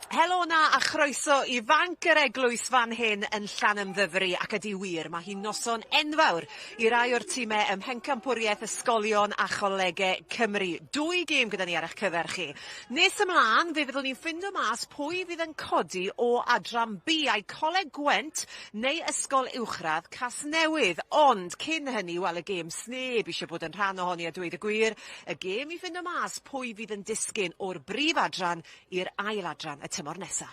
Helo 'na a chroeso i Fanc yr Eglwys fan hyn yn Llanymddyfri ac ydi wir mae hi'n noson enfawr i rai o'r time ym Mhencampwriaeth Ysgolion a Cholege Cymru. Dwy gêm gyda ni ar eich cyfer chi. Nes ymlaen fe fyddwn ni'n ffindo mas pwy fydd yn codi o adran B ai Coleg Gwent neu Ysgol Uwchradd Casnewydd. Ond cyn hynny wel y gêm sneb eisiau bod yn rhan ohoni a dweud y gwir, y gêm i ffindo mas pwy fydd yn disgyn o'r brif adran i'r ail adran y tymor nesa.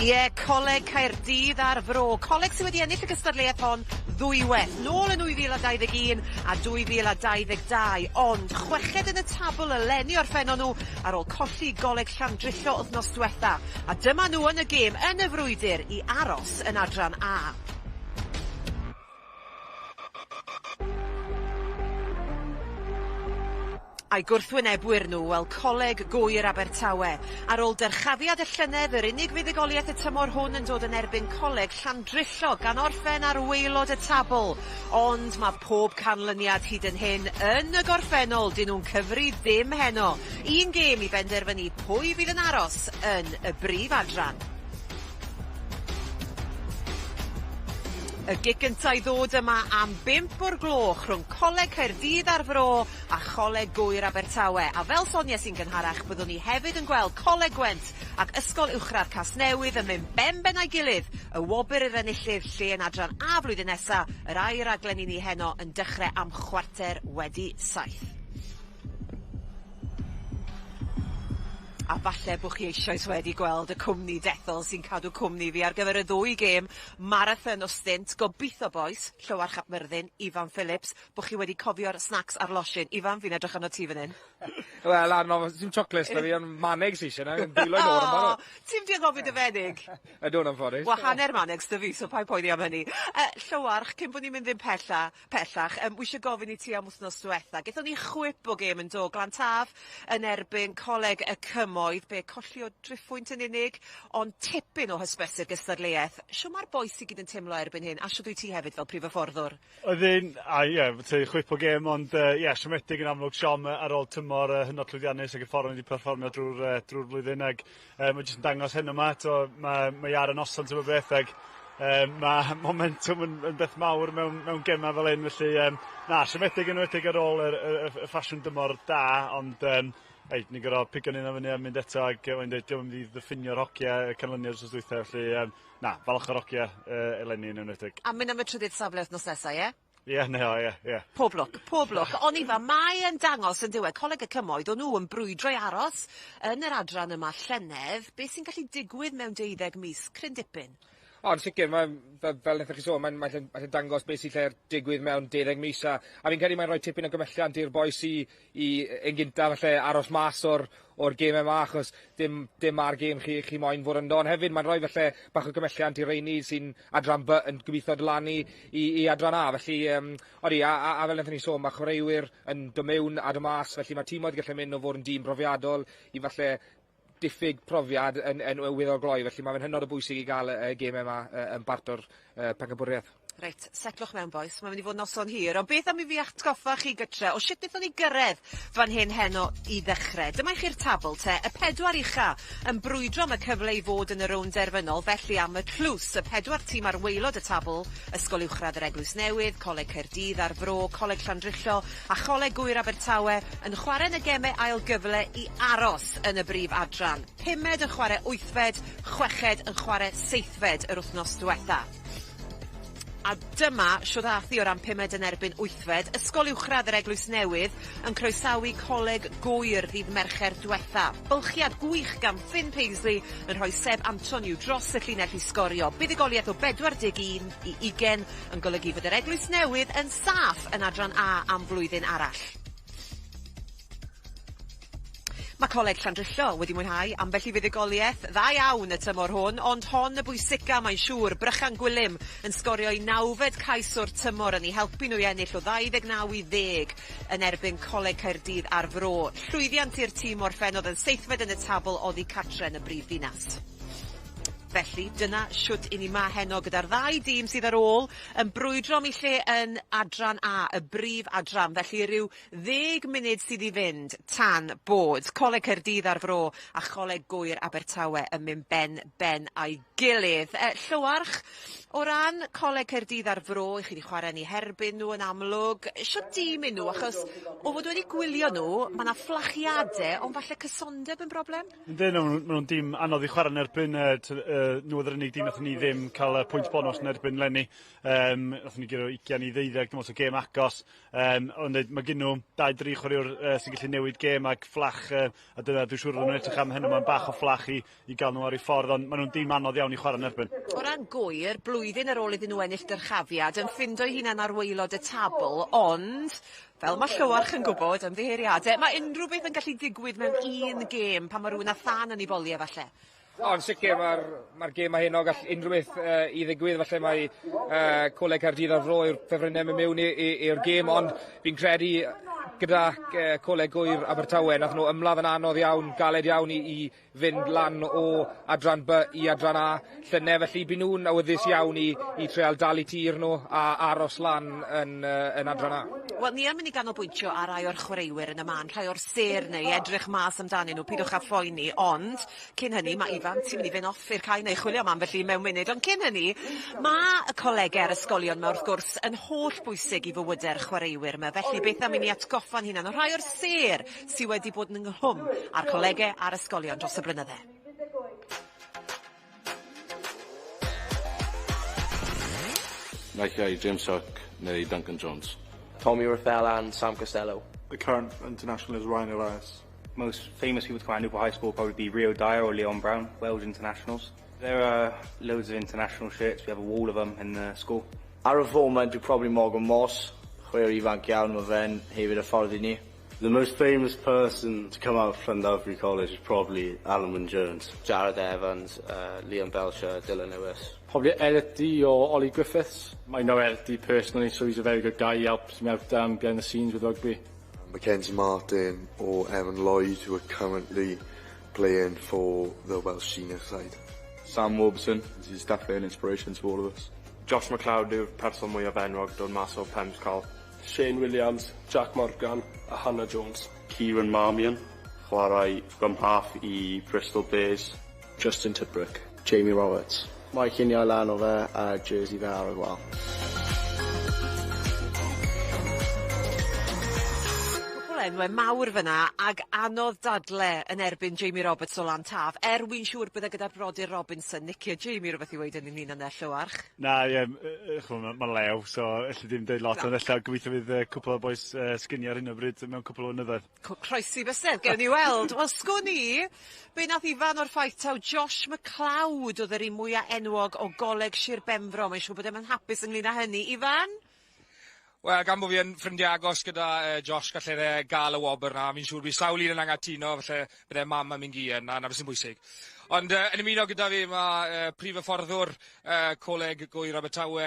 Ie, Coleg Caerdydd a'r Fro. Coleg sydd wedi ennill y gystadleuaeth hon ddwywaith, nôl yn 2021 a 2022, ond chweched yn y tabl eleni orffennon nhw ar ôl colli Goleg Llandrillo wythnos dwetha. A dyma nhw yn y gêm, yn y frwydr, i aros yn adran A. A'i gwrthwynebwyr nhw, wel, Coleg Gŵyr Abertawe. Ar ôl dyrchafiad y llynedd, yr unig fuddugoliaeth y tymor hwn yn dod yn erbyn Coleg Llandrillo, gan orffen ar waelod y tabl. Ond mae pob canlyniad hyd yn hyn yn y gorffennol, dyn nhw'n cyfri ddim heno. Un gêm i benderfynu pwy fydd yn aros yn y brif adran. Y gic gynta i ddod yma am bump o'r gloch rhwng Coleg Caerdydd a'r Fro a Choleg Gŵyr Abertawe. A fel sonies i'n gynharach, byddwn ni hefyd yn gweld Coleg Gwent ac Ysgol Uwchradd Casnewydd yn mynd ben ben â'i gilydd, y wobr i'r enillydd lle yn adran A flwyddyn nesa, yr ail raglen i ni heno yn dechrau am 7:15. A falle bo' chi eisoes wedi gweld y cwmni dethol sy'n cadw cwmni fi ar gyfer y ddwy gêm marathon o stynt. Gobitho bois, Llywarch ap Myrddin, Ifan Phillips, bo' chi wedi cofio'r snacs a'r losin. Ifan, fi'n edrych arno ti fan 'yn. Wel, arno, sim choclates 'da fi, ond manegs fi isie 'na, dwylo nôl yn barod. Ti'm 'di anghofio dy fenig? Ydw, yn anffodus. Wel, hanner manegs 'da fi, so paid poeni am hynny. Yy, Llywarch, cyn bo' ni'n mynd ddim pella, pellach, yym, wi isie gofyn i ti am wthnos dwetha. Gethon ni chwip o gêm yn do, Glan Taf yn erbyn Coleg y Cymoedd, be, colli o driphwynt yn unig, ond tipyn o hysbysu'r gystadleuaeth. Shw ma'r bois i gyd yn teimlo erbyn hyn, a shwd wyt ti hefyd fel prif hyfforddwr? Oedd hi'n, a ie, ti chwip o gêm, ond yy ie, siomedig yn amlwg, siom ar ôl tymor yy hynod llwyddiannus ag y ffordd o'n i wedi perfformio drwy'r yy drwy'r flwyddyn ag Yy ma' jyst yn dangos heno 'ma t'o' ma' mae ar y noson t'bo' beth ag yy ma' momentwm yn yn beth mawr mewn mewn gema fel 'yn felly yym na siomedig enwedig ar ôl yr y y y ffasiwn dymor da ond yym ei ni'n gor'o' pigo'n 'unan fyny a mynd eto ag yy o'n i'n deud dio'm yn mynd i ddiffinio'r hogia y canlyniad wsos dwytha felly yym na falch o'r hogia yy eleni yn enwedig. A mynd am y trydydd safle wthnos nesa ie? Ie ne o ie ie. Pob lwc, pob lwc. Oni fa mae e'n dangos yn dyw e Coleg y Cymoedd o'n nhw yn brwydro i aros yn yr adran yma llynedd, beth sy'n gallu digwydd mewn deuddeg mis, cryn dipyn. O yn sicir ma' fel fel nethoch chi sôn mae'n mae'n lle mae'n dangos beth sy'n lle'r digwydd mewn deuddeg mis a a fi'n credu mae'n rhoi tipyn o gymhelliant i'r bois i i yn gynta falle aros mas o'r o'r geme 'ma achos dim dim 'ma'r gêm chi chi moyn fod ynddo ond hefyd mae'n rhoi falle bach o gymhelliant i reini sy'n adran By yn gobeithio dod lan i i i adran A felly yym odi a a a fel nethon ni sôn ma' chwaraewyr yn do' mewn a do' mas felly ma' timoedd gallu mynd o fod yn dîm profiadol i falle diffyg profiad yn yn weddol gloi felly ma' fe'n hynod o bwysig i ga'l y y geme 'ma yy yn bart o'r yy pencampwriaeth. Reit, setlwch mewn bois, mae'n mynd i fod noson hir, ond beth am i fi atgoffa chi gytre o shwt nethon ni gyrredd fan hyn heno i ddechre. Dyma i chi'r tabl te, y pedwar ucha yn brwydro am y cyfle i fod yn y rownd derfynol, felly am y tlws, y pedwar tîm ar waelod y tabl, Ysgol Uwchradd yr Eglwys Newydd, Coleg Caerdydd a'r Fro, Coleg Llandrillo a Choleg Gŵyr Abertawe yn chwarae yn y geme ail gyfle i aros yn y brif adran. Pumed yn chwarae wythfed, chweched yn chwarae seithfed yr wythnos dwetha. A dyma shwd ath hi o ran pumed yn erbyn wythfed, Ysgol Uwchradd yr Eglwys Newydd yn croesawu Coleg Gŵyr ddydd Mercher dwetha. Bylchiad gwych gan Finn Paisley yn rhoi Seb Antoniw dros y llinell i sgorio. Buddugoliaeth o 41 i 20 yn golygu fod yr Eglwys Newydd yn saff yn Adran A am flwyddyn arall. Mae Coleg Llandrillo wedi mwynhau ambell i fuddugoliaeth dda iawn y tymor hwn, ond hon y bwysica mae'n siŵr, Brychan Gwilym yn sgorio ei nawfed cais o'r tymor yn eu helpu nhw i ennill o 29 i ddeg yn erbyn Coleg Caerdydd a'r Fro. Llwyddiant i'r tîm orffennodd yn seithfed yn y tabl oddi cartre yn y brif ddinas. Felly, dyna shwt i ni 'ma heno gyda'r ddau dîm sydd ar ôl yn brwydro am eu lle yn adran A, y brif adran. Felly, rhyw 10 munud sydd i fynd tan bod Coleg Caerdydd a'r Fro a Choleg Gŵyr Abertawe yn mynd ben ben a'i gilydd. Llywarch, o ran Coleg Caerdydd a'r Fro, i chi wedi chwarae yn eu herbyn nhw yn amlwg, shwt dîm y'n nhw? Achos o fod wedi gwylio nhw, mae 'na fflachiadau, ond falle cysondeb yn broblem? Yndyn, maen nhw'n dîm anodd i chwarae yn erbyn. Nhw oedd yr unig dîm nathon ni ddim cael pwynt bonus yn erbyn 'leni. Nathon ni guro 20 i 12, dim ond o gêm agos. Ond mae gen nhw dau, dri chwaraewr sy'n gallu newid gêm ac fflach, a dyna dwi'n siŵr nhw'n edrych am heno, mae'n bach o fflach i gael nhw ar eu ffordd, ond maen nhw'n dîm anodd iawn i chwarae yn erbyn. O ran Gŵyr, blwyddyn ar ôl iddyn nhw ennill dyrchafiad, yn ffindo'i hunan ar waelod y tabl, ond fel mae Llywarch yn gwybod, ymddiheuriadau, mae unrhyw beth yn gallu digwydd mewn un gêm pan mae rhywun â thân yn ei boliau falle. O, yn sicr, mae'r gêm ma heno, gall unrhyw beth i ddigwydd. Falle mae Coleg Caerdydd a'r Fro yw'r ffefrynnau mynd mewn i'r gêm, ond fi'n credu gyda Coleg Gŵyr Abertawe, nath nhw ymladd yn anodd iawn, galed iawn i fynd lan o adran B i adran A llynedd, felly byd nhw'n awyddus iawn i treial dal i tir nhw a aros lan yn adran A. Wel, ni yn mynd i ganolbwyntio ar rai o'r chwaraewyr yn y man, rhai o'r sêr neu edrych mas amdanyn nhw, pidwch â phoeni, ond cyn hynny, mae Ifan, ti'n mynd i fynd off i'r cae neu chwilio am ambell un mewn munud, ond cyn hynny, mae y colegau a'r ysgolion yma wrth gwrs yn holl bwysig i fywydau'r chwaraewyr yma, felly beth am i ni atgoffa'n hunan o rhai o'r sêr sydd wedi bod yn ynghlwm â'r colegau a'r ysgolion dros y blynydde. Naill ai James Hook neu Duncan Jones. Tommy Reffell and Sam Costello. The current international is Ryan Elias. Most famous people to come out of Newport High School would probably be Rio Dyer or Leon Brown, Welsh internationals. There are loads of international shirts. We have a wall of them in the school. Ar y foment yw probably Morgan Moss, chwaraewr ifanc iawn, mae fe'n hefyd hyfforddi ni. The most famous person to come out of Llandovery College is probably Alun Wyn Jones. Jared Evans, Liam Belcher, Dylan Lewis. Probably Elliot Dee or Ollie Griffiths. I know Elliot Dee personally, so he's a very good guy. He helps me out behind the scenes with rugby. Mackenzie Martin or Evan Lloyd, who are currently playing for the Welsh senior side. Sam Warburton, he's definitely an inspiration to all of us. Josh McLeod yw'r person mwyaf enwog dod mas o Pemscol. Shane Williams, Jack Morgan a Hannah Jones. Kieran Marmion, chwarae scrum half i Bristol Bears. Justin Tipuric. Jamie Roberts. Mae lluniau lan o fe a jersey fe ar y wal. Cwpwl enwau mawr fyna ag anodd dadle yn erbyn Jamie Roberts o Lantaf, er wy'n siŵr bydde gyda'r brodyr Robinson, Nicky a Jamie, rhywbeth i weud yn ynglyn â Llywarch. Na, ie, ch'mo, ma Lew, so elli ddim deud lot, ond ella gobeithio fydd cwpl o bois sgini ar hyn o bryd mewn cwpl o flynyddoedd. Croesi bysedd, gewn ni weld. Wel, sgwn i, be nath Ifan o'r ffaith taw Josh McLeod oedd yr un mwyaf enwog o Goleg Sir Benfro. Mae'n siŵr bod e'n hapus ynglyn â hynny. Ifan? Wel, gan bod fi yn ffrindiau agos gyda Josh, gallai fe gael y wobr na. Fi'n siŵr bydd sawl un yn anghytuno, falle bydde mam a mynd yn, na beth sy'n bwysig. Ond yn ymuno gyda fi mae prif hyfforddwr Coleg Gŵyr Abertawe,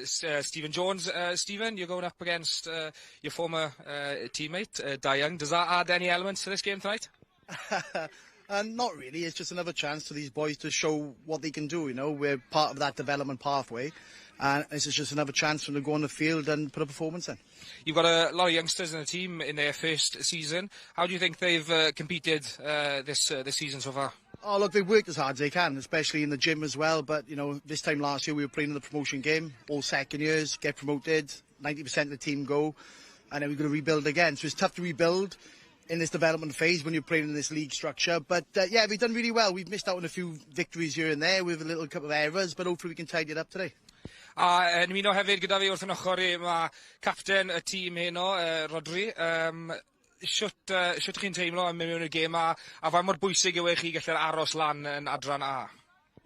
Stephen Jones. Stephen, you're going up against your former teammate, Dai Young. Does that add any elements to this game tonight? Not really. It's just another chance for these boys to show what they can do. We're part of that development pathway, and this is just another chance for them to go on the field and put a performance in. You've got a lot of youngsters in the team in their first season. How do you think they've competed this season so far? Oh, look, they've worked as hard as they can, especially in the gym as well. But this time last year we were playing in the promotion game. All second years get promoted, 90% of the team go, and then we've got to rebuild again. So it's tough to rebuild in this development phase when you're playing in this league structure. But yeah, we've done really well. We've missed out on a few victories here and there with a little couple of errors, but hopefully we can tidy it up today. A yn ymuno hefyd gyda fi wrth yn ochr i, mae capten y tîm heno, Rodri. Shwt chi'n teimlo yn mynd mewn i'r gêm a faint mor bwysig yw e chi gallu'r aros lan yn adran A?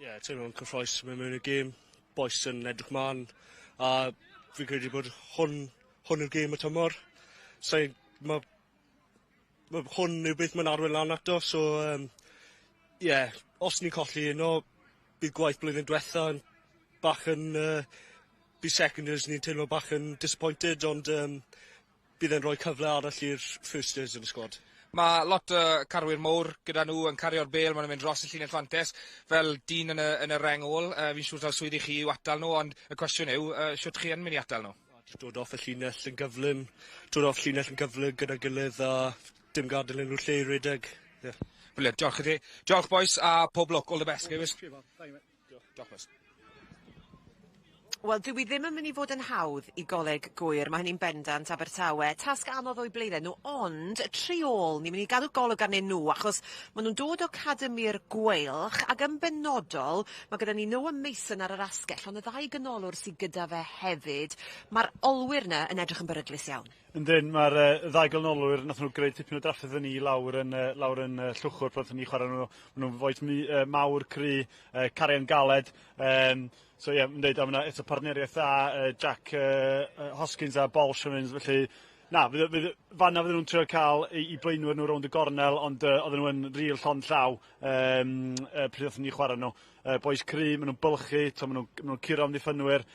Ie, yeah, teimlo'n cyffrous mynd mewn i'r gêm. Boys yn edrych mlaen. A fi'n credu bod hwn yw'r gêm y tymor. So, ma hwn yw beth mae'n arwain lan ato. So, yeah, os ni'n colli heno, bydd gwaith blwyddyn diwetha yn bach yn... Bydd second years ni'n teimlo bach yn disappointed, ond bydd e'n rhoi cyfle arall i'r first years yn y squad. Mae lot o carwyr mowr gyda nhw yn cario'r bêl, maen nhw'n mynd dros y llinell fantes fel dyn yn y, yn y reng ôl. Fi'n siŵr taw swydd i chi yw atal nhw, ond y cwestiwn yw, shwt chi yn mynd i atal nhw? Jyst dod off y llinell yn gyflym, dod off llinell yn gyflym gyda gilydd a dim gadael unrhyw lle i redeg. Yeah. Brilliant, diolch i ti. Diolch boys a pob lwc, all the best. Diolch, diolch boys. Wel, dyw 'i ddim yn mynd i fod yn hawdd i Goleg Gŵyr, mae hynny'n bendant, Abertawe. Tasg anodd o'u blaenau nhw, ond y tri ôl, ni'n mynd i gadw golwg arnyn nhw, achos maen nhw'n dod o Academi'r Gweilch, ac yn benodol, mae gyda ni Noah Mason ar yr asgell, ond y ddau ganolwr sydd gyda fe hefyd, mae'r olwyr yna yn edrych yn beryglus iawn. Yndyn, mae'r ddau ganolwyr, nath nhw greu tipyn o drafferth i ni lawr yn, lawr yn Llwchwr pan nathon ni chwarae nhw. Maen nhw'n fois mawr, cry, carian galed. So ie, yeah, yn dweud, a ma' eto partneriaeth dda, Jack Hoskins a Bolsh yn mynd, felly na, fydd, fydd, fanna fydden nhw'n trio cael i blaenwyr nhw rownd y gornel, ond oedden nhw yn ril llond llaw pryd oedden ni chwarae nhw. Boys cry, maen nhw'n bylchu, to, maen nhw'n ma nhw curo amddiffynwyr,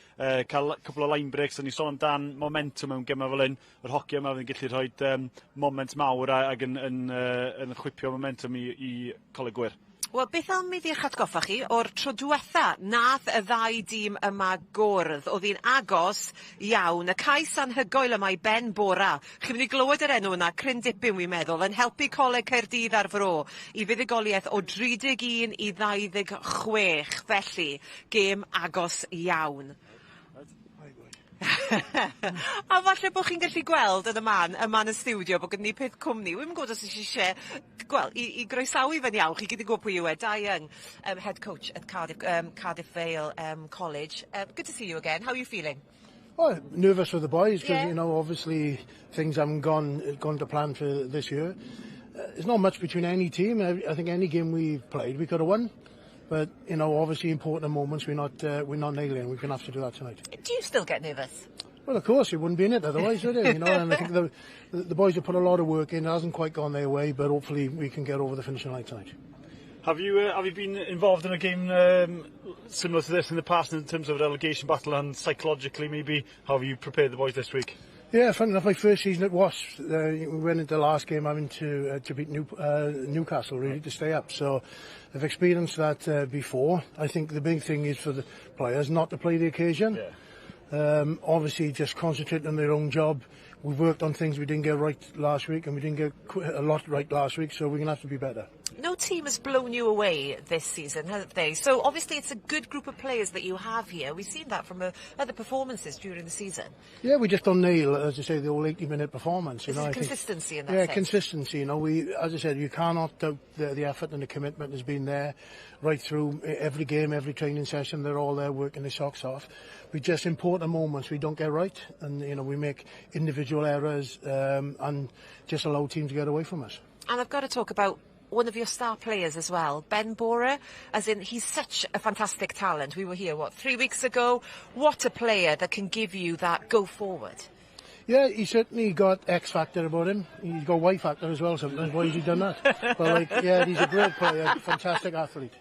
cael cwpl o line breaks, o'n ni sôn amdan momentum mewn gemau fel hyn, yr hoci yma fydd yn gallu rhoi moment mawr ac yn, yn, yn chwipio momentum i Coleg Gwyr. Wel, beth am i fi eich atgoffa chi o'r tro diwetha nath y ddau dîm yma gwrdd. Oedd hi'n agos iawn. Y cais anhygoel yma i Ben Bora. Chi'n mynd i glywed yr enw yna cryn dipyn, wi'n meddwl, yn helpu Coleg Caerdydd a'r Fro i fuddugoliaeth o 31 i 26. Felly, gêm agos iawn. A falle bod chi'n gallu gweld yn y man, yma yn y stiwdio, bod gyda ni peth cwmni. Wi'm yn gwybod os eisiau gweld, i groesawu fe'n iawn, chi gyd yn gwybod pwy yw e, Dai Young, head coach at Cardiff Vale College. Good to see you again. How are you feeling? Well, nervous for the boys because obviously things haven't gone to plan for this year. There's not much between any team. I think any game we've played we could have won. But obviously important moments we're not nailing. We're going to have to do that tonight. Do you still get nervous? Well, of course, you wouldn't be in it otherwise, would you? And I think the boys have put a lot of work in. It hasn't quite gone their way, but hopefully we can get over the finishing line tonight. Have you been involved in a game similar to this in the past in terms of a relegation battle and psychologically maybe? How have you prepared the boys this week? Yeah, funny enough, my first season at Wasps, we went into the last game having to beat Newcastle really to stay up. So I've experienced that before. I think the big thing is for the players not to play the occasion. Obviously, just concentrate on their own job. We've worked on things we didn't get right last week, and we didn't get a lot right last week, so we're going to have to be better. No team has blown you away this season, have they? So obviously it's a good group of players that you have here. We've seen that from other performances during the season. Yeah, we just don't nail, as I say, the whole 80-minute performance. You There's know, I think- consistency in that Yeah, sense. Consistency. As I said, you cannot doubt the effort and the commitment has been there right through every game, every training session. They're all there working their socks off. We just important moments we don't get right, and we make individual errors and just allow teams to get away from us. And I've got to talk about one of your star players as well, Ben Bora, as in he's such a fantastic talent. We were here, what, 3 weeks ago? What a player that can give you that go forward. Yeah, he's certainly got X factor about him. He's got Y factor as well sometimes. Why has he done that? But like, yeah, he's a great player, fantastic athlete.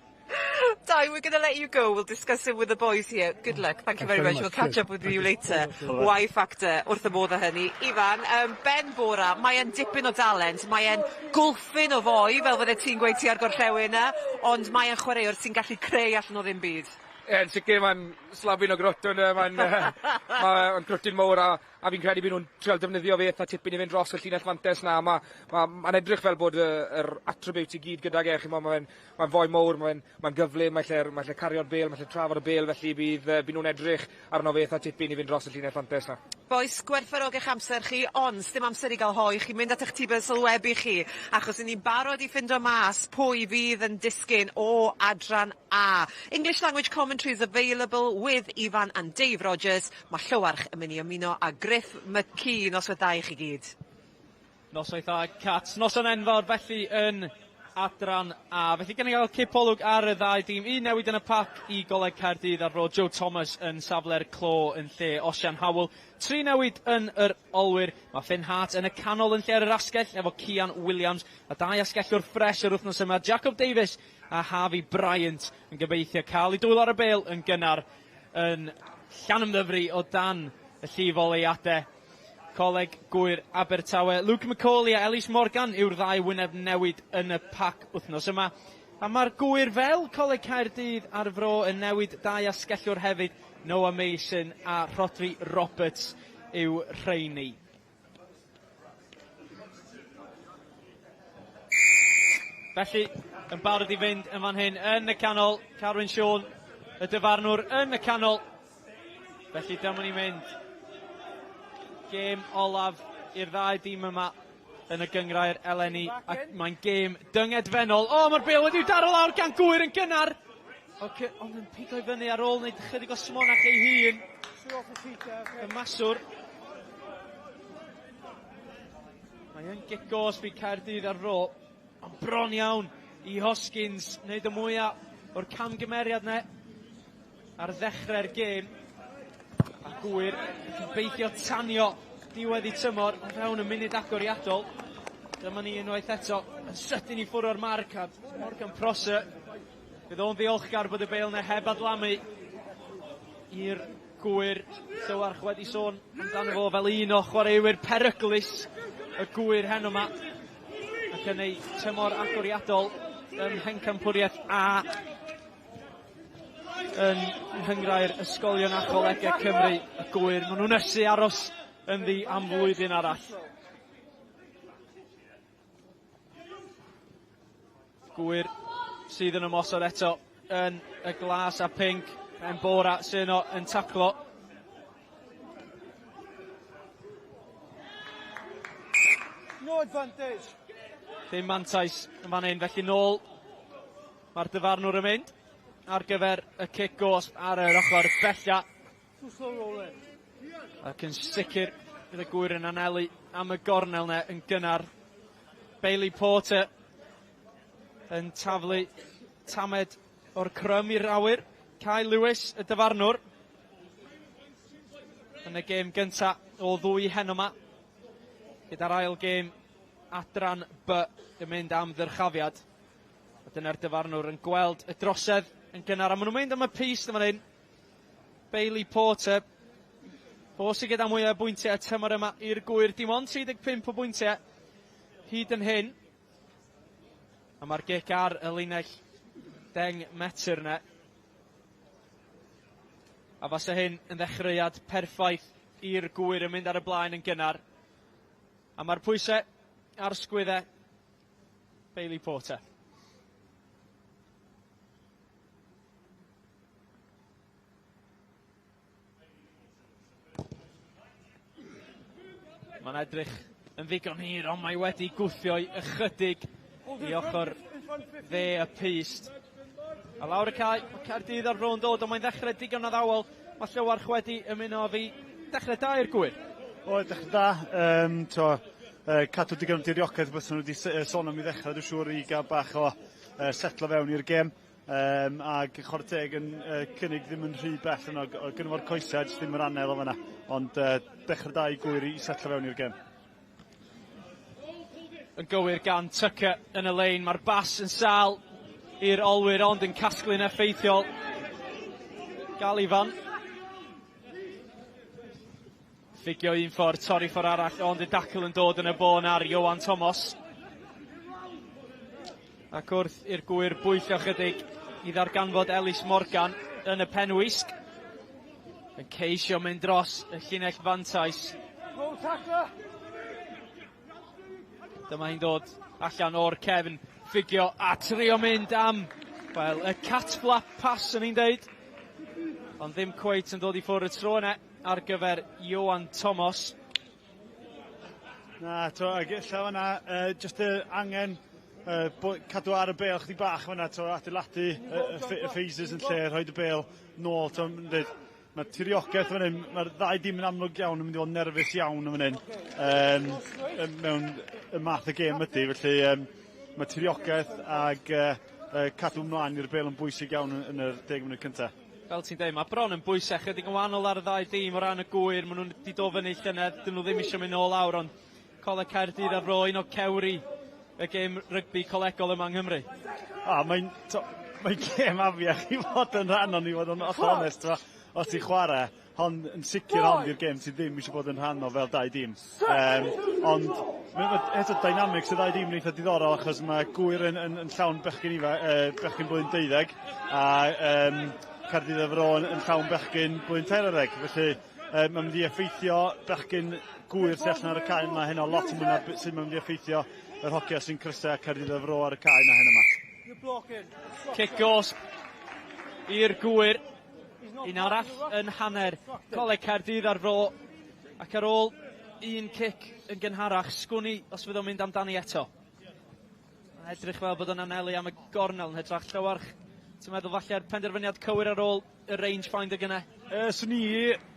Dai, we're going to let you go. We'll discuss it with the boys here. Good luck. Thank you Thanks very very much. Much. We'll catch Cheers. Up with you later. Y factor, wrth y modd â hynny. Ifan, Ben Bora, mae e'n dipyn o dalent. Mae e'n gwlffyn o foi, fel fydde ti'n gweud ti ar gorllewin yna, ond mae e'n chwaraewr sy'n gallu creu allan o ddim byd. Ie, yn sicr mae'n slabyn o grwtyn, mae'n grwtyn mowr a fi'n credu bydd nhw'n trial defnyddio fe eitha tipyn i fynd dros y llinell fantes na. Mae'n ma, ma edrych fel bod yr attributes i gyd gydag e. Chi'mod, mae'n ma foi mowr, mae'n ma gyflym, mae'n lle, ma lle cario'r bêl, mae'n lle trafod y bêl, felly bydd nhw'n edrych arno fe eitha tipyn i fynd dros y llinell fantes na. Bois, gwerthfawrogi eich amser chi, ond dim amser i gael hoe. Chi'n mynd at eich tibau sylwebu chi, achos ni'n barod i ffindo mas pwy fydd yn disgyn o adran A. English language commentary is available with Ifan and Dave Rogers. Mae Llywarch yn mynd i ymuno â Griff McKee. Noswaith dda i chi gyd. Noswaith dda, Cat. Noson enfawr felly yn adran A. Felly gen i gael cipolwg ar y ddau dîm. Un newid yn y pac i Goleg Caerdydd a'r Fro, Joe Thomas yn safle'r clo yn lle Osian Howell. Tri newid yn yr olwyr. Mae Finn Hart yn y canol yn lle ar yr asgell efo Cian Williams. A dau asgellwr ffres yr wythnos yma. Jacob Davis a Harvey Bryant yn gobeithio cael ei dwylo ar y bêl yn gynnar yn Llanymddyfri o dan y llif oleuadau. Coleg Gŵyr Abertawe. Luke McCauley a Ellis Morgan yw'r ddau wyneb newid yn y pac wythnos yma. A mae'r Gŵyr fel Coleg Caerdydd a'r Fro yn newid dau asgellwr hefyd, Noah Mason a Rhodri Roberts yw rheini. Felly, yn barod i fynd yn fan hyn yn y canol, Carwyn Siôn, y dyfarnwr yn y canol. Felly dyma ni'n mynd. Gêm olaf i'r ddau dîm yma yn y gynghrair eleni, ac mae'n gêm dyngedfennol. O, mae'r bêl wedi'w daro lawr gan Gŵyr yn gynnar. Okay, ond yn pigo i fyny ar ôl wneud chydig o smonach ei hun. Y maswr. Mae yn gic gosb i Caerdydd ar Fro, ond bron iawn i Hoskins wneud y mwyaf o'r camgymeriad 'ne ar ddechrau'r gêm. A Gŵyr yn gobeithio tanio diwedd i tymor o fewn y munud agoriadol. Dyma ni unwaith eto yn sydyn i ffwrdd o'r marc a Morgan Prosser. Bydd o'n ddiolchgar bod y bêl 'na heb adlamu i'r Gŵyr. Llywarch wedi sôn amdano fo fel un o chwaraewyr peryglus y Gŵyr heno 'ma. Ac yn ei tymor agoriadol ym Mhencampwriaeth A yn Nghynghrair Ysgolion a Cholegau Cymru, y Gŵyr. Maen nhw'n ysu aros ynddi am flwyddyn arall. Gŵyr sydd yn ymosod eto yn y glas a pinc. Mbora sy'n yno yn taclo. No advantage. Dim mantais yn fan hyn, felly nôl mae'r dyfarnwr yn mynd ar gyfer y cic gosb ar yr ochr bella. Too slow rolling. Ac yn sicr bydd y Gŵyr yn anelu am y gornel 'ne yn gynnar. Bailey Porter yn taflu tamed o'r crym i'r awyr. Kai Lewis, y dyfarnwr, yn y gêm gynta o ddwy heno 'ma. Gyda'r ail gêm adran B yn mynd am ddyrchafiad. A dyna'r dyfarnwr yn gweld y drosedd yn gynnar. A maen nhw'n mynd am y pyst yn fan hyn. Bailey Porter. Fo sydd gyda mwyaf o bwyntiau y tymor yma i'r Gŵyr. Dim ond 35 o bwyntiau hyd yn hyn. A mae'r gic ar y linell 10 metr yna. A fasa hyn yn ddechreuad perffaith i'r Gŵyr yn mynd ar y blaen yn gynnar. A mae'r pwysau ar sgwyddau Bailey Porter. Mae'n edrych yn ddigon hir, ond mae wedi gwthio'i ychydig i ochr dde y pyst. A lawr y cae, mae Caerdydd ar Fro'n dod, ond mae'n ddechrau digon addawol. Mae Llywarch wedi ymuno â fi. Dechrau da i'r Gŵyr. O, dechrau da. To, cadw digon o diriogaeth beth nhw wedi sôn am i ddechrau, dwi'n siŵr, i gael bach o setlo fewn i'r gêm. Ag chwarae teg yn cynnig ddim yn rhy bell yno, gynno fo'r coesau, jyst ddim yr anel o fanna. Ond dechrau da i Gŵyr i setlo fewn i'r gêm. Yn gywir gan Tucker yn y lein, mae'r bas yn sâl i'r olwyr ond yn casglu'n effeithiol. Galifan. Ffugio un ffordd, torri ffordd arall, ond y dacl yn dod yn y bôn ar Ioan Thomas. Ac wrth i'r Gŵyr bwyllio chydig i ddarganfod Ellis Morgan yn y penwisg. Yn ceisio mynd dros y llinell fantais. Dyma hi'n dod allan o'r cefn, ffugio a trio mynd am, wel, y cat flap pass yn i'n deud. Ond ddim cweit yn dod i ffwrdd y tro yna ar gyfer Ioan Thomas. Na, to, ag ella fan'na, jyst y angen cadw ar y bêl chdi bach fan'na, to, adeiladu y phases yn lle rhoi y bêl nôl, to, dweud, mae tiriogaeth fan hyn, mae'r ddau dîm yn amlwg iawn yn mynd i fod yn nerfus iawn yn fan hyn, mewn y math o gêm ydy, felly mae tiriogaeth ag cadw ymlaen i'r bêl yn bwysig iawn yn yr 10 munud cyntaf. Fel ti'n dweud, mae bron yn bwysau chydig yn wahanol ar y ddau dîm o ran y Gŵyr. Maen nhw wedi dod fyny llynedd, dyn nhw ddim eisiau mynd nôl lawr, ond Coleg Caerdydd a'r Fro, un o cewri y gêm rygbi colegol yma yng Nghymru. A mae'n gêm afiach i fod yn rhan o'n i fod yn hollol onest, os ti'n chwarae. Hon yn sicr hon 'di'r gêm ti ddim eisiau bod yn rhan o fel dau dîm. Ond eto dynamics y ddau dîm yn eitha diddorol achos mae Gŵyr yn, yn, yn llawn bechgyn ifa, bechgyn blwyddyn 12 a Caerdydd y Fro yn llawn bechgyn blwyddyn 13. Felly mae'n mynd i effeithio bechgyn Gŵyr sy'n allan ar y cae yma heno lot mwy na sut mae'n mynd i effeithio yr hogia sy'n crysau Caerdydd y Fro ar y cae yna heno yma. Cic gosb i'r Gŵyr. Un arall yn hanner Coleg Caerdydd a'r Fro. Ac ar ôl un cic yn gynharach, sgwn i os fydd o'n mynd amdani eto. Mae'n edrych fel bod o'n anelu am y gornel yn hytrach. Llywarch, ti'n meddwl falle'r penderfyniad cywir ar ôl y rangefinder gynne? Swn i,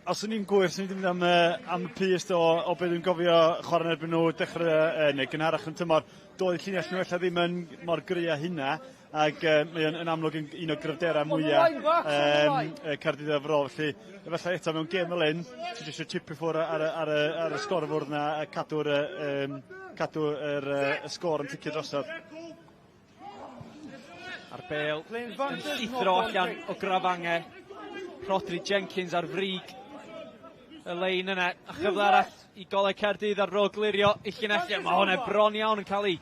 os o'n i'n Gŵyr, swn i wedi mynd am y pyst o beth dwi'n gofio chwarae yn erbyn nhw dechrau neu gynharach yn tymor. Doedd llinell nhw ella ddim yn mor gry â hynna, ac mae o'n yn amlwg yn un o gryfderau mwyaf Caerdydd a'r Fro, felly efallai eto mewn gêm fel hyn, ti jyst eisiau chipio ffwrdd ar y sgorfwrdd na a cadw'r y sgôr yn ticio drosodd. A'r bêl yn llithro allan o grafangau. Rhodri Jenkins ar frig y lein yna. A chyfle arall i Goleg Caerdydd a'r Fro glirio i llinellau. Mae hwnna bron iawn yn cael ei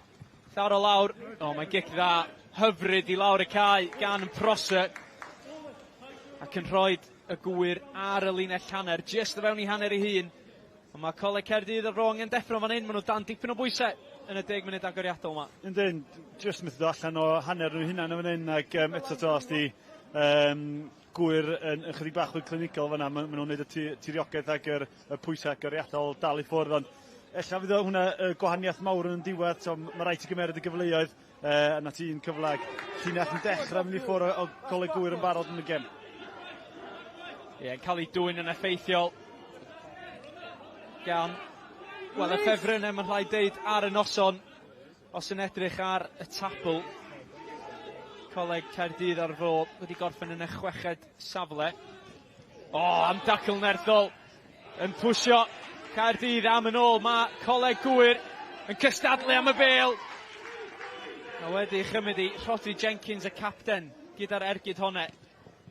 tharo lawr. O, mae'n gic dda hyfryd i lawr y cae gan Prosser. Ac yn rhoi y Gŵyr ar y linell hanner, jyst o fewn i hanner ei hun. Ond mae Coleg Caerdydd a'r Fro angen deffro fan hyn, maen nhw dan dipyn o bwysau yn y 10 munud agoriadol yma. Yndyn, jyst methu dod allan o hanner nhw hunan yn fan hyn, ac eto to, os di Gŵyr yn ychydig bach fwy clinigol fan'na, ma nhw'n neud y tiriogaeth ac y pwysau agoriadol dal i ffwrdd, ond ella fydd hwnna y gwahaniaeth mawr yn y diwedd, so mae rhaid ti gymeryd y gyfleoedd, a na ti un cyfle, ac llinell yn dechrau mynd i ffwrdd o Coleg Gŵyr yn barod yn y gem. Ie, yeah, cael ei dwyn yn effeithiol gan, wel, y ffefrynnau mae'n rhaid deud ar y noson, os yn edrych ar y tabl. Coleg Caerdydd a'r Fro wedi gorffen yn y chweched safle. O, oh, am dacl nerthol yn pwysio Caerdydd am yn ôl. Mae Coleg Gŵyr yn cystadlu am y bêl. A wedi chymryd i Rhodri Jenkins, y capten, gyda'r ergyd honne.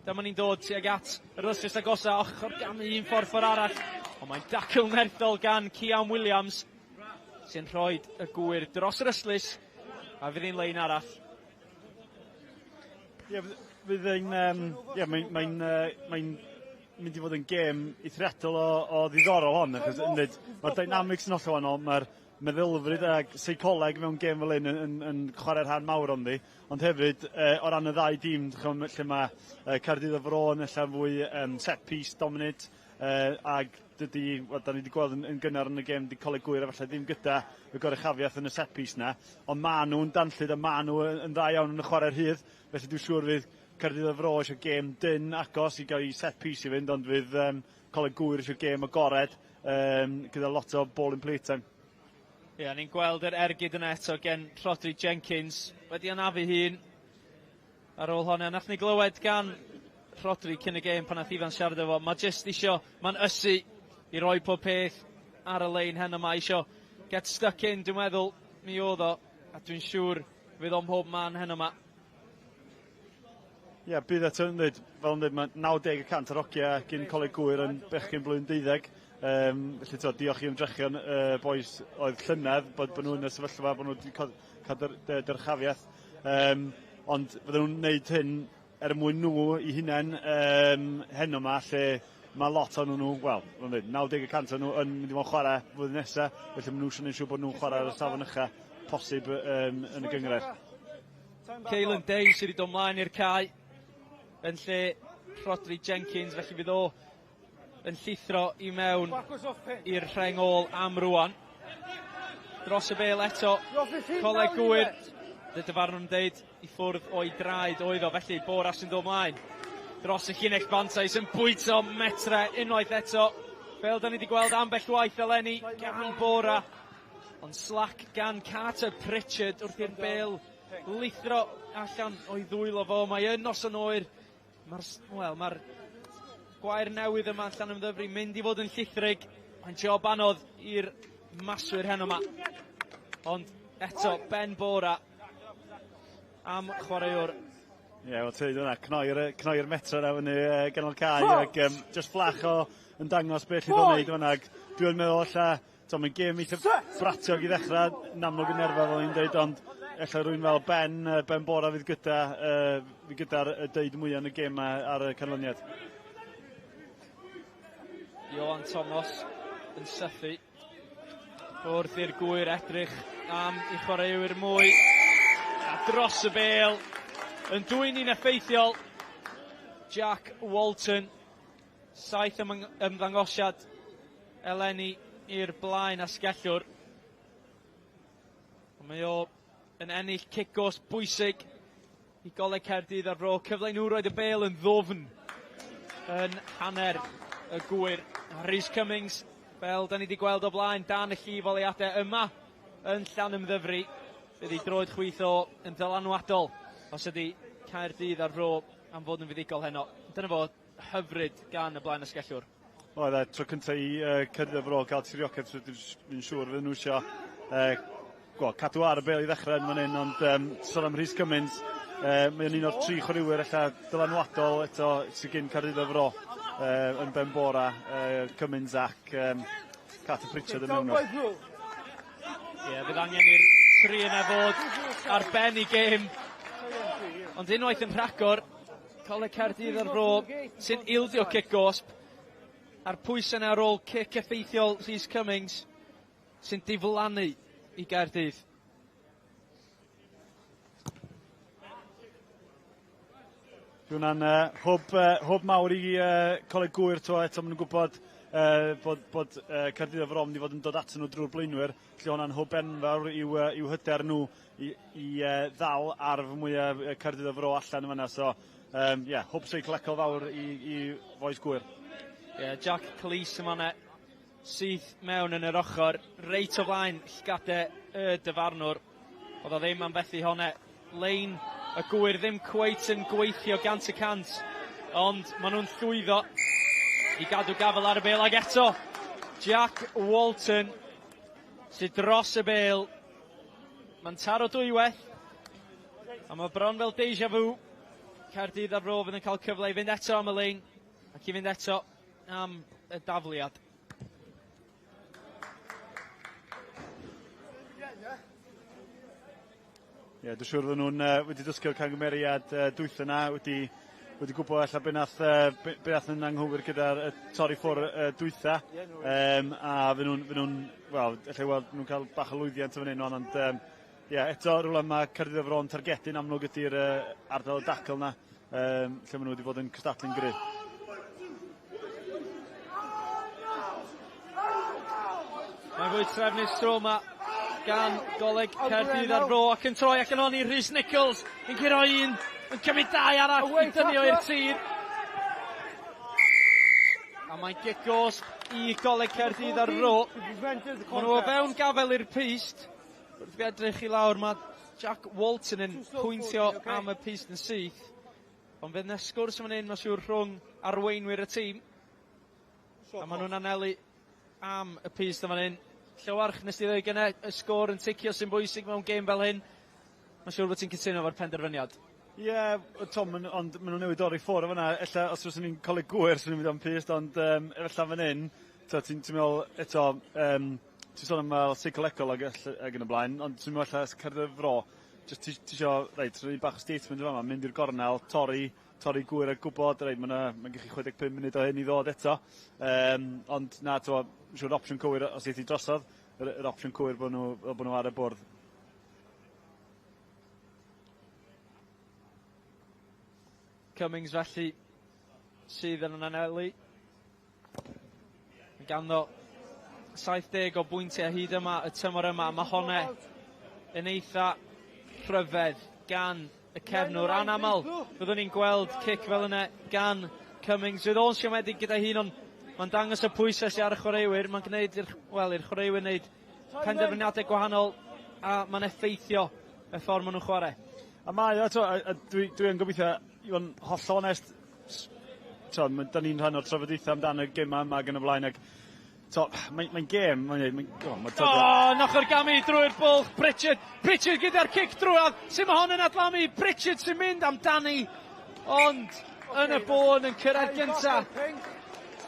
Dyma ni'n dod tuag at yr ystlys agosa, ochr gan un ffordd ffordd arall. Ond mae'n dacl nerthol gan Cian Williams sy'n rhoi y Gŵyr dros yr ystlys a fydd hi'n lein arall. Ie, fydd ein, ie, mae'n mynd i fod yn gêm eithriadol o ddiddorol hon, achos yn dweud, mae'r dynamics yn hollol wahanol, mae'r meddylfryd ac seicoleg mewn gêm fel hyn yn chwarae rhan mawr onddi, ond hefyd o ran y ddau dîm, lle mae Caerdydd y Fro yn ella fwy set piece dominant, ag dydy, wel, da ni wedi gweld yn gynnar yn y gêm, di Coleg Gŵyr efallai ddim gyda y goruchafiaeth yn y set piece na, ond ma nhw'n danllyd a ma nhw yn dda iawn yn y chwarae rhydd, felly dwi'n siŵr fydd Caerdydd y Fro eisiau gêm dynn agos i gael ei set piece i fynd, ond fydd Coleg Gŵyr eisiau gêm agored gyda lot o ball in play time. Ie, yeah, ni'n gweld yr ergyd yna eto gen Rhodri Jenkins wedi anafu hun ar ôl hwnna. Nath ni glywed gan Rhodri cyn y gêm pan nath Ifan siarad efo. Mae jyst isio, mae'n ysu i roi pob peth ar y lein heno yma. Isio get stuck in, dwi'n meddwl, mi oedd o. A dwi'n siŵr fydd o'n mhob man heno yma. Ie, yeah, bydd eto yn dweud, fel yn dweud, mae 90% o'r hogia gyn Coleg Gŵyr yn bechgyn blwyddyn 12. Felly to, diolch i ymdrechion boys oedd llynedd, bod nhw yn y sefyllfa, bod nhw wedi cael dyrchafiaeth. Ond fydden nhw'n gwneud hyn er mwyn nhw i hunain heno yma, lle mae lot o'n nhw, wel, 90% o'n nhw yn mynd i fod yn chwarae flwyddyn nesaf, felly maen nhw eisiau gwneud siŵr bod nhw'n chwarae ar y safon ucha posib yn y gynghrair. Caelan Day sydd wedi dod mlaen i'r cae yn lle Rhodri Jenkins, felly fydd o yn llithro i mewn i'r rheng ôl am rwan. Dros y bêl eto, Coleg Gŵyr. Y dyfarnwr yn deud i ffwrdd o'i draed oedd o, felly Boras sy'n dod mlaen. Dros y llinell fantais yn bwyto metre unwaith eto. Fel da ni wedi gweld ambell waith eleni gan Bora. Ond slac gan Carter Pritchard wrth i'r bêl lithro allan o'i ddwylo fo. Mae yn noson oer. Mae'r well, mae gwair newydd yma yn Llanymddyfri mynd i fod yn llithrig. Mae'n job anodd i'r maswyr heno yma. Ond eto, Ben Bora am chwaraewr Ie, yeah, wel ti'n yna, cnoi'r cnoi metro yna fyny ganol cae ac just fflach o yn dangos beth lle o'n neud fyna. Dwi'n meddwl alla, to, mae'n gêm eitha bratiog i ddechrau, yn amlwg yn nerfa fel ni'n dweud, ond ella rwy'n fel Ben, Ben Bora fydd gyda, fydd gyda'r deud mwyaf yn y gêm ar y canlyniad. Ioan Thomas yn sythu wrth i'r Gwyr edrych am i chwaraewyr mwy. A dros y bêl yn dwyn i'n effeithiol. Jack Walton, 7 ymddangosiad eleni i'r blaen asgellwr. Mae o yn ennill cic gosb bwysig i Goleg Caerdydd a'r Fro. Cyfle i nhw roed y bêl yn ddwfn yn hanner y Gwyr. Rhys Cummings, fel da ni wedi gweld o blaen, dan y llif oleuadau yma yn Llanymddyfri. Fydd ei droed chwith o yn ddylanwadol os ydy Caerdydd a'r Fro am fod yn fuddugol heno. Dyna fo, hyfryd gan y blaen asgellwr. Oedd e, tro cyntaf i Caerdydd a'r Fro gael tiriogaeth, so dwi'n siŵr fydden nhw eisiau well, cadw ar y bêl i ddechrau yn fan hyn, ond sôn am Rhys Cummins, mae'n un o'r tri chwaraewyr ella dylanwadol eto sydd gyn Caerdydd a'r Fro yn Ben Bora, Cummins ac Carter Pritchard yn mewn. Ie, yeah, fydd angen i'r tri yna fod ar ben i gêm. Ond unwaith yn rhagor, Coleg Caerdydd a'r Fro sy'n ildio cic gosb. A'r pwysau yna ar ôl cic effeithiol Rhys Cummings sy'n diflannu i Gaerdydd. Hwnna'n hwb, hwb mawr i Coleg Gŵyr to, eto maen nhw'n gwybod bod, bod Caerdydd a Fro mynd i fod yn dod atyn nhw drwy'r blaenwyr. Felly hwnna'n hwb enfawr i'w, i'w hyder nhw i, i ddal arf mwyaf Caerdydd a Fro allan yn fanna. So, um, yeah, hwb seicolegol fawr i, i fois Gŵyr. Yeah, Jack Cleese yma ne, syth mewn yn yr ochr, reit o flaen llgadau y dyfarnwr. Oedd o ddim am fethu honne. Lein y Gŵyr ddim cweit yn gweithio 100%, ond maen nhw'n llwyddo i gadw gafel ar y bêl. Ac eto, Jack Walton sydd dros y bêl. Mae'n taro dwywaith, a mae bron fel deja vu. Caerdydd a'r Fro fydd yn cael cyfle i fynd eto am y lein, ac i fynd eto am y dafliad. Ie, yeah, dwi'n siŵr fod nhw'n wedi dysgu o'r camgymeriad dwytha yna, wedi, wedi gwybod ella be nath, be, be nath yn anghywir gyda'r torri ffwr dwytha. A fy nhw'n, fy nhw'n, wel, ella weld nhw'n cael bach o lwyddiant yn fan hyn, ond ie, eto rhywle mae Caerdydd a Fro'n targedu'n amlwg ydy'r ardal y dacl yna, lle maen nhw wedi bod yn cystadlu'n gryf. Mae'n fwy trefnus tro yma gan Goleg Caerdydd a'r Fro ac yn troi allan o'n i Rhys Nichols yn curo un, yn cymryd dau arall i dynnu o i'r tir. A mae'n gic gosb i Goleg Caerdydd a'r Fro. Maen nhw o fewn gafel i'r pyst. Wrth fi edrych i lawr, mae Jack Walton yn pwyntio am y pyst yn syth. Ond fydd 'na sgwrs yn fan hyn, mae'n siŵr, rhwng arweinwyr y tîm. A maen nhw'n anelu am y pyst yn fan hyn. Llywarch, nes di ddweud gynne, y sgôr yn ticio sy'n bwysig mewn gêm fel hyn. Mae'n siŵr bod ti'n cytuno efo'r penderfyniad. Ie, yeah, Tom, ond maen nhw'n newid dorri ffwrdd o fan'na. Ella os fyswn ni'n Coleg Gŵyr, swn i'n mynd am pyst, ond efallai fan hyn, ti'n ti meddwl eto, ti'n sôn am fel seicolegol ag, ag yn y blaen, ond ti'n meddwl ella Caerdydd Fro, just ti, ti isio, reit, rhoi bach o statement yn fama, mynd i'r gornel, torri, torri Gŵyr a gwybod, reit, mae ma gen chi 65 munud o hyn i ddod eto. Ond na, ti'n siŵr opsiwn cywir os eith i drosodd, yr, yr opsiwn cywir bod nhw ar y bwrdd. Cummings felly sydd yn anelu. Mae ganddo 70 o bwyntiau hyd yma y tymor yma. Mae honne yn eitha rhyfedd gan y cefnwr. Anaml fyddwn ni'n gweld cic fel yna gan Cummings. Fydd o'n siomedig gyda hun, ond mae'n dangos y pwysau sydd ar y chwaraewyr. Mae'n gwneud i'r well, i'r chwaraewyr wneud penderfyniadau gwahanol a mae'n effeithio y ffordd maen nhw'n chwarae. A mae o, a, a dwi, dwi yn gobeithio, i fod yn hollol onest, to, da ni'n rhan o'r trafodaethau amdano y gemau yma ac yn y blaen, ac to, mae'n mae gêm, mae'n... Mae, oh, mae O, oh, gamu drwy'r bwlch, Pritchard, Pritchard gyda'r cic drwad, sy'n mae hon yn adlamu, Pritchard sy'n mynd amdani, ond yn y bôn yn cyrraedd gynta.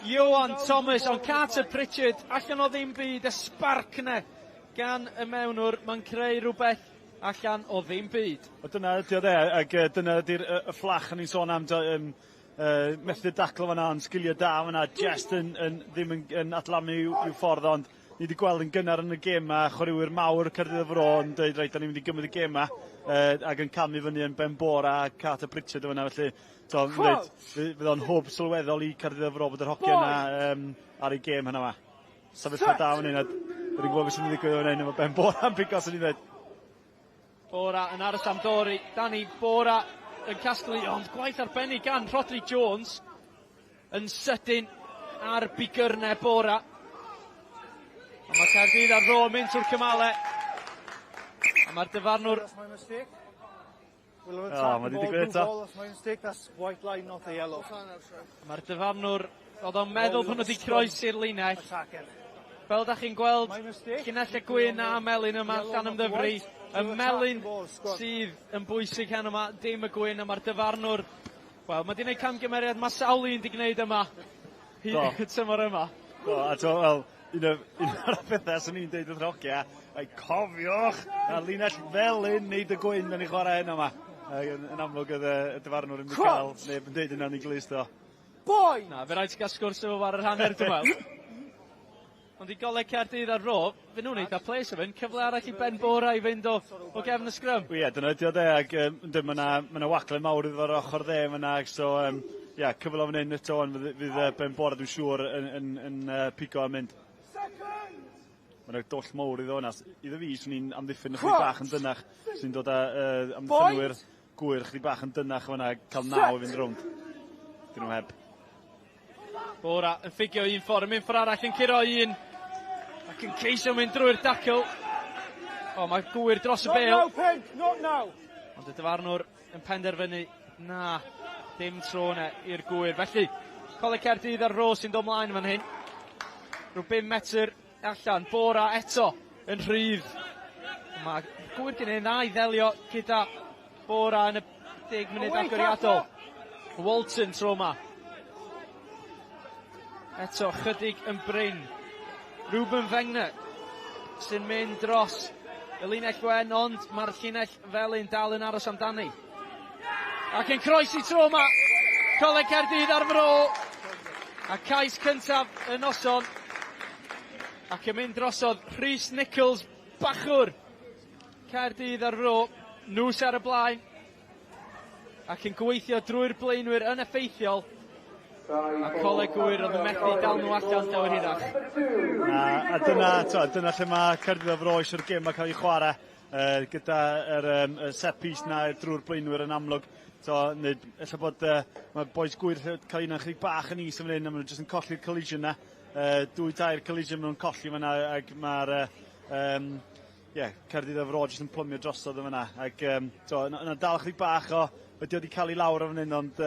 Ioan Thomas, ond Carter Pritchard, allan o ddim byd, y sparc yna gan y mewnwr, mae'n creu rhywbeth allan o ddim byd. O dyna ydi o de, ac dyna ydy'r y fflach o'n i'n sôn am, methu daclo fan'na, ond sgiliau da fan'na, jest yn, yn, ddim yn, yn adlamu i'w, i'w ffordd, ond ni wedi gweld yn gynnar yn y gêm ma, chwaraewyr mawr Caerdydd y Fro yn dweud, reit, da ni'n mynd i gymryd y gêm ma, ac yn camu fyny yn Ben Bora a Carter Pritchard o fan'na, felly, to, dweud, fydd o'n hwb sylweddol i Caerdydd y Fro bod yr hoci yna ar ei gêm hynna ma. Sefyllfa da fan hyn, a dyn ni'n gwybod beth sy'n digwydd fan hyn efo Ben Bora yn pigo, sy'n ni'n dweud. Bora yn aros am Dori, Danny Bora yn casglu, ond gwaith arbennig gan Rhodri Jones yn sydyn ar bigyrnau Bora. A mae Caerdydd ar ro mynd trwy'r cymalau. A mae'r dyfarnwr... O, mae wedi digwydd eto. Mae'r dyfarnwr, oedd o'n meddwl bod nhw wedi croesi'r linell. Fel da chi'n gweld, llinell y gwyn a melyn yma, Llanymddyfri. Y melyn sydd yn bwysig heno yma, dim y gwyn, a mae'r dyfarnwr... Wel, mae wedi gwneud camgymeriad, mae sawl un wedi gwneud yma, hyd y tymor yma. Do, a to, wel, un o'r pethau swn i'n deud wrth hogia, ai cofiwch, na linell felyn neud y gwyn da ni'n chwarae heno yma. Yn, yn amlwg oedd y dyfarnwr yn mynd cael neb yn deud yna ni'n glust o. Boi! Na, fe rhaid ti gael sgwrs efo ar yr hanner, dwi'n meddwl. Ond i Goleg Caerdydd ar ro, fe nhw'n eitha ples o fynd. Cyfle arall i Ben Bora i fynd o, o gefn y sgrym. Ie, dyna ydi o de, ac um, mae yna ma wagle mawr iddo ar ochr dde fyna, so um, ia, cyfle fan hyn eto, ond fydd, fydd Ben Bora dwi'n siŵr yn, yn, yn, yn pigo a mynd. Mae yna doll mawr iddo yna. Iddo fi, swn i'n amddiffyn ychydig bach yn dynach, sy'n dod â amddiffynwyr Gŵyr chydig bach yn dynach fyna, cael naw i fynd rownd. Dyn nhw heb. Bora yn ffugio un ffordd, yn mynd ffordd arall yn curo un. Ac yn ceisio mynd drwy'r dacl. O, mae Gŵyr dros y bêl. Not now, Pink, not now. Ond y dyfarnwr yn penderfynu, na, dim tro yna i'r Gŵyr. Felly, Coleg Caerdydd a'r Rose sy'n dod mlaen fan hyn. Rhyw 5 metr allan. Bora eto yn rhydd. Mae Gŵyr di wneud dda i ddelio gyda Bora yn y 10 munud agoriadol. Walton tro yma. Eto chydig yn brin. Ruben Fengner sy'n mynd dros y linell wen, ond mae'r llinell felyn dal yn aros amdani. Ac yn croesi tro yma, Coleg Caerdydd ar fro. A cais cyntaf y noson. Ac yn mynd drosodd Rhys Nichols, bachwr Caerdydd ar fro. Nhw sy ar y blaen. Ac yn gweithio drwy'r blaenwyr yn effeithiol. A Coleg Gŵyr oedd yn methu dal nhw allan llawer hirach. Na, a dyna, to, dyna lle mae Caerdydd o Fro eisiau'r gêm a cael ei chwarae gyda yr set piece na drwy'r blaenwyr yn amlwg. To, neu, ella bod mae boys Gŵyr cael un chydig bach yn is yn fan hyn, a maen nhw jyst yn colli'r collision na. Dwy tair collision maen nhw'n colli fan'na, ac mae'r ie, Caerdydd a Fro jyst yn plymio drosodd yn fan'na. Ac to, yna, yna dal chydig bach o, wedi wedi cael ei lawr o fan hyn, ond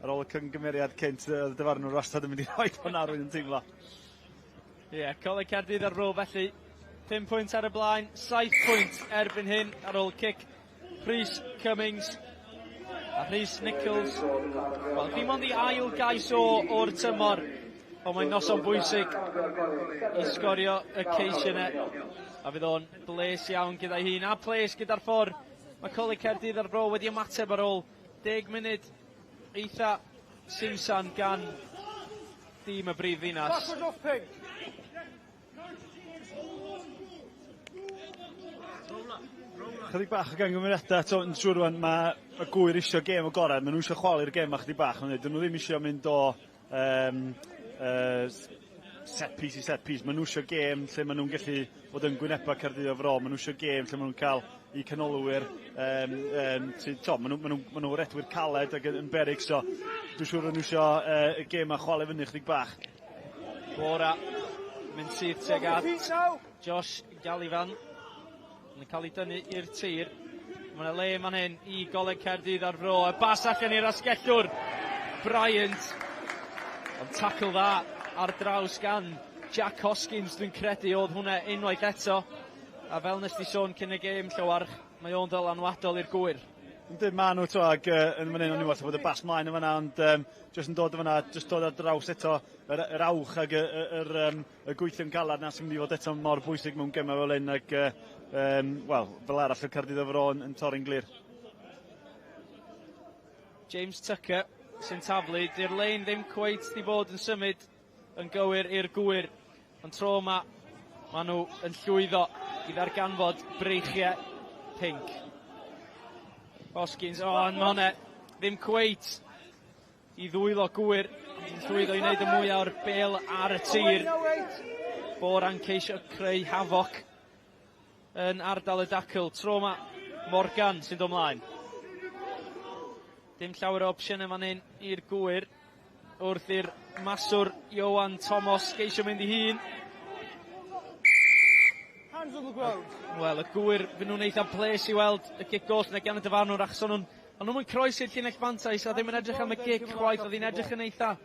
ar ôl y cymgymeriad cynt, oedd y dyfarnwr wastad yn mynd i roi hwnna rwy'n yn teimlo. Ie, yeah, Coleg Caerdydd ar Fro felly. 5 pwynt ar y blaen, 7 pwynt erbyn hyn ar ôl cic Rhys Cummings a Rhys Nichols. Wel, dim ond i ail gais o o'r tymor, ond mae'n noson bwysig i sgorio y ceis yna. A fydd o'n bles iawn gyda'i hun, a ples gyda'r ffordd. Mae Coleg Caerdydd ar Fro wedi ymateb ar ôl 10 munud eitha simsan gan dîm y brif ddinas. Chydig bach o gangymeriadau, to, yn siŵr rwan, mae y Gŵyr isio gêm agored, maen nhw eisiau chwalu'r gêm a chydig bach, ond dyn nhw ddim eisiau mynd o set piece i set piece, maen nhw eisiau gêm lle maen nhw'n gallu bod yn gwynebau Caerdydd o Fro, maen nhw eisiau gêm lle maen nhw'n cael eu canolwyr, to, maen nhw, maen nhw, maen nhw redwyr caled ac yn, yn beryg, so dwi'n siŵr maen nhw eisiau y gêm a chwalu fyny chydig bach. Bora, mynd syth tuag at Josh Gallivan, yn cael ei dynnu i'r tir. Mae yna le fan hyn i Goleg Caerdydd ar Fro. Y bas allan i'r asgellwr, Bryant. Ond tackle dda ar draws gan Jack Hoskins, dwi'n credu, oedd hwnna unwaith eto. A fel nes di sôn cyn y gêm, Llywarch, mae o'n ddylanwadol i'r Gwyr. Yndi, maen nhw, to, ac yn fan hyn o'n i'n meddwl bod y bas mlaen yn fanna, ond jyst yn dod yn fanna, jyst dod ar draws eto yr, yr awch ac y, y, yr, um, y gweithio'n galad na sy'n mynd i fod eto mor bwysig mewn gemau fel hyn, ac wel, fel arall y Caerdydd o Fro yn, yn torri'n glir. James Tucker sy'n taflu, di'r lein ddim cweit di bod yn symud yn gywir i'r Gwyr. Ond tro yma, maen nhw yn llwyddo i ddarganfod breichiau pinc. Hoskins, o, oh, mae hwnna ddim cweit i ddwylo Gwyr. Yn llwyddo i wneud y mwyaf o'r bel ar y tir. Bora'n ceisio creu hafoc yn ardal y dacl. Tro yma, Morgan sy'n dod mlaen. Dim llawer o opsiynau fan hyn i'r Gwyr. Wrth i'r maswr Ioan Thomas geisio mynd i hun. Hands on the ground. Wel, y Gwyr, fy nhw'n eitha ples i weld y gic goll na gan y dyfarnwr achos o'n nhw'n o'n nhw'n croesi'r llinell fantais a ddim yn edrych am y gic chwaith, oedd hi'n edrych yn eitha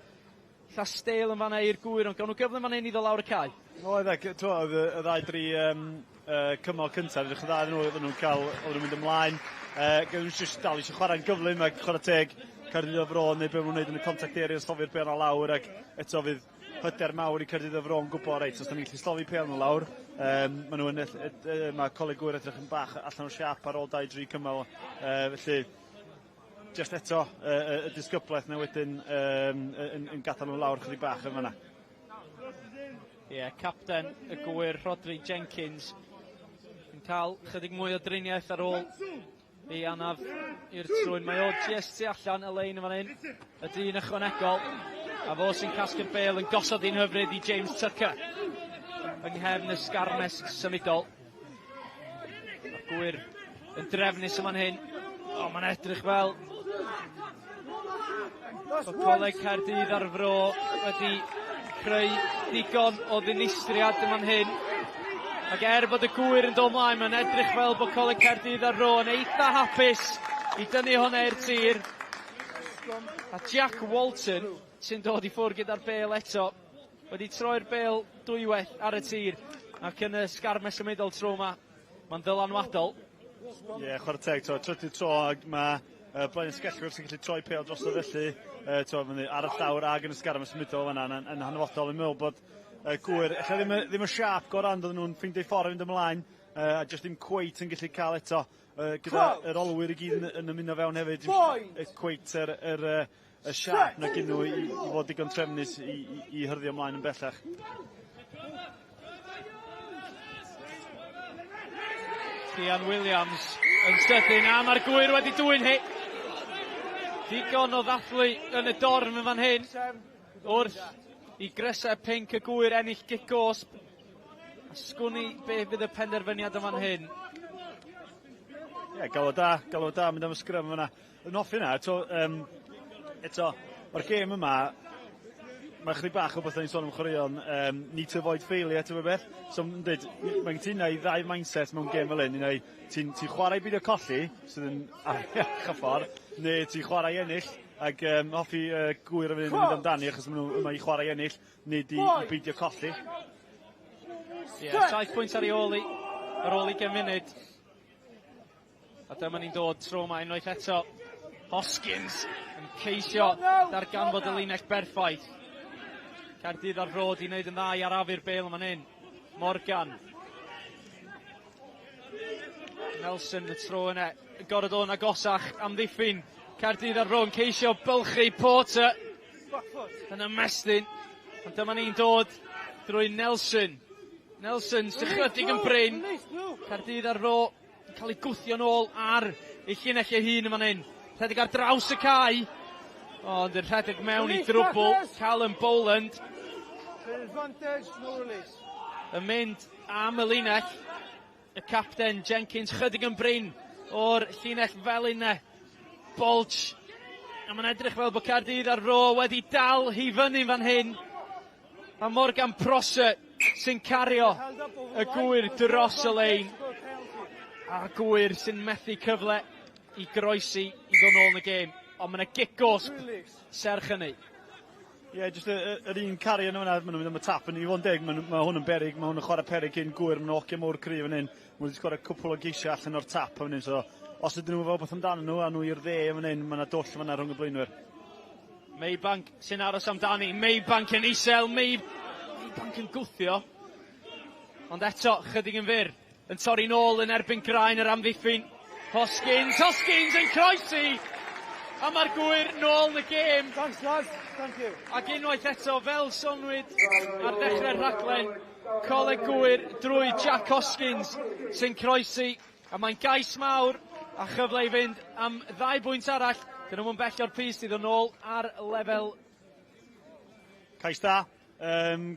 eitha stêl yn fanna i'r Gwyr, ond gawn nhw gyfle fan hyn i ddod lawr y cae. Oedd, ac oedd y ddau dri cymal cyntaf, edrych yn dda iddyn nhw, oedden nhw'n cael, oedden nhw'n mynd ymlaen. Gawn nhw jyst dal eisiau chwarae'n gyflym ac chwarae teg Caerdydd o Fro neu be maen nhw'n neud yn y contact area, slofi'r bêl 'na lawr ac eto fydd hyder mawr i Caerdydd o Fro yn gwybod, reit, os da ni'n gallu slofi pêl nhw lawr, maen nhw yn, mae Coleg Gwyr edrych yn bach allan o siap ar ôl 2-3 cymal, felly Jyst eto, y, y, y disgyblaeth na wedyn um, yn, yn gadael nhw lawr chydig bach yn fanna. Ie, yeah, capten y Gwyr, Rhodri Jenkins, yn cael chydig mwy o driniaeth ar ôl ei anaf i'r trwyn. Mae o jyst tu allan y lein yn fan hyn, y dyn ychwanegol, a fo sy'n casglu'r bel yn gosod un hyfryd i James Tucker yng nghefn y sgarmes symudol. Mae'r Gwyr yn drefnus yn fan hyn. O, mae'n edrych fel bod Coleg Caerdydd a'r Fro wedi creu digon o ddinistriad yn fan hyn. Ac er bod y Gwyr yn dod mlaen, mae'n edrych fel bod Coleg Caerdydd a'r Fro yn eitha hapus i dynnu hwnna i'r tir. A Jack Walton sy'n dod i ffwrdd gyda'r bel eto. Wedi troi'r bel dwywaith ar y tir ac yn y sgarmes symudol tro yma, mae'n ddylanwadol. Ie, yeah, chwarae teg, to, trydydd tro, ac mae blaen ysgellwyr sy'n gallu troi pêl drosodd felly, to, fyny, ar y llawr ag yn y sgarmes symudol fan'na, yn, yn hanfodol. Fi'n meddwl bod Gwyr, ella ddim, ddim y siâp gorau, ond oedden nhw'n ffeindio ffordd i fynd ymlaen, a jyst ddim cweit yn gallu cael eto, gyda yr olwyr i gyd yn, yn ymuno fewn hefyd, ddim cweit yr, yr, y siâp na gyn nhw i, i fod digon trefnus i, i, i hyrddio ymlaen yn bellach. Rhian Williams yn sydyn a mae'r Gwyr wedi dwyn hi. Digon o ddathlu yn y dorf yn fan hyn. Wrth i grysau pinc y Gwyr ennill gic gosb. A sgwn i be fydd y penderfyniad yn fan hyn. Ie, yeah, galw da, galw da, mynd am y sgrym fyna. Yn hoffi hynna, eto, um, eto, mae'r gêm yma, mae chydig bach o beth ni'n sôn am chwaraeon, need to avoid failure, ti'n beth? So, mae'n dweud, mae'n cytuno i ddau mindset mewn gêm fel hyn, un ti'n ti chwarae i beidio colli, sydd yn ariach y ffordd, neu ti'n chwarae i ennill, ac hoffi Gwyr yn mynd amdani, achos maen nhw yma i chwarae i ennill, nid i, i beidio colli. Ie, yeah, 7 pwynt ar ei ôl i, ar ôl 20 munud. A dyma ni'n dod tro yma unwaith eto. Hoskins yn ceisio darganfod y linell berffaith. Caerdydd ar rod i wneud yn dda i arafu'r bel yma'n hyn. Morgan. Nelson y tro yna. Gorod o'n agosach amddiffyn. Caerdydd ar yn ceisio bylchu Porter. Yn ymestyn. Ond dyma ni'n dod drwy Nelson. Nelson sy'n chydig yn brin. Caerdydd ar ro yn cael ei gwthio nôl ar ei llinell ei hun yn fan hyn. Rhedeg ar draws y cae. Ond yn rhedeg mewn i drwbl. Callum Boland. Yn mynd am y linell. Y capten Jenkins chydig yn brin o'r llinell felyn 'ne. Bolch. A mae'n edrych fel bod Caerdydd ar Fro wedi dal hi fyny fan hyn. A Morgan Prosser sy'n cario y Gwyr dros y lein. A'r Gwyr sy'n methu cyfle i groesi i ddod nôl yn y gêm. Ond mae yna gic gosb serch hynny. Ie, Ie, yeah, jyst yr un cari yn yna, maen nhw'n mynd am y tap, yn i fod yn deg, mae hwn yn berig, mae hwn yn chwarae perig cyn Gwyr, maen nhw'n hogia mowr cryf yn hyn, maen nhw wedi sgorio cwpl o geisiau allan o'r tap yn hyn, so os ydyn nhw efo beth amdano nhw, a nhw i'r dde yn hyn, mae yna dwll yna rhwng y blaenwyr. Maybank sy'n aros amdani, Maybank yn isel, Maybank yn gwthio, ond eto, chydig yn fyr, yn torri nôl yn erbyn graen yr amddiffyn. Hoskins, Hoskins yn croesi! A mae'r Gwyr nôl yn y gêm. Thanks lads, thank you. Ac unwaith eto, fel sonwyd ar ddechrau'r rhaglen, Coleg Gwyr drwy Jack Hoskins sy'n croesi. A mae'n gais mawr a chyfle i fynd am ddau bwynt arall. Dyn nhw'n bell o'r pyst i ddod nôl ar lefel. Cais da.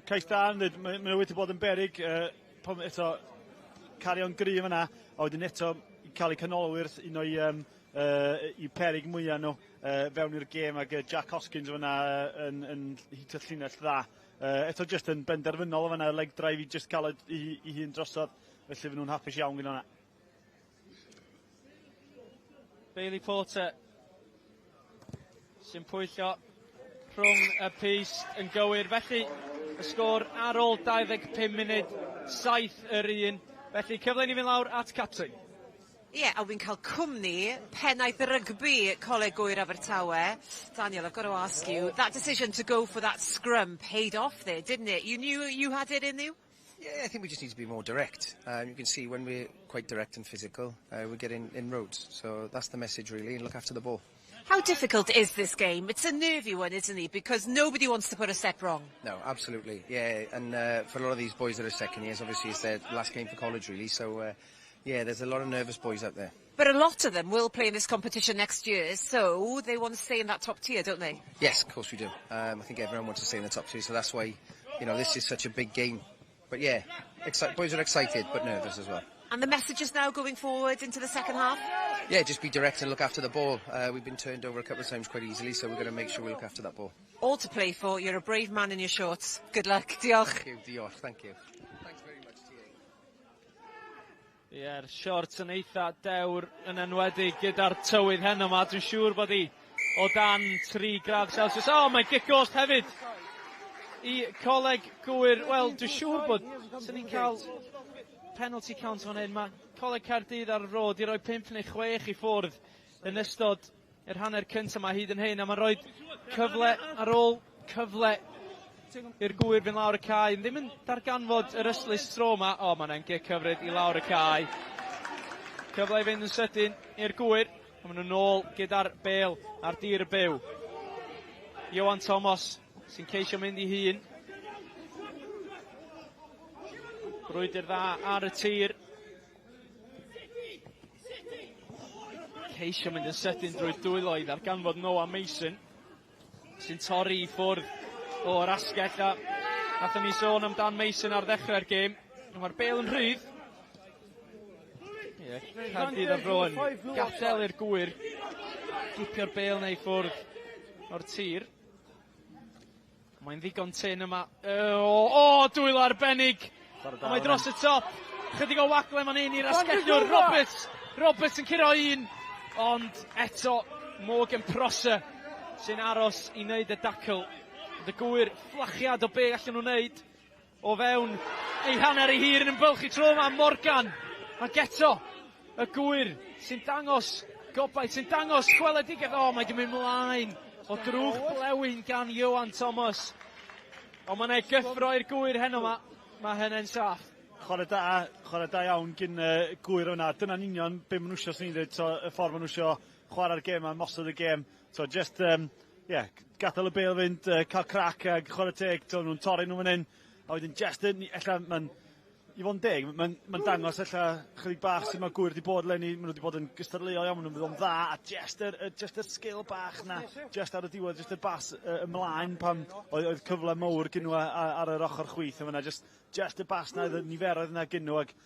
Cais da, maen nhw wedi bod yn berig. Eto, cario'n gryf yna, a wedyn eto cael eu canolwyr, un o'i i perig mwyaf nhw fewn i'r gêm, ac Jack Hoskins fyna yn hitio llinell dda. Eto jyst yn benderfynol fyna, leg drive i jyst cael ei hun drosodd, felly fy nhw'n hapus iawn gyda hwnna. Bailey Porter sy'n pwyllo rhwng y pyst yn gywir. Felly, y sgôr ar ôl 25 munud, 7 yr 1. Felly, cyfle ni fynd lawr at Catrin. Ie, yeah, a wy'n cael cwmni pennaeth rygbi Coleg Gŵyr Abertawe. Daniel, I've got to ask you, that decision to go for that scrum paid off there, didn't it? You knew you had it in you? Yeah, I think we just need to be more direct. You can see when we're quite direct and physical, we're getting inroads. So that's the message really, and look after the ball. How difficult is this game? It's a nervy one, isn't it? Because nobody wants to put a step wrong. No, absolutely. Yeah, and for a lot of these boys that are second years, obviously it's their last game for college really. So, yeah, there's a lot of nervous boys out there. But a lot of them will play in this competition next year, so they want to stay in that top tier, don't they? Yes, of course we do. I think everyone wants to stay in the top tier, so that's why this is such a big game. But yeah, boys are excited, but nervous as well. And the messages now going forward into the second half? Yeah, just be direct and look after the ball. We've been turned over a couple of times quite easily, so we're going to make sure we look after that ball. All to play for. You're a brave man in your shorts. Good luck. Diolch. Thank you. Diolch. Thank you. Thanks very much, TA. Ie, yeah, shorts yn eitha dewr yn enwedig gyda'r tywydd heno yma. Dwi'n siŵr bod hi o dan 3 gradd Celsius. O, oh, mae'n gic gosb hefyd i Coleg Gŵyr. Wel, dwi'n siŵr bod sy'n ni'n cael penalty count fan hyn. Mae Coleg Caerdydd a'r Fro 'di roi 5 neu 6 i ffwrdd yn ystod yr hanner cyntaf yma hyd yn hyn. A mae'n rhoi cyfle ar ôl cyfle i'r Gŵyr fynd lawr y cae. Ddim yn darganfod yr ystlys tro yma. O, mae'n gic hyfryd i lawr y cae. Cyfle i fynd yn sydyn i'r Gŵyr. A maen nhw'n nôl gyda'r bêl ar dir y byw. Ioan Thomas sy'n ceisio mynd i hun. Brwydr dda ar y tir. Ceisio mynd yn sydyn drwy dwylo i ddarganfod Noah Mason sy'n torri i ffwrdd o'r asgell a nathon ni sôn amdan Mason ar ddechrau'r gêm. Mae'r bêl yn rhydd. Ie, Caerdydd a'r Fro yn gadael i'r Gŵyr gipio'r bêl neu ffwrdd o'r tir. Mae'n ddigon tyn yma. O, o, dwylo arbennig. A mae dros y top. Chydig o wagle fan hyn i'r asgellwr Roberts. Roberts yn curo un. Ond eto Morgan Prosser sy'n aros i wneud y dacl. Y Gŵyr fflachiad o be allan nhw wneud o fewn ei hanner ei hun yn bylchu tro yma Morgan. Ac eto y Gŵyr sy'n dangos gobaith, sy'n dangos gweledigaeth. O, mae di mynd mlaen o drwch blewyn gan Ioan Thomas. Ond mae'n ei gyffro i'r Gŵyr heno yma. Mae hynny'n saff. Chwarae da iawn gyn Gŵyr yna. Dyna'n union be maen nhw eisiau, swn i'n dweud, so, y ffordd maen nhw eisiau chwarae'r gêm a mosod y gêm. So just, yeah, gadael y bêl fynd, cael crac a chwarae teg, so, nhw'n torri nhw fan hyn. A wedyn just, ella, mae'n, i fod yn deg, mae'n ma dangos ella chydig bach sydd mae Gŵyr wedi bod leni, maen nhw wedi bod yn gystadleuol iawn, maen nhw'n bod yn dda, a just yr sgil bach na, just ar y diwedd, just y bas ymlaen pan oedd cyfle mowr gyn nhw ar yr ochr chwith, a fyna, just y bas na, y niferoedd yna gyn nhw, ac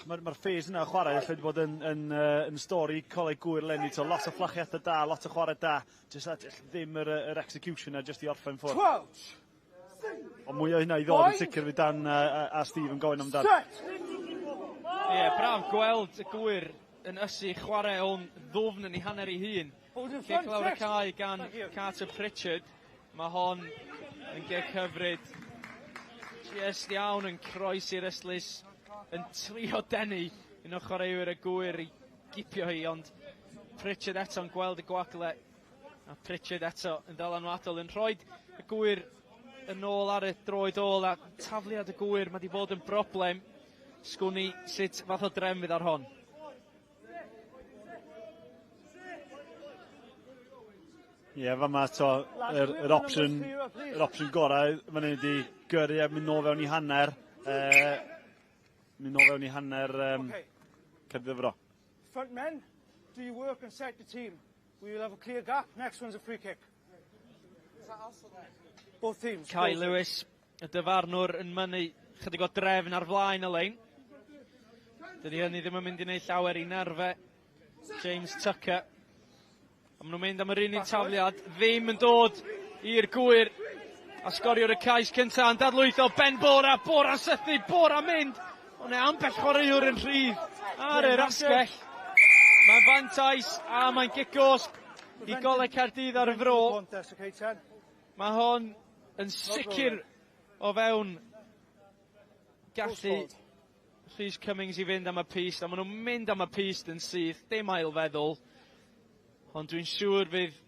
mae'r ma phase yna o chwarae ella wedi bod yn stori Coleg Gŵyr leni, so lot o fflachiadau da, lot o chwarae da, just ddim yr execution na, just i orffen ffwrdd. 12. Ond mwy o hynna i ddod yn sicr fydd Dan a Steve yn gofyn amdan. Ie, yeah, braf gweld y Gŵyr yn ysu chwarae o'n ddwfn yn ei hanner ei hun. Cic lawr y cae gan Carter Pritchard. Mae hon yn gic hyfryd. Just iawn yn croesi'r ystlys, yn trio denu un o chwaraewyr y Gŵyr i gipio hi, ond Pritchard eto'n gweld y gwagle, a Pritchard eto yn ddylanwadol yn rhoi y Gŵyr yn ôl ar y droed ôl, a tafliad y Gŵyr, mae wedi bod yn broblem. Sgwn i sut fath o drefn fydd ar hon. Ie, yeah, fama to, yr, yr opsiwn, yr opsiwn gorau fan hyn ydi gyrru a mynd nôl fewn i hanner. Mynd nôl fewn i hanner okay. Caerdydd Fro. Front men, do your work and set the team. We will have a clear gap. Next one's a free kick. Both teams. Kai Lewis, y dyfarnwr yn mynnu chydig o drefn ar flaen y lein. Dydy hynny ddim yn mynd i wneud llawer i nerfe James Tucker. A maen nhw'n mynd am yr un un tafliad, ddim yn dod i'r Gŵyr. A sgoriwr y cais cyntaf yn dadlwytho Ben Bora, Bora sythu, Bora mynd. Ond e ambell chwaraewr yn rhydd ar yr asgell. Mae'n fantais a mae'n gic gosb i Goleg Caerdydd ar y Fro. Mae hon yn sicr o fewn gallu Rhys Cummings i fynd am y pyst, a maen nhw'n mynd am y pyst yn syth, dim ail feddwl. Ond dwi'n siŵr fydd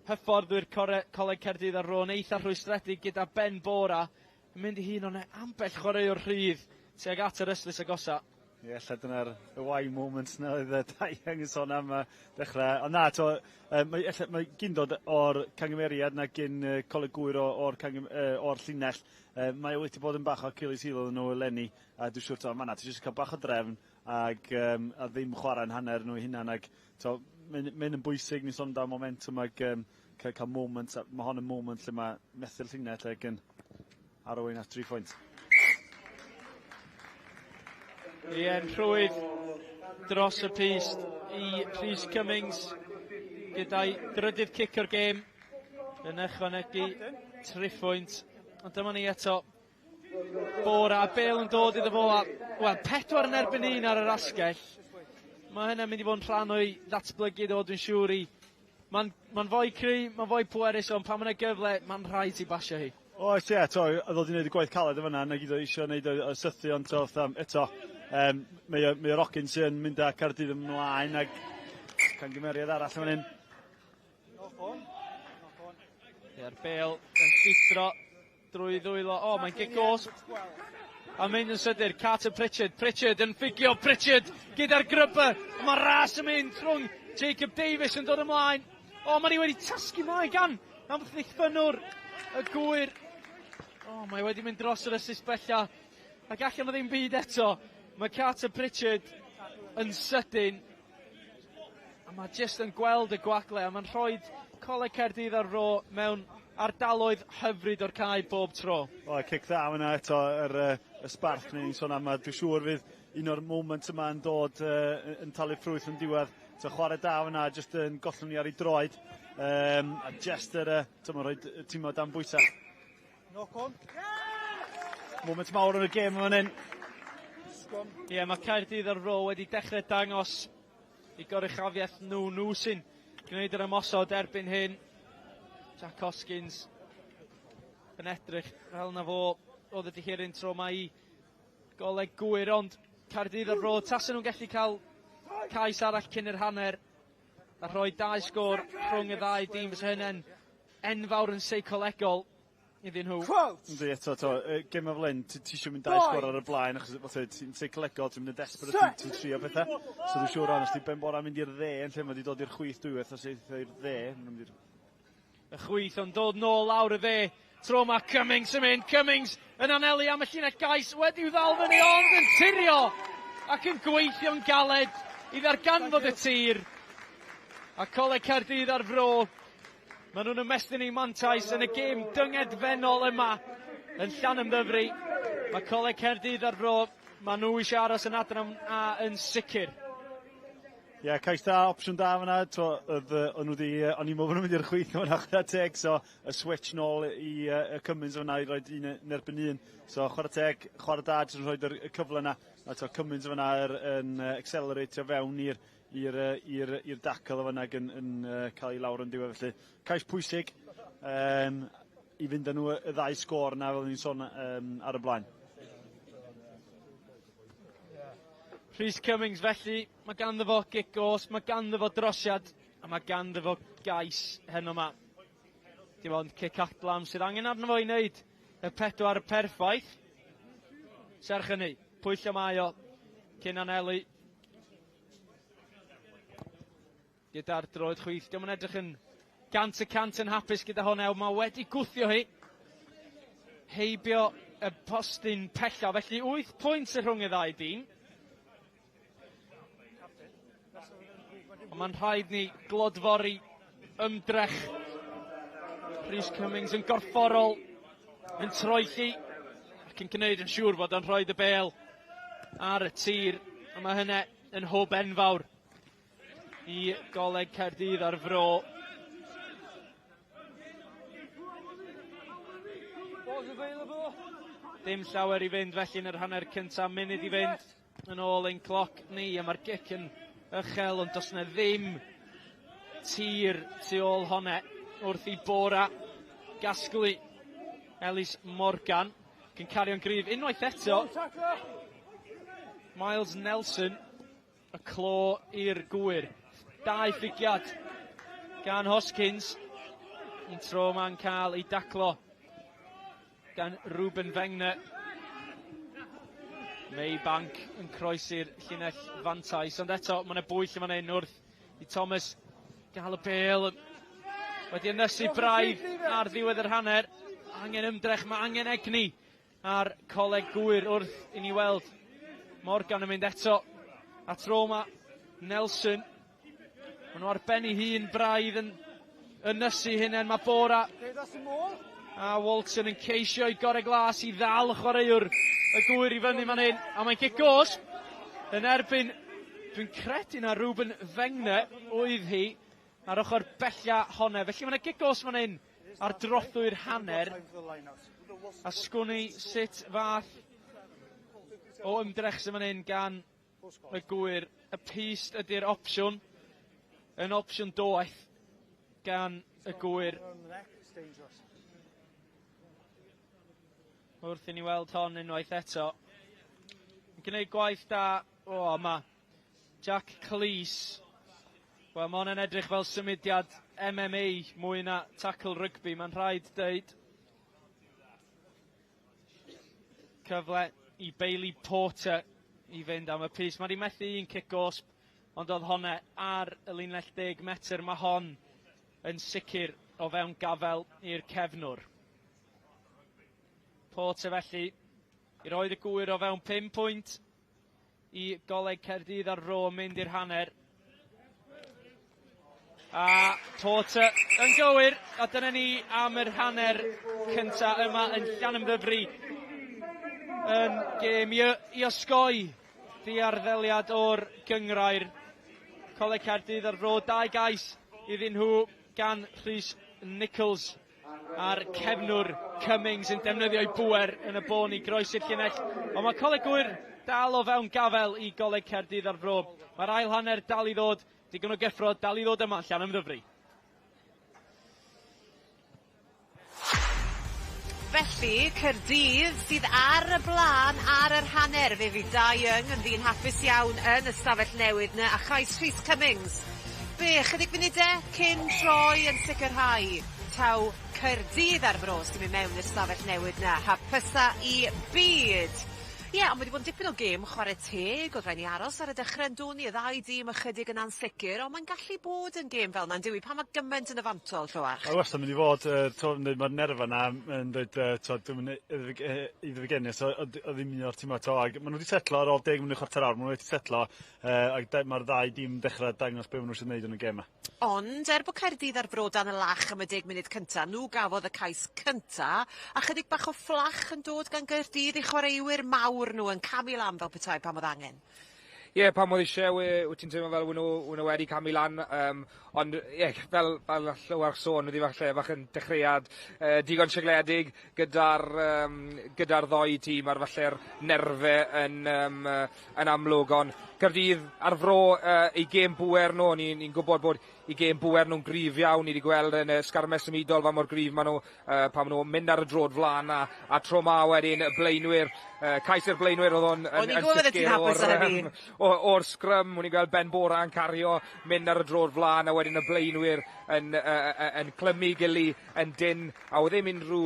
hyfforddwyr Coleg Caerdydd a'r Fro yn eitha rhwystredig gyda Ben Bora yn mynd i hun ond ambell chwaraewr rhydd tuag at yr ystlys agosa. Ie, ella dyna'r y why moments 'na oedd yy Dai Young yn sôn am a dechrau. Ond na, to, um, mae, ella, mae gyn dod o'r cangymeriad na gyn Coleg Gŵyr o'r, cangym, o'r llinell. Mae o wedi bod yn bach o Achilles heel iddyn nhw eleni, a dwi'n siŵr, to, ma' 'na, ti jyst cael bach o drefn ag, um, a ddim chwarae'n hanner nhw hunan ag, to, mae'n mae yn bwysig, ni'n sôn amdano momentum ag um, cael, cael moment, a mae hon yn moment lle mae methu'r llinell ag yn arwain at 3 pwynt. Ie, yn rhwydd dros y pyst i Rhys Cummings gyda'i drydydd cic o'r gêm yn ychwanegu triphwynt. Ond dyma ni eto. Bora, Bale yn dod iddo fo a, wel, 4 yn erbyn 1 ar yr asgell. Mae hynna'n mynd i fod yn rhan o'i ddatblygu o, dwi'n siŵr i. Mae'n ma fwy cry, mae'n fwy pwerus, ond pan mae'n gyfle, mae'n rhaid i basio hi. Oes, ie, to, oedd wedi gwneud y gwaith caled o fyna, na gyd oedd eisiau gwneud o sythu, ond to, eto, mae, mae Rockin sy'n mynd â Caerdydd ymlaen ac cangymeriad arall yn fan hyn. Ie'r Bale yn llithro drwy ddwylo. O, mae'n gic gosb. A mynd yn sydyn, Carter Pritchard. Pritchard yn ffugio, Pritchard gyda'r grubber. Mae ras yn mynd rhwng Jacob Davies yn dod ymlaen. O, mae hi wedi tasgu mlaen gan amddiffynnwr y Gŵyr. O, mae wedi mynd dros yr ysys bella. Ac allan o ddim byd eto. Mae Carter Pritchard yn sydyn. A mae jyst yn gweld y gwagle a mae'n rhoi Coleg Caerdydd a'r Fro mewn ardaloedd hyfryd o'r cae bob tro. O, cic dda fyna eto, yr, y sbarc ni'n sôn am, a dwi'n siŵr fydd un o'r moments yma yn dod yn talu ffrwyth yn diwedd. So chwarae da fyna, jyst yn gollwng ni ar ei droed. A jyst yr, uh, rhoi tîm o dan bwysau. Knock on. Moment mawr yn y gêm fan hyn. Ie, yeah, mae Caerdydd a'r Fro wedi dechrau dangos i goruchafiaeth nhw. Nhw sy'n gwneud yr ymosod erbyn hyn. Jack Hoskins yn edrych fel na fo oedd y dihiryn tro mae i Goleg Gŵyr, ond Caerdydd a'r Fro, tasen nhw'n gallu cael cais arall cyn yr hanner a rhoi dau sgôr rhwng y ddau dîm fysa hynny'n enfawr yn seicolegol iddyn nhw. Yndi, eto, to, gêm o fel hyn, ti eisiau mynd dau sgôr ar y blaen, achos fatha, ti'n seicolegol, ti'n mynd yn desperate, ti'n trio pethau. So dwi'n siŵr ond, os di Ben Bora mynd i'r dde, yn lle mae wedi dod i'r chwith dwywaith, os eith i'r dde, maen nhw'n mynd i'r... Y chwith ond dod nôl lawr y dde. Tro mae Cummings yn mynd, Cummings yn anelu am y llinell gais, wedi'w ddal fyny ond yn tirio ac yn gweithio'n galed i ddarganfod y tir. A Coleg Caerdydd a'r Fro, maen nhw'n ymestyn eu mantais yn y gêm dyngedfennol yma yn Llanymddyfri. Mae Coleg Caerdydd a'r Fro, maen nhw eisiau aros yn adran A yn sicr. Ie, yeah, cais da, opsiwn da fyna. To, oedd, o'n nhw wedi, o'n i'n meddwl bod nhw'n mynd i'r chwith fyna, chwarae teg, so y switch nôl i y Cummins fyna i roed un yn erbyn un. So chwarae teg, chwarae da, jyst yn rhoi y cyfle yna. A to, Cummins fyna yn acceleratio fewn i'r i'r i'r i'r dacl o fyna ac yn, yn cael ei lawr yn diwedd. Felly, cais pwysig. Um, i fynd â nhw y ddau sgôr yna fel ni'n sôn ar y blaen. Rhys Cummings felly, mae ganddo fo gic gosb, mae ganddo fo drosiad a mae ganddo fo gais heno 'ma. Dim ond cic adlam sydd angen arno fo i wneud y pedwar perffaith. Serch hynny, pwyllo mae o cyn anelu gyda'r droed chwith. Diolch yn edrych yn 100% yn hapus gyda hwnna. Mae wedi gwthio hi. Heibio y postyn pella. Felly 8 pwynt y rhwng y ddau dîm. Ond mae'n rhaid ni glodfori ymdrech Rhys Cummings yn gorfforol, yn troelli ac yn gwneud yn siŵr fod o'n rhoi y bêl ar y tir. A mae hynny yn hwb enfawr i Goleg Caerdydd a'r Fro. Dim llawer i fynd felly yn yr hanner cyntaf, munud i fynd yn ôl ein cloc ni, a mae'r gic yn uchel, ond does 'na ddim tir tu ôl honne wrth i Bora gasglu Ellis Morgan, ac yn cario'n gryf unwaith eto. Miles Nelson, y clo i'r Gŵyr. Dau ffigiad gan Hoskins. Un tro ma'n cael ei daclo gan Ruben Fengner. Maybank yn croesi'r llinell fantais, ond eto mae yna bwyll yn fan hyn wrth i Thomas gael y bêl wedi ynysu braidd ar ddiwedd yr hanner. Angen ymdrech, mae angen egni a'r Coleg Gŵyr wrth i ni weld Morgan yn mynd eto at Roma. Nelson. Maen nhw ar ben ei hun braidd yn ynysu hunain. Mae Bora a Walton yn ceisio i gorau glas i ddal y chwaraewr y Gŵyr i fyny fan hyn. A mae'n gic gosb yn erbyn, dwi'n credu na Ruben Fengner oedd hi ar ochr bella honne. Felly mae'n gic gosb fan hyn ar drothwy'r hanner. A sgwn i sut fath o ymdrech sy'n fan hyn gan y Gŵyr. Y pyst ydy'r opsiwn. Yn opsiwn doeth gan y Gŵyr. Wrth i ni weld hon unwaith eto. Yn gwneud gwaith da. O, mae Jack Cleese. Wel, mae hwn yn edrych fel symudiad MMA mwy na tackle rygbi, mae'n rhaid dweud. Cyfle i Bailey Porter i fynd am y pys. Mae wedi methu un cic gosb, ond oedd honne ar y linell 10 metr. Mae hon yn sicr o fewn gafel i'r cefnwr. Porter felly i roed y Gŵyr o fewn 5 pwynt i Goleg Caerdydd a'r Fro yn mynd i'r hanner. A Porter yn gywir, a dyna ni am yr hanner cynta yma yn Llanymddyfri yn gêm i, i osgoi ddiarddeliad o'r gynghrair. Coleg Caerdydd a'r Fro, dau gais iddyn nhw gan Rhys Nichols. A'r cefnwr Cummings yn defnyddio'i bŵer yn y bôn i groesi'r llinell. Ond mae Coleg Gŵyr dal o fewn gafel i Goleg Caerdydd a'r Fro. Mae'r ail hanner dal i ddod, digon o gyffro dal i ddod yma yn Llanymddyfri. Felly, Caerdydd sydd ar y blaen ar yr hanner. Fe fydd Dai Young yn ddyn hapus iawn yn y stafell newydd 'na, a chais Rhys Cummings. Be, chydig funudau cyn troi yn sicrhau taw Caerdydd a'r Fro sy'n mynd mewn i'r stafell newydd 'na. Hapusa i byd! Ie, ond mae wedi bod yn dipyn o gêm chwarae teg, oedd rhaid ni aros ar y dechrau yn dwn i, y ddau dîm ychydig yn ansicr, ond mae'n gallu bod yn gêm fel 'na, yn dyw pan mae gymaint yn y fantol, Llywarch. Mae wastad yn mynd i fod, mae'r nerfa yna yn dweud, to, dwi'n mynd iddo fe genni, so oedd ddim un o'r tîmau, to, ac maen nhw wedi setlo ar ôl 10 munud chwarter awr, maen nhw wedi setlo, ac mae'r ddau dîm yn dechrau dangos be maen nhw eisiau gwneud yn y gêm yma. Ond, er bod Caerdydd a'r Fro dan y lach am y 10 munud cynta, nhw gafodd y cais cynta, a chydig bach o fflach yn dod gan Gaerdydd i chwaraewyr mawr nhw yn camu lan fel petai pan oedd angen. Ie, yeah, pan oedd eisiau, wyt ti'n teimlo fel nhw wedi camu lan, ond ie, yeah, fel Llywarch sôn, wedi falle bach yn dechreuad digon sigledig gyda'r ddoi tîm a'r falle'r nerfau yn amlwg, ond Caerdydd a'r Fro, eu gêm bŵer nhw, ni'n gwybod bod i gêm bwer nhw'n gryf iawn. Ni wedi gweld yn y sgarmes symudol fa mor gryf maen nhw pan maen nhw'n mynd ar y drod flaen a tro ma wedyn y blaenwyr, cais i'r blaenwyr oedd o'n yn sicr o'r sgrym. O'n i'n gweld Ben Bora yn cario mynd ar y drod flaen a wedyn y blaenwyr yn clymu gili yn dyn, a oedd ddim unrhyw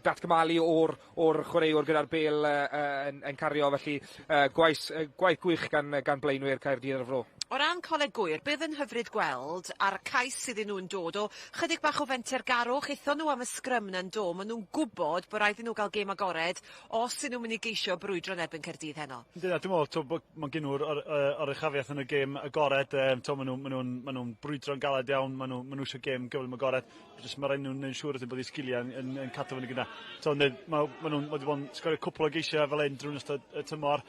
datgymalu o'r chwaraewr gyda'r bêl yn cario, felly gwaith gwych gan blaenwyr Caerdydd a'r Fro. O ran Coleg Gŵyr, beth yn hyfryd gweld ar y cais iddyn nhw'n dod o chydig bach o fentergarwch, aethon nhw am y sgrym na'n do, maen nhw'n gwybod bod rhaid i nhw gael gêm agored os ydyn nhw'n mynd i geisio brwydro yn erbyn Caerdydd heno. Yndyn, dwi'n meddwl mae gen nhw'r oruchafiaeth yn y gêm agored, maen nhw'n brwydro'n galed iawn, maen nhw eisiau gêm gyflym agored, jyst mae rhaid nhw'n siŵr bod eu sgiliau yn cadw fyny gyda. Maen nhw wedi bod yn sgorio cwpl o geisiau fel hyn drwy'n ystod y tymor,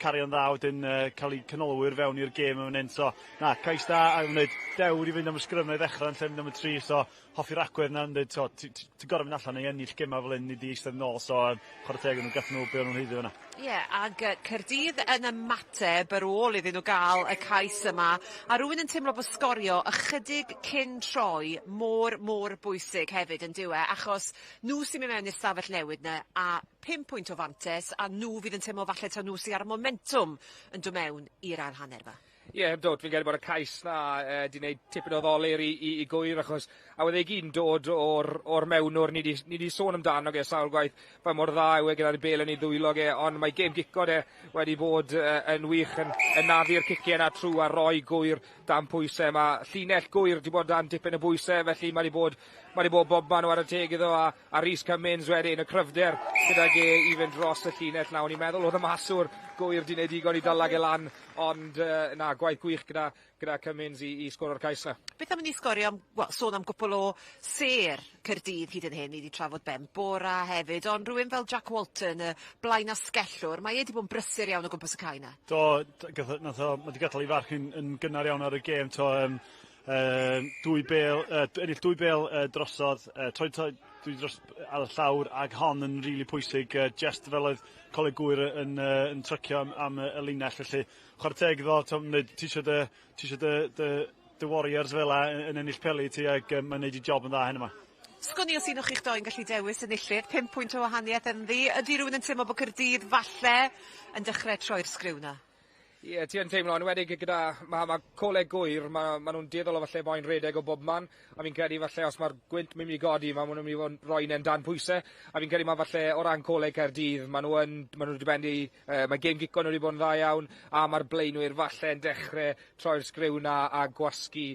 cario'n dda, wedyn cael eu canolwyr fewn i'r gêm yn fan hyn. So, na, cais da, a wneud dewr i fynd am y sgrym i ddechrau yn lle mynd am y tri, so hoffi'r agwedd na, yn dweud, so, ti'n gorfod mynd allan i ennill gemau fel hyn, nid i eistedd nôl, so chwarae teg nhw, gath nhw be o'n nhw'n haeddu fyna. Ie, yeah, ag Caerdydd yn ymateb ar ôl iddyn nhw gael y cais yma, a rhywun yn teimlo bod sgorio ychydig cyn troi mor, mor bwysig hefyd yn dyw e, achos nhw sy'n mynd mewn i'r stafell newid yna a 5 pwynt o fantes, a nhw fydd yn teimlo falle taw nhw sydd ar y momentum yn dod mewn i'r ail hanner fa. Ie, yeah, heb dod, fi'n credu bod y cais na di wneud tipyn o ddolur i Gŵyr, achos a wedd e gyd yn dod o'r mewnwr, ni di sôn amdano ge sawl gwaith, fa mor dda yw e gyda'r bêl yn ei ddwylo ge, ond mae gêm gico de wedi bod yn wych yn naddu'r ciciau yna trwy a roi Gŵyr dan pwysau. Mae llinell Gŵyr di bod dan dipyn o bwysau, felly mae di bod bob man ar y teg iddo a Rhys Cummins wedyn y cryfder gyda ge i fynd dros y llinell na. O'n i'n meddwl oedd y maswr Gŵyr di wneud digon i dala ge lan, ond na, gwaith gwych gyda Cummins i sgoro'r cais na. Beth am i ni sgorio, wel, sôn am gwpl o sêr Caerdydd hyd yn hyn, ni wedi trafod Ben Bora hefyd, ond rhywun fel Jack Walton, y blaen asgellwr, mae e wedi bod yn brysur iawn o gwmpas y cae na. Do, nath o, mae wedi gadael ei farc yn gynnar iawn ar y gêm, to, ennill dwy bêl drosodd, troi dwy dros ar y llawr, ag hon yn rili really pwysig, just fel oedd Coleg Gŵyr yn trycio am y linell, felly chwarae teg iddo, ti eisiau dy warriors fel 'a yn ennill peli ti, ac mae'n neud i job yn dda hyn yma. Sgwn i os un o'ch chi'ch doi'n gallu dewis enillydd, 5 pwynt o wahaniaeth ynddi. Ydy rhywun yn teimlo bod Caerdydd falle yn dechrau troi'r sgriw na? Ie, yeah, ti yn teimlo, yn enwedig gyda, mae Coleg Gŵyr, ma nhw'n dueddol o falle moyn redeg o bob man, a fi'n credu falle os mae'r gwynt mynd i godi, mae nhw'n mynd i fod yn rhoi nhw'n dan pwysau, a fi'n credu mae falle o ran Coleg Caerdydd, ma nhw'n dibynnu, mae gêm gico nhw wedi bod yn dda iawn, a mae'r blaenwyr falle yn dechrau troi'r sgriw na a gwasgu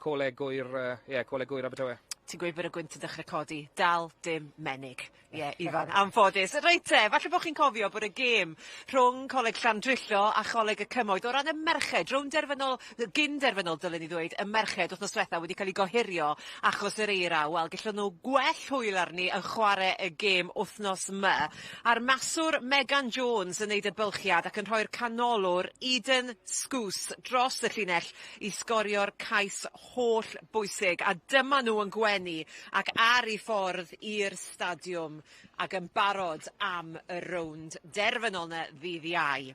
Coleg Gŵyr, yeah, Coleg Gŵyr Abertawe. Ti'n gweud bod y gwynt yn dechrau codi. Dal dim menig. Ie, yeah, Ifan, anffodus. Reit te, falle bod chi'n cofio bod y gêm rhwng Coleg Llandrillo a Choleg y Cymoedd o ran y merched, rownd derfynol, gyn derfynol dylen ni ddweud, y merched wythnos diwetha wedi cael ei gohirio achos yr eira. Wel, gallwn nhw gwell hwyl arni yn chwarae y gêm wythnos yma. A'r maswr Megan Jones yn neud y bylchiad ac yn rhoi'r canolwr Eden Scoose dros y llinell i sgorio'r cais holl bwysig. A dyma nhw yn gwenu ac ar ei ffordd i'r stadiwm ac yn barod am y rownd derfynol 'na ddydd Iau.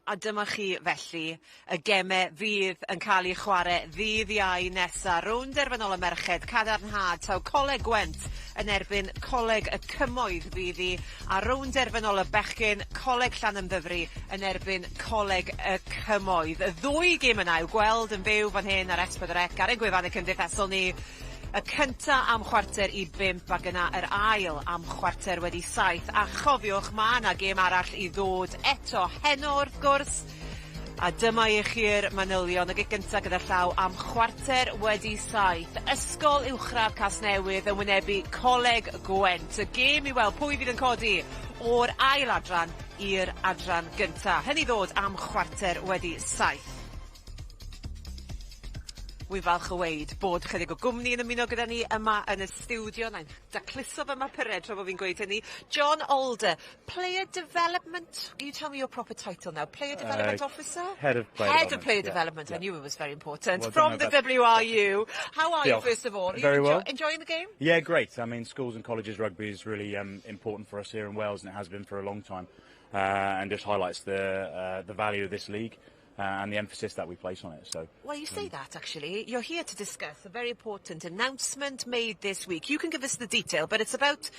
A dyma chi felly y gemau fydd yn cael eu chwarae ddydd Iau nesa. Rownd derfynol y merched, cadarnhad taw Coleg Gwent yn erbyn Coleg y Cymoedd fydd hi, a rownd derfynol y bechgyn, Coleg Llanymddyfri yn erbyn Coleg y Cymoedd. Y ddwy gêm yna i'w gweld yn fyw fan hyn ar S4C ar ein gwefannau cymdeithasol ni. Y cynta am 4:45 ac yna yr ail am 7:15. A chofiwch, mae yna gêm arall i ddod eto heno wrth gwrs. A dyma i chi'r manylion, y gic gynta gyda llaw am 7:15. Ysgol Uwchradd Casnewydd yn wynebu Coleg Gwent. Y gêm i weld pwy fydd yn codi o'r ail adran i'r adran gynta. Hynny ddod am 7:15. Wy'n falch o weud bod chydig o gwmni yn ymuno gyda ni yma yn y stiwdio. Na'n dacluso fy mapurau tra bod fi'n gweud hynny. John Alder, Player Development, you tell me your proper title now. Player Development Officer? Head of Player Head of Development, Player yeah, Development. I yeah. knew it was very important. Well, From don't know the about- WRU. How are you, Diolch. first of all? Are you Very well. enjoying the game? Yeah, great. I mean, schools and colleges rugby is really important for us here in Wales, and it has been for a long time, and just highlights the value of this league. and the emphasis that we place on it. So, well, you say that, actually. You're here to discuss a very important announcement made this week. You can give us the detail, but it's about,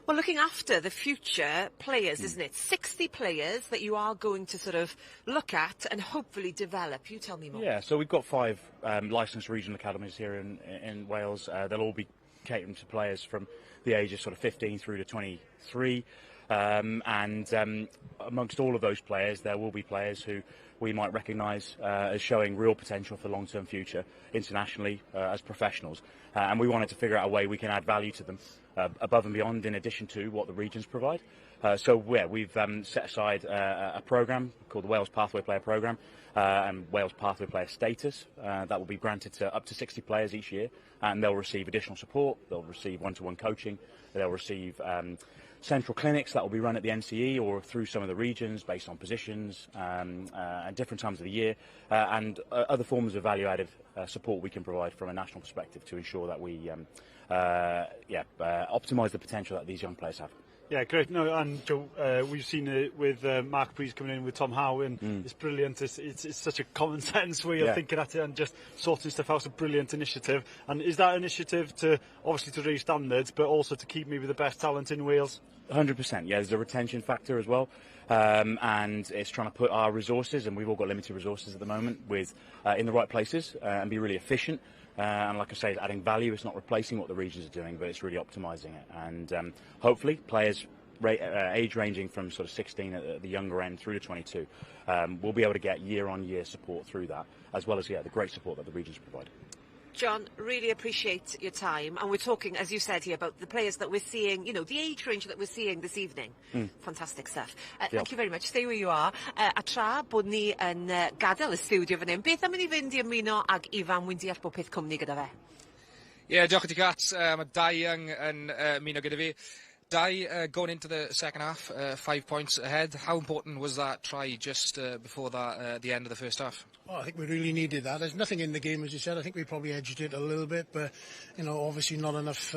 well, looking after the future players, isn't it? 60 players that you are going to sort of look at and hopefully develop. You tell me more. Yeah, so we've got 5 licensed regional academies here in Wales. They'll all be catering to players from the age of sort of 15 through to 23. And amongst all of those players, there will be players who we might recognise as showing real potential for the long-term future internationally as professionals. And we wanted to figure out a way we can add value to them above and beyond, in addition to what the regions provide. So we've set aside a programme called the Wales Pathway Player Programme and Wales Pathway Player Status that will be granted to up to 60 players each year, and they'll receive additional support, they'll receive one-to-one coaching, they'll receive central clinics that will be run at the NCE or through some of the regions based on positions and different times of the year, and other forms of value-added support we can provide from a national perspective to ensure that we optimise the potential that these young players have. Yeah, great. No, and Joe, we've seen it with Mark Preece coming in with Tom Howe, and it's brilliant. It's such a common sense way of thinking at it and just sorting stuff out. It's a brilliant initiative. And is that initiative to obviously to raise standards, but also to keep maybe the best talent in Wales? 100%. Yeah, there's a retention factor as well, and it's trying to put our resources, and we've all got limited resources at the moment, with in the right places and be really efficient. And like I say, adding value. It's not replacing what the regions are doing, but it's really optimising it. And hopefully, players age ranging from sort of 16 at the younger end through to 22 will be able to get year-on-year support through that, as well as the great support that the regions provide. John, really appreciate your time. And we're talking, as you said here, about the players that we're seeing, you know, the age range that we're seeing this evening. Fantastic stuff. Thank you very much. Stay where you are. A tra bod ni yn gadael y stiwdio fan hyn, beth am i ni fynd i ymuno ag Ifan? Wy'n deall bod peth cwmni gyda fe. Ie, yeah, diolch i ti, Cat. Mae Dai Young yn ymuno gyda fi. Dai, going into the second half, 5 points ahead. How important was that try just before the end of the first half? Oh, I think we really needed that. There's nothing in the game, as you said. I think we probably edged it a little bit, but obviously not enough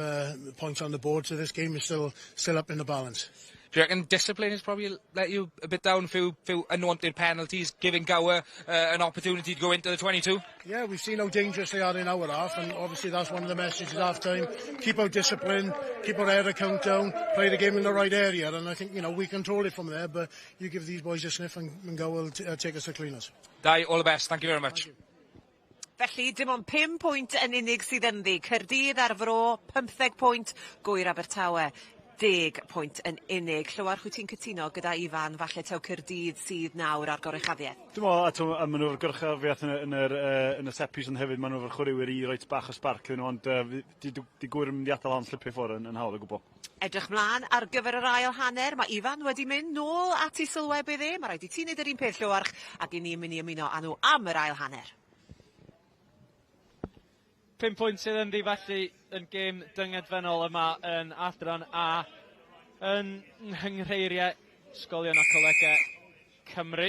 points on the board, so this game is still up in the balance. Do you reckon discipline has probably let you a bit down, few unwanted penalties, giving Gower an opportunity to go into the 22? Yeah, we've seen how dangerous they are in our half, and obviously that's one of the messages at half time. Keep our discipline, keep our error count down, play the game in the right area, and I think we control it from there, but you give these boys a sniff and Gower will take us to cleaners. Dai, all the best. Thank you very much. You. Felly, dim ond 5 pwynt yn unig sydd ynddi. Caerdydd a'r Fro, 15 pwynt, Gwyr Abertawe, 10 pwynt yn unig. Llywarch, wyt ti'n cytuno gyda Ifan, falle taw Caerdydd sydd nawr ar goruchafiaeth? Dwi'n meddwl, a maen nhw'r goruchafiaeth yn y set piece, ond hefyd maen nhw'r chwaraewyr i roid bach o spark iddyn nhw, ond di Gwyr yn mynd i adael hon slipio ffwrdd yn hawdd o gwbl. Edrych mlaen ar gyfer yr ail hanner. Mae Ifan wedi mynd nôl at ei sylwebydd e. Mae rhaid i ti wneud yr un peth, Llywarch, ac i ni'n mynd i ymuno â nhw am yr ail hanner. 5 pwynt sydd ynddi felly yn gêm dyngedfennol yma yn adran A yn nghynghreiriau Ysgolion a Colegau Cymru.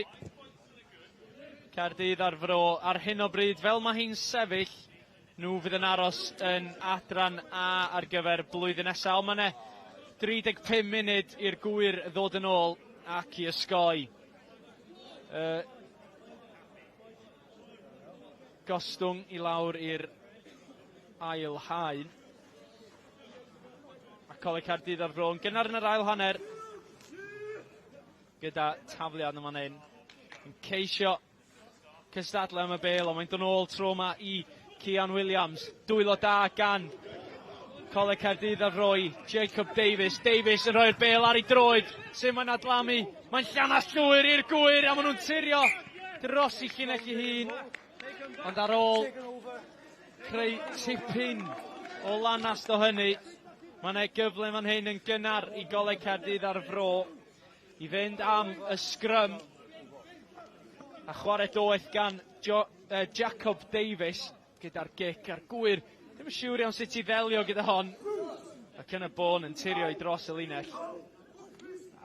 Caerdydd a'r Fro ar hyn o bryd, fel mae hi'n sefyll, nhw fydd yn aros yn adran A ar gyfer blwyddyn nesaf. Ond mae yna 35 munud i'r Gwyr ddod yn ôl ac i osgoi gostwng i lawr i'r ail haen. A Coleg Caerdydd a'r Fro yn gynnar yn yr ail hanner gyda tafliad yn fan hyn. Yn ceisio cystadlu am y bêl, ond mae'n dod nôl tro yma i Cian Williams. Dwylo da gan Coleg Caerdydd a'r Fro i Jacob Davies. Davies yn rhoi'r bêl ar ei droed. Sut mae'n adlamu? Mae'n llanast llwyr i'r Gwyr a maen nhw'n tirio dros i llinell ei hun. Ond ar ôl creu tipyn o lanast o hynny, mae yna gyfle fan hyn yn gynnar i Goleg Caerdydd a'r Fro i fynd am y sgrym a chwarae doeth gan Jacob Davies gyda'r gic a'r Gwyr. Ddim yn siŵr iawn sut i ddelio gyda hon. Ac yn y bôn yn tirio i dros y linell.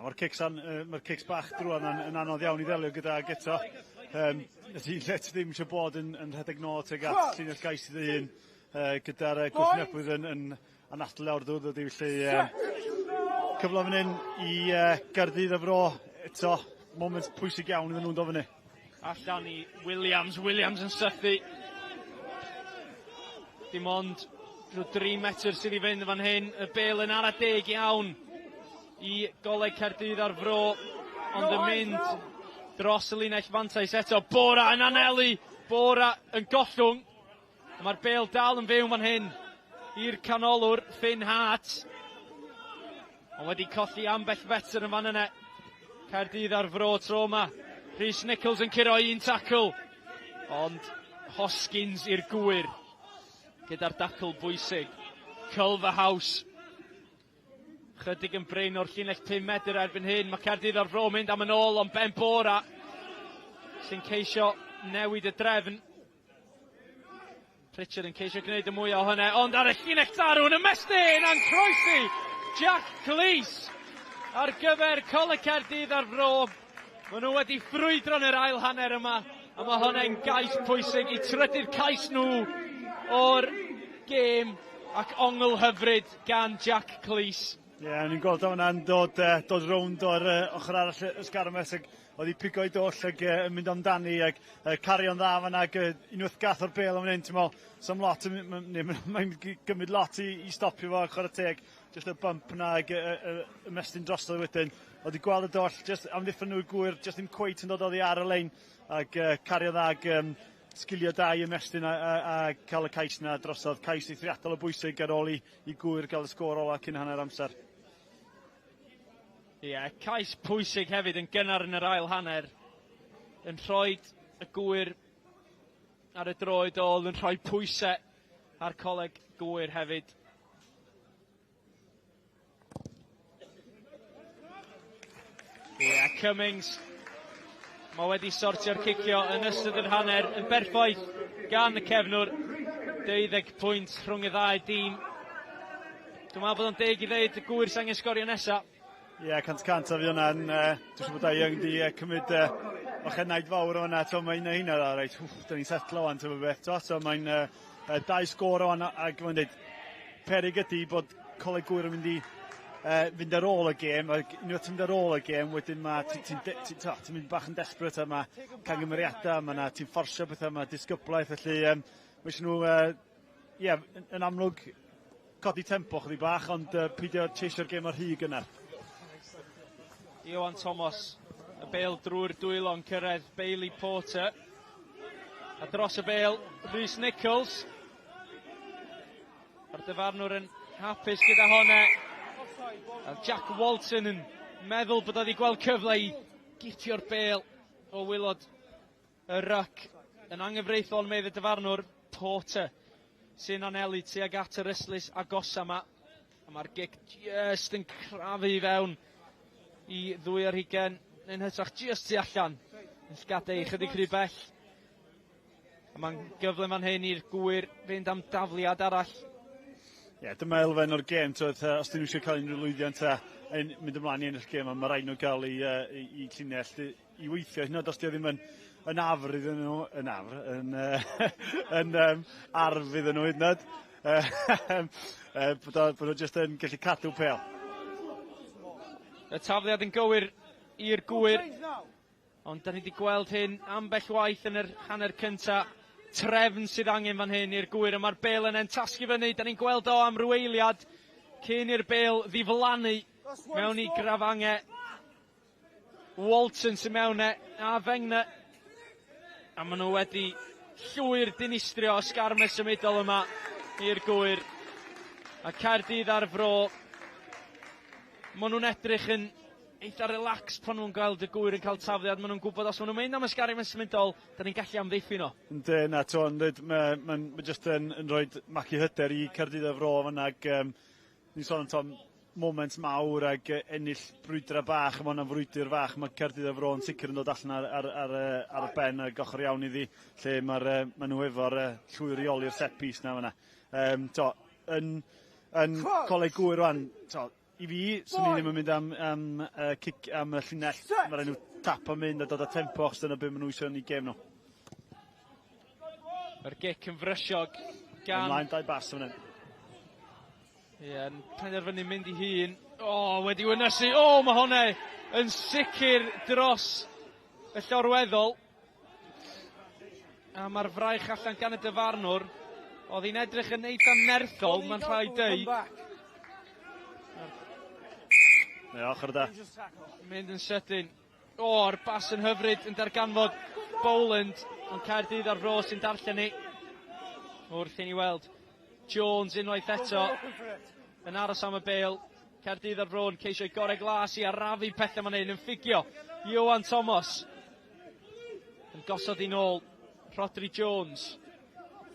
Mae'r cics bach drwan yn anodd iawn i ddelio gyda ag eto. Lle ti ddim eisiau bod yn rhedeg nôl tuag at llinell gais i dy hun gyda'r gwrthwynebwyr yn anadlu lawr ddŵr ydy, felly cyfle fan hyn i Gaerdydd y Fro eto, moment pwysig iawn iddyn nhw'n dod fyny. Allan i Williams, Williams yn sythu. Dim ond rhyw 3 metr sydd i fynd fan hyn. Y bel yn ara deg iawn i Goleg Caerdydd a'r Fro, ond yn mynd dros y linell fantais eto. Bora yn anelu, Bora yn gollwng. Mae'r bel dal yn fyw fan hyn i'r canolwr Finn Hart. Ond wedi colli ambell fetr yn fan yna. Caerdydd a'r Fro tro yma. Rhys Nichols yn curo un tacl. Ond Hoskins i'r Gŵyr gyda'r dacl bwysig. Culverhouse. Chydig yn brin o'r llinell 5 medr erbyn hyn. Mae Caerdydd a'r Fro mynd am yn ôl, ond Ben Bora sy'n ceisio newid y drefn. Pritchard yn ceisio gwneud y mwy o hynny, ond ar y llinell tarw yn ymestyn a'n croesi Jack Cleese ar gyfer Coleg Caerdydd a'r Fro. Maen nhw wedi ffrwydro yn yr ail hanner yma, a mae hwnna'n gais pwysig i trydydd cais nhw o'r gêm ac ongl hyfryd gan Jack Cleese. Ie, yeah, ni'n gweld o hwnna'n dod, dod rownd o'r ochr arall y sgarmes ac oedd hi pigo i doll ac yn mynd amdani ac cario'n dda fan'na ac unwaith gath o'r bêl am fan hyn, ti'n meddwl, sam lot, mae'n gymryd lot i, i stopio fo, chwarae teg, jyst y bump na ac ymestyn drosodd wedyn. Oedd hi gweld y doll, jyst amddiffyn nhw i gwyr, jyst ddim cweit yn dod oddi ar y lein ac cario dda ac sgilio da i ymestyn a, a, a cael y cais na drosodd. Cais eithriadol o bwysig ar ôl i, i Gŵyr gael y sgôr ola cyn hanner amser. Ie, yeah, cais pwysig hefyd yn gynnar yn yr ail hanner. Yn rhoi y Gŵyr ar y droed ôl, yn rhoi pwysau ar Coleg Gŵyr hefyd. Ie, yeah, Cummings. Mae wedi sortio'r cicio yn ystod yr hanner yn berffaith gan y cefnwr. 12 pwynt rhwng y ddau dîm. Dwi'n meddwl bod o'n deg i ddeud y Gŵyr sy'n angen sgorio nesaf. Ie, yeah, 100% a fi hwnna'n... Dwi'n siŵr bod Dai Young di cymryd ochenaid fawr o hwnna. To, mae un o hynna, reit, wff, da ni'n setlo wan, ti'n beth, to. So mae'n dau sgôr o'n, ac mae'n dweud, peryg ydy bod Coleg Gŵyr yn mynd i fynd ar ôl y gêm, ac unwaith ti'n mynd ar ôl y gêm, wedyn mae ti'n ti, ti, ti, ti, ti mynd bach yn desperate, a mae cangymeriadau, mae na, ti'n fforsio pethau, mae disgyblaeth, felly mae eisiau nhw, yeah, yn, yn amlwg, codi tempo chydig bach, ond peidio cheisio'r gêm o'r rhy gynnar. Iwan Thomas, y bêl drwy'r dwylo yn cyrraedd Bailey Porter. A dros y bêl, Rhys Nichols. Mae'r dyfarnwr yn hapus gyda hwnna. A Jack Walton yn meddwl bod wedi gweld cyfle i gipio'r bêl o waelod y ryc. Yn anghyfreithlon medd y dyfarnwr, Porter sy'n anelu tuag at yr ystlys agosa yma. A mae'r gic just yn crafu i fewn i ddwy ar hugen, neu'n hytrach just tu allan. Yn llgadau chydig rhy bell. A mae'n gyfle fan hyn i'r Gŵyr fynd am dafliad arall. Ie, yeah, dyma elfen o'r gêm, twyd, os dyn nhw eisiau cael unrhyw lwyddiant a yn mynd ymlaen i ennill gêm, mae rhaid nhw gael i, i, i llinell i, i weithio. Hyd yn oed os di o ddim yn, yn afr iddyn nhw, yn afr, yn, yn arf iddyn nhw hyd yn oed. Bod o, bod o jyst yn gallu cadw pêl. Y tafliad yn gywir i'r Gŵyr. Ond da ni wedi gweld hyn ambell waith yn yr hanner cynta. Trefn sydd angen fan hyn i'r Gŵyr, a mae'r bêl yn tasgu fyny. Da ni'n gweld o am ryw eiliad cyn i'r bêl ddiflannu mewn i grafange. Walton sy'n mewn e, a Fengner. A maen nhw wedi llwyr dinistrio ysgarmes symudol yma i'r Gŵyr. A Caerdydd a'r Fro, maen nhw'n edrych yn eitha relaxed pan nhw'n gweld y Gŵyr yn cael tafliad. Maen nhw'n gwybod os maen nhw'n mynd am ysgarmes symudol, da ni'n gallu amddiffyn o. Yndi, na, to, ond mae'n ma, ma jyst yn, yn rhoi magu hyder i Caerdydd a'r Fro fan'na, ac ni'n sôn am tom, moment mawr ag ennill brwydrau bach, mae hwnna'n frwydr fach, mae Caerdydd a'r Fro yn sicr yn dod allan ar, ar, ar, ar y ben ag ochr iawn iddi, lle mae'r, ma nhw efo'r llwyr reoli'r set piece na fan'na. To, yn, yn Coleg Gŵyr rwan, to, i fi, swn i ddim yn mynd am, am cic am y llinell, mae rhaid nhw tap am mynd a dod â tempo, achos dyna beth maen nhw eisiau yn eu gêm nhw. Mae'r gic yn frysiog gan... Ymlaen dau bas fan hyn. Ie, yn penderfynu mynd i hun. O, oh, wedi wynysu. O, oh, mae hwnna yn sicr dros y llorweddol. A mae'r fraich allan gan y dyfarnwr. Oedd hi'n edrych yn eitha nerthol, mae'n rhaid deud. Ie, ochr da. Mynd yn sydyn. O, yr bas yn hyfryd yn darganfod Boland, ond Caerdydd a'r Fro sy'n darllen ni. Wrth i ni weld Jones unwaith eto yn aros am y bêl. Caerdydd a'r Fro yn ceisio'i gorau glas i arafu pethau ma'n hyn yn ffugio. Ioan Thomas yn gosod i nôl. Rhodri Jones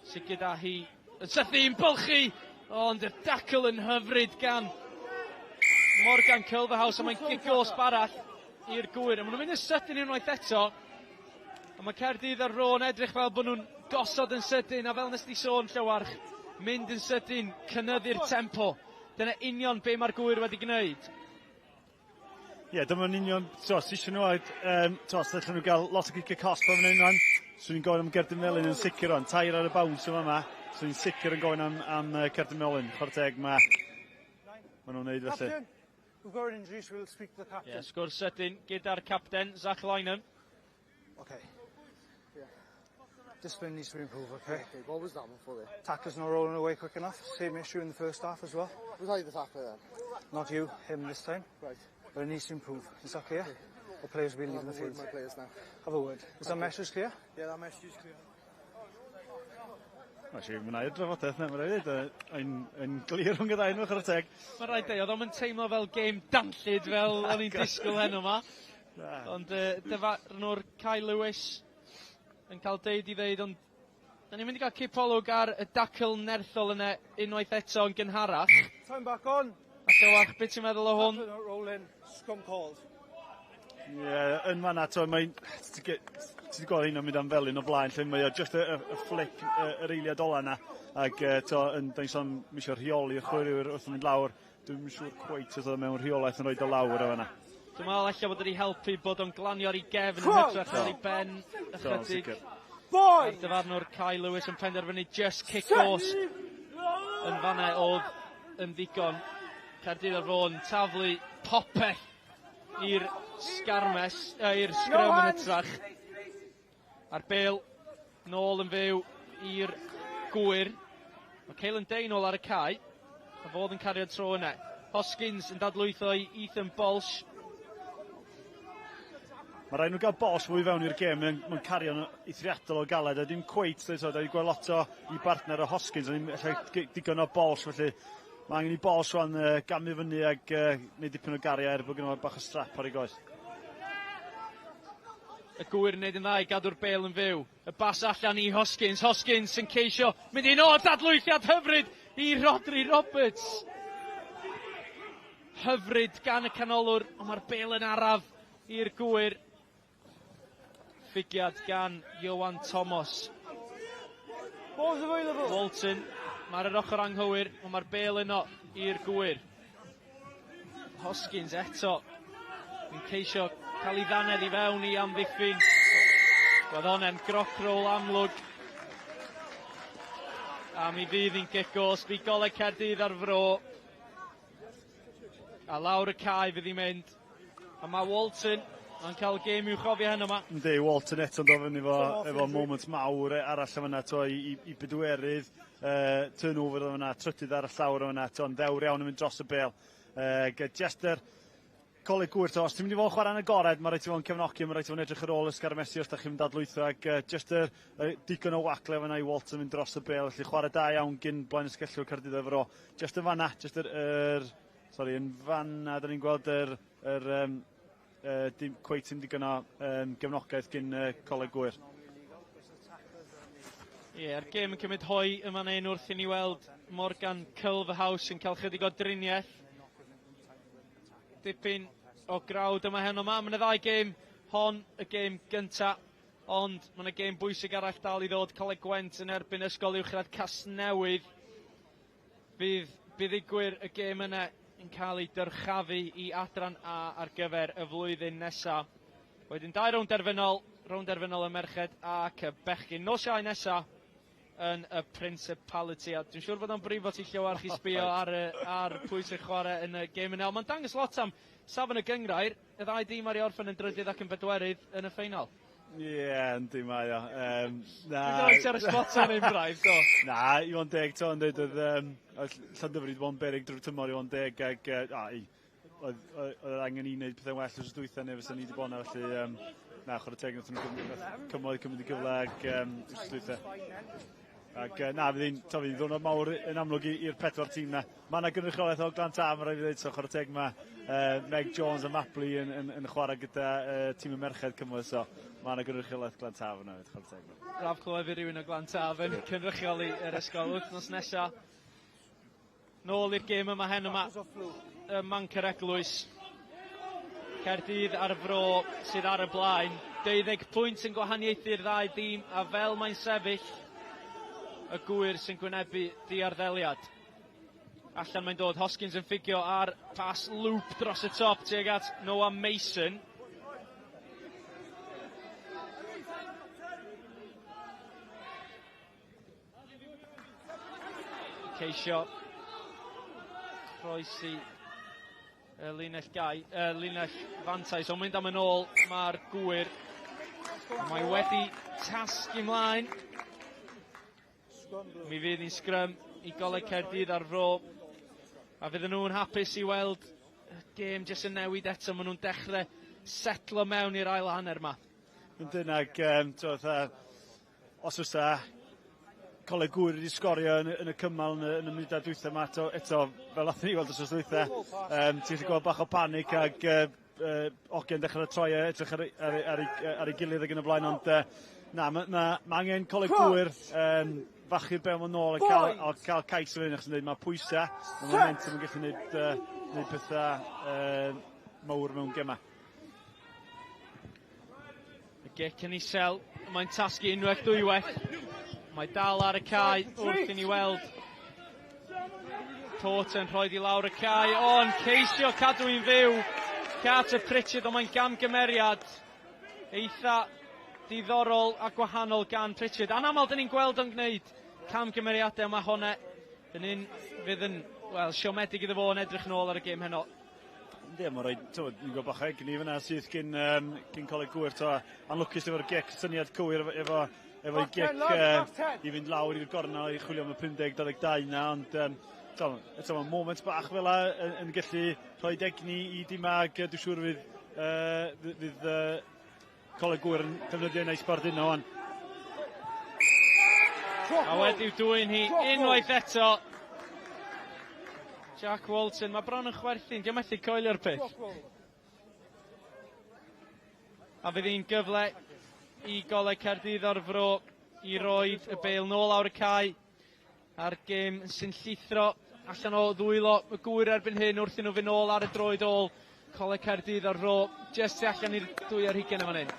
sydd gyda hi yn sythu yn bylchu, ond y dacl yn hyfryd gan Morgan Culverhouse, a mae'n gic gosb arall i'r Gŵyr. A maen nhw'n mynd yn sydyn unwaith eto. A mae Caerdydd a'r Fro yn edrych fel bod nhw'n gosod yn sydyn, a fel nes di sôn, Llywarch, mynd yn sydyn, cynyddu'r tempo. Dyna union be mae'r Gŵyr wedi gwneud. Ie, yeah, dyma'n union, so, os eisiau nhw, to, os allan nhw gael lot o gicio cosb fan hyn, rwan, swn i'n gofyn am gerdyn melyn yn sicr o'n tair ar y bounce yma yma, swn i'n sicr yn gofyn am cerdyn melyn, chwarae teg mae ma nhw'n neud felly. Captain, we've got an injury, so we'll speak to the captain. Ie, yeah, sgwrs sydyn gyda'r capten, Zach Lynham. Okay. Yeah. Discipline needs to improve, okay? Okay, what was that one for there? Tackler's not rolling away quick enough. Same issue in the first half as well. Was I the tackler then? Not you, him this time. Right. But it needs to improve. Is that clear? Okay. The players will be I'll leaving have the a word field. with my players now. Have a word. Is that message clear? Yeah, that message is clear. Actually, mae'n air drafodaeth na, mae'n rhaid dweud, yn glir rhwng y ddau nhw, chwarae teg. Mae'n rhaid dweud, oedd o'm yn teimlo fel gêm danllyd fel o'n i'n disgwyl heno yma. Ond dyfarnwr Kai Lewis yn cael deud i ddeud, ond da ni'n mynd i gael cipolwg ar y dacl nerthol yna unwaith eto yn gynharach. Time back on. A Llywarch, beth ti'n meddwl o hwn? Tackler not rolling. Scrum called. Ie, yeah, yn fanna, to, mae'n... Ti wedi gweld hyn o'n mynd am felyn o blaen, lle mae o just y flick, yr eiliad ola yna. Ac to, yn, da ni'n sôn, mi eisiau rheoli'r chwaraewyr wrth mynd lawr. Dwi'n siŵr cweit os oedd o mewn rheolaeth yn rhoi o lawr o fanna. Dwi'n meddwl ella bod wedi helpu bod o'n glanio ar ei gefn yn hytrach ar ei ben ychydig. sicr. Boy! A'r dyfarnwr Kai Lewis yn penderfynu just cic gosb yn fanna oedd yn ddigon. Caerdydd a'r Fro yn taflu popeth i'r sgarmes, i'r sgrym yn hytrach. A'r bêl nôl yn fyw i'r Gŵyr. Mae Caelan Day nôl ar y cae. A fodd yn cario tro yna. Hoskins yn dadlwytho i Ethan Bolsh. Mae rhaid nhw gael Bolsh fwy fewn i'r gêm, mae'n ma cario'n eithriadol o galed, a dim cweit, so, da wedi gweld lot o i bartner o Hoskins, ond ddim ella digon o Bolsh, felly mae angen i Bolsh rwan gamu fyny ac neud dipyn o gario er bod gynno fo bach o strap ar ei goes. Y Gŵyr yn neud yn dda i gadw'r bêl yn fyw. Y bas allan i Hoskins. Hoskins yn ceisio mynd i nôl. Dadlwythiad hyfryd i Rhodri Roberts. Hyfryd gan y canolwr, ond mae'r bêl yn araf i'r Gŵyr. Ffigiad gan Ioan Thomas. Ball's available. Walton, mae'r yr ochr anghywir, ond mae'r bêl yno i'r Gŵyr. Hoskins eto yn ceisio cael ei ddannedd i fewn i amddiffyn. Roedd honna'n groc roll amlwg. A mi fydd hi'n gic gosb i Goleg Caerdydd a'r Fro. A lawr y cae fydd hi'n mynd. A mae Walton yn cael gêm i'w chofio heno yma. Yndi, Walton eto'n dod fyny efo moment mawr arall yn fanna, to, i bedwerydd turnover yn fanna, trydydd ar y llawr yn fanna, to, yn ddewr iawn yn mynd dros y bêl. Just yr Coleg Gŵyr, to, os ti'n mynd i fod yn chwarae'n agored, mae rhaid ti fod yn cefnogi, mae rhaid ti fod yn edrych ar ôl y sgarmesi os da chi'n mynd dadlwytho, ac just yr digon o wagle fanna i Walton mynd dros y bêl, felly chwarae da iawn gyn blaen ysgellwr Caerdydd a'r Fro. Just yn fanna, just yr sorry, yn fanna, da ni'n gweld yr dim, cweit yn digon o gefnogaeth gyn Coleg Gŵyr. Ie, yeah, a'r gêm yn cymryd hoe yma fan hyn wrth i ni weld Morgan Culverhouse yn cael chydig o driniaeth. Dipyn o grawd yma heno yma. Mae yna ddau gêm, hon y gêm gynta, ond mae yna gêm bwysig arall dal i ddod. Coleg Gwent yn erbyn Ysgol Uwchradd Casnewydd. Fydd buddugwyr y gêm yna yn cael ei dyrchafu i adran A ar gyfer y flwyddyn nesaf. Wedyn dau rownd derfynol, rownd derfynol y merched ac y bechgyn. Nos Iau nesa yn y Principality. A dwi'n siŵr bod o'n brifo ti Llywarch i sbio ar pwy sy'n chwarae yn y gêm yna. Ond mae'n dangos lot am safon y gynghrair. Y ddau dîm ar ei orffen yn drydydd ac yn bedwerydd yn y ffeinal. Ie, yeah, yndi mae o. Na. Dwi'n rhoi ti ar y spot ar un braidd, do. Na, i fod yn deg, to, yn dweud, oedd oedd Llandyfri wedi bod yn beryg drwy'r tymor i fod yn deg, ac oedd, oedd angen i wneud pethau'n well wrth dwytha neu fysa ni wedi bod yna, felly na, chwarae teg, nath nhw cymoedd cymryd i gyfle ac wrth dwytha. Ac na, fydd hi'n fydd hi'n ddiwrnod mawr yn amlwg i'r pedwar tîm na. Mae yna gynrychiolaeth o Glan Taf, mae rhaid i ddweud, so chwarae teg mae Meg Jones a Mapley yn chwarae gyda tîm y merched Cymru, so mae yna gynrychiolaeth Glan Taf yna, chwarae teg. Braf clywed fi rhywun o Glan Taf yn cynrychioli yr ysgol wythnos nesa. Nôl i'r gêm yma hen yma ym Manc yr Eglwys. Caerdydd a'r Fro sydd ar y blaen. 12 pwynt yn gwahaniaethu'r ddau dîm a fel mae'n sefyll y Gŵyr sy'n gwynebu diarddeliad. Allan mae'n dod, Hoskins yn ffugio ar pas loop dros y top tuag at Noah Mason. Ceisio croesi y linell gai, y linell fantais, ond mynd am yn ôl mae'r Gŵyr. Mae wedi tasgu mlaen. Mi fydd hi'n sgrym i Goleg Caerdydd a'r Fro. A fydden nhw'n hapus i weld y gêm jyst yn newid eto. Maen nhw'n dechrau setlo mewn i'r ail hanner yma. Yndyn, ac os fysa Coleg Gŵyr wedi sgorio yn y cymal yn y munudau dwytha yma, eto fel nath ni weld wsos dwytha, ti'n gallu gweld bach o panic ac ogie'n dechrau troi edrych ar ei gilydd ac yn y blaen, ond na, ma angen Coleg Gŵyr fachu'r bel ma'n ôl a cael cais o hyn, achos yn dweud mae pwysau, mae momentum yn gallu gwneud pethau mawr mewn gemau. Y gic yn isel, mae'n tasgu unwaith dwywaith. Mae dal ar y cae wrth i ni weld Porter yn rhoi i lawr y cae, ond ceisio cadw i'n fyw. Carter Pritchard, ond mae'n gamgymeriad eitha diddorol a gwahanol gan Pritchard. Anaml dyn ni'n gweld o'n gwneud camgymeriadau, mae hwnna yn un fydd yn, wel, siomedig iddo fo yn edrych nôl ar y gêm heno. Yndi, mae'n rhaid, ni'n gwybod bach o egni fyna syth gyn Coleg Gŵyr, anlwcus efo'r gic, syniad cywir efo'i gic i fynd lawr i'r gornel i chwilio am y 50-22 na, ond eto mae moment bach fel 'a yn gallu rhoi egni i dimau, ac dwi'n siŵr fydd Coleg Gŵyr yn defnyddio yna i sbarduno wan. A wedi'w dwyn hi unwaith eto. Jack Walton, mae bron yn chwerthin, diolch methu coelio'r peth. A fydd hi'n gyfle i Goleg Caerdydd o'r Fro i roed y bêl nôl lawr y cae a'r gêm sy'n llithro allan o ddwylo y Gŵyr erbyn hyn wrth i nhw fynd nôl ar y droed ôl. Coleg Caerdydd o'r Fro jyst tu allan i'r 22 yn fan hyn.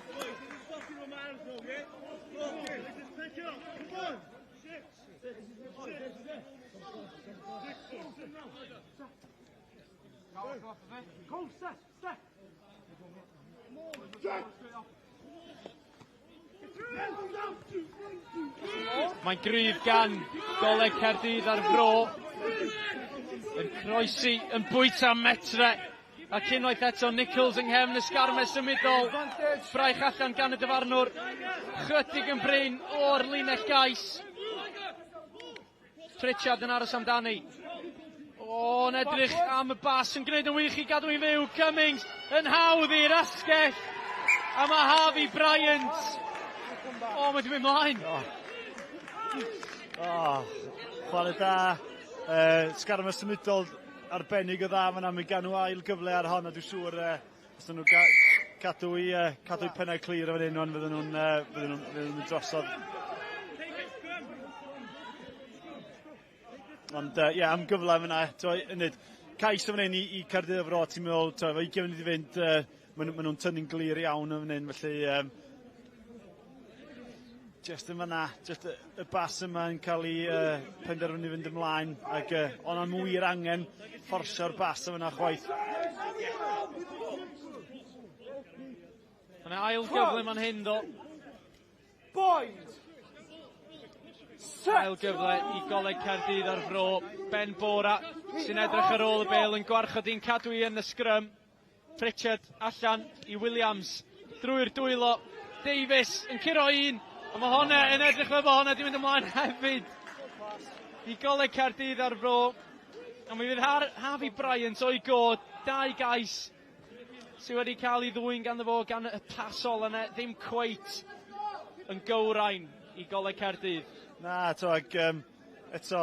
Mae'n gryf gan Goleg Caerdydd a'r Fro. Yn croesi, yn bwyta metre. Ac unwaith eto Nichols yng nghefn y sgarmes symudol. Braich allan gan y dyfarnwr. Chydig yn brin o'r linell gais. Pritchard yn aros amdani. O, yn edrych am y bas yn gwneud yn wych i gadw i'n fyw. Cummings yn hawdd i'r asgell. A mae Harvey Bryant. O, mae wedi mynd mlaen. O, chwarae da. Sgarmes symudol arbennig o dda fan'na. Mi gan nhw ail gyfle ar hon, a dwi'n siŵr os nhw cadw i pennau clir o fan hyn, ond fydden nhw'n mynd drosodd. Ond ie, yeah, am gyfle fyna, ynyd, cais o fan hyn i Caerdydd y Fro, ti'n meddwl, efo 20 munud i fynd, ma nhw'n tynnu'n glir iawn yn fan hyn, felly just yn fanna, just y bas yma yn cael ei penderfynu fynd ymlaen, ac ond am wir angen fforsio'r bas yma chwaith. Mae'n ail gyfle man hyn, do. Bind! Ail gyfle i Goleg Caerdydd a'r Fro. Ben Bora sy'n edrych ar ôl y bêl yn gwarchod i'n cadw i yn y sgrym. Pritchard allan i Williams drwy'r dwylo. Davies yn curo un, a mae hwnna yn edrych fel bod hwnna wedi mynd ymlaen hefyd i Goleg Caerdydd a'r Fro. A mi fydd Har Harvey Bryant o'i god, dau gais sydd wedi cael ei ddwyn ganddo fo gan y pasol yna, ddim cweit yn gywrain i Goleg Caerdydd. Na, to, ag um, eto,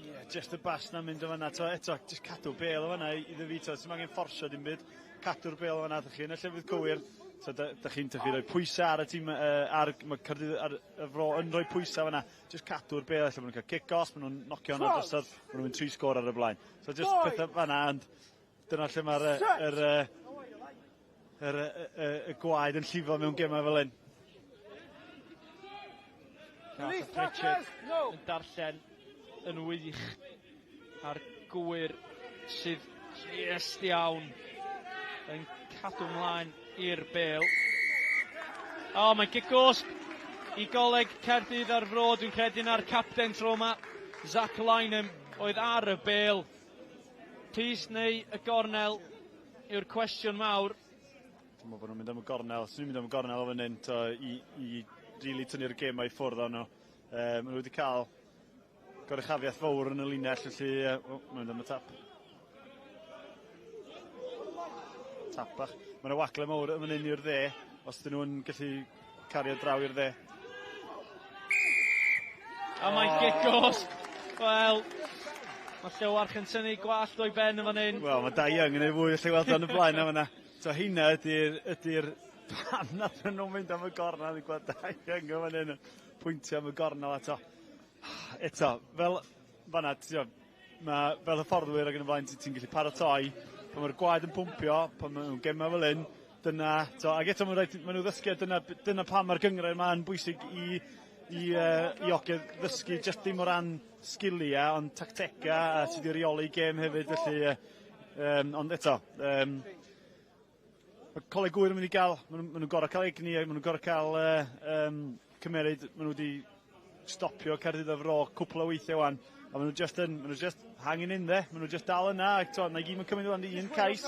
yeah, just y bas na'n mynd o fanna, to, eto, just cadw bel o fanna iddo fi, to, ti'n angen fforsio dim byd, cadw'r bel o fanna, ydych chi yn y llefydd cywir, so, da, da chi'n chi rhoi pwysau ar y tîm, uh, ar, mae Caerdydd ar y fro yn rhoi pwysau fanna, just cadw'r bel, allan maen nhw'n cael kick-off, maen nhw'n nocio hwnna drosodd, maen nhw'n mynd tri sgôr ar y blaen. So just pethau fanna, ond dyna lle mae'r yr, yr, y, y gwaed yn llifo mewn gemau fel hyn. Carter Pritchard yn darllen yn wych a'r gwyr sydd just iawn yn cadw mlaen i'r bel. O, oh, mae'n gic gosb i Goleg Caerdydd a'r Fro. Dwi'n credu na'r capten tro yma, Zach Lynham, oedd ar y bel. Pys neu y gornel yw'r cwestiwn mawr. Dwi'n meddwl bod nhw'n mynd am y gornel. Swn i'n mynd am y gornel o fan hyn to, i, i really tynnu'r gêm i ffwrdd o'n nhw. Um, maen nhw wedi cael goruchafiaeth fawr yn y linell, felly uh, oh, mae'n mynd am y tap. Tap bach. Mae yna wagle mawr yn fan hyn i'r dde, os dyn nhw'n gallu cario draw i'r dde. A mae'n gic gosb. Wel, mae Llewarch yn tynnu gwallt o'i ben yn fan hyn. Wel, mae Dai Young yn ei fwy o lle weld yn y blaen am yna. So hynna ydy'r ydy pam nath nhw'n mynd am y gornel, ni'n gweld Dai Young yn fan hyn yn pwyntio am y gornel eto. Eto, fel fanna, ti'n mae fel hyfforddwyr ac yn y blaen, ti'n gallu paratoi pan mae'r gwaed yn pwmpio, pan maen nhw'n gemau fel hyn, dyna, to, ac eto mae'n rhaid, maen nhw ddysgu, dyna, dyna pam mae'r gynghrair yma yn bwysig i, i, uh, i ogiau ddysgu, jyst dim o ran sgiliau, ond tactegau a sydd i reoli gêm hefyd, felly, um, ond eto, um, mae Coleg Gŵyr yn mynd i gael, maen nhw'n ma nhw gorau cael egni, maen nhw'n gorau cael uh, um, cymeryd, maen nhw wedi stopio Caerdydd a Fro cwpl o weithiau wan, a maen nhw just yn, maen nhw just hanging in there, maen nhw just dal yna, ac to, na i gyd mae'n cymryd wan un cais,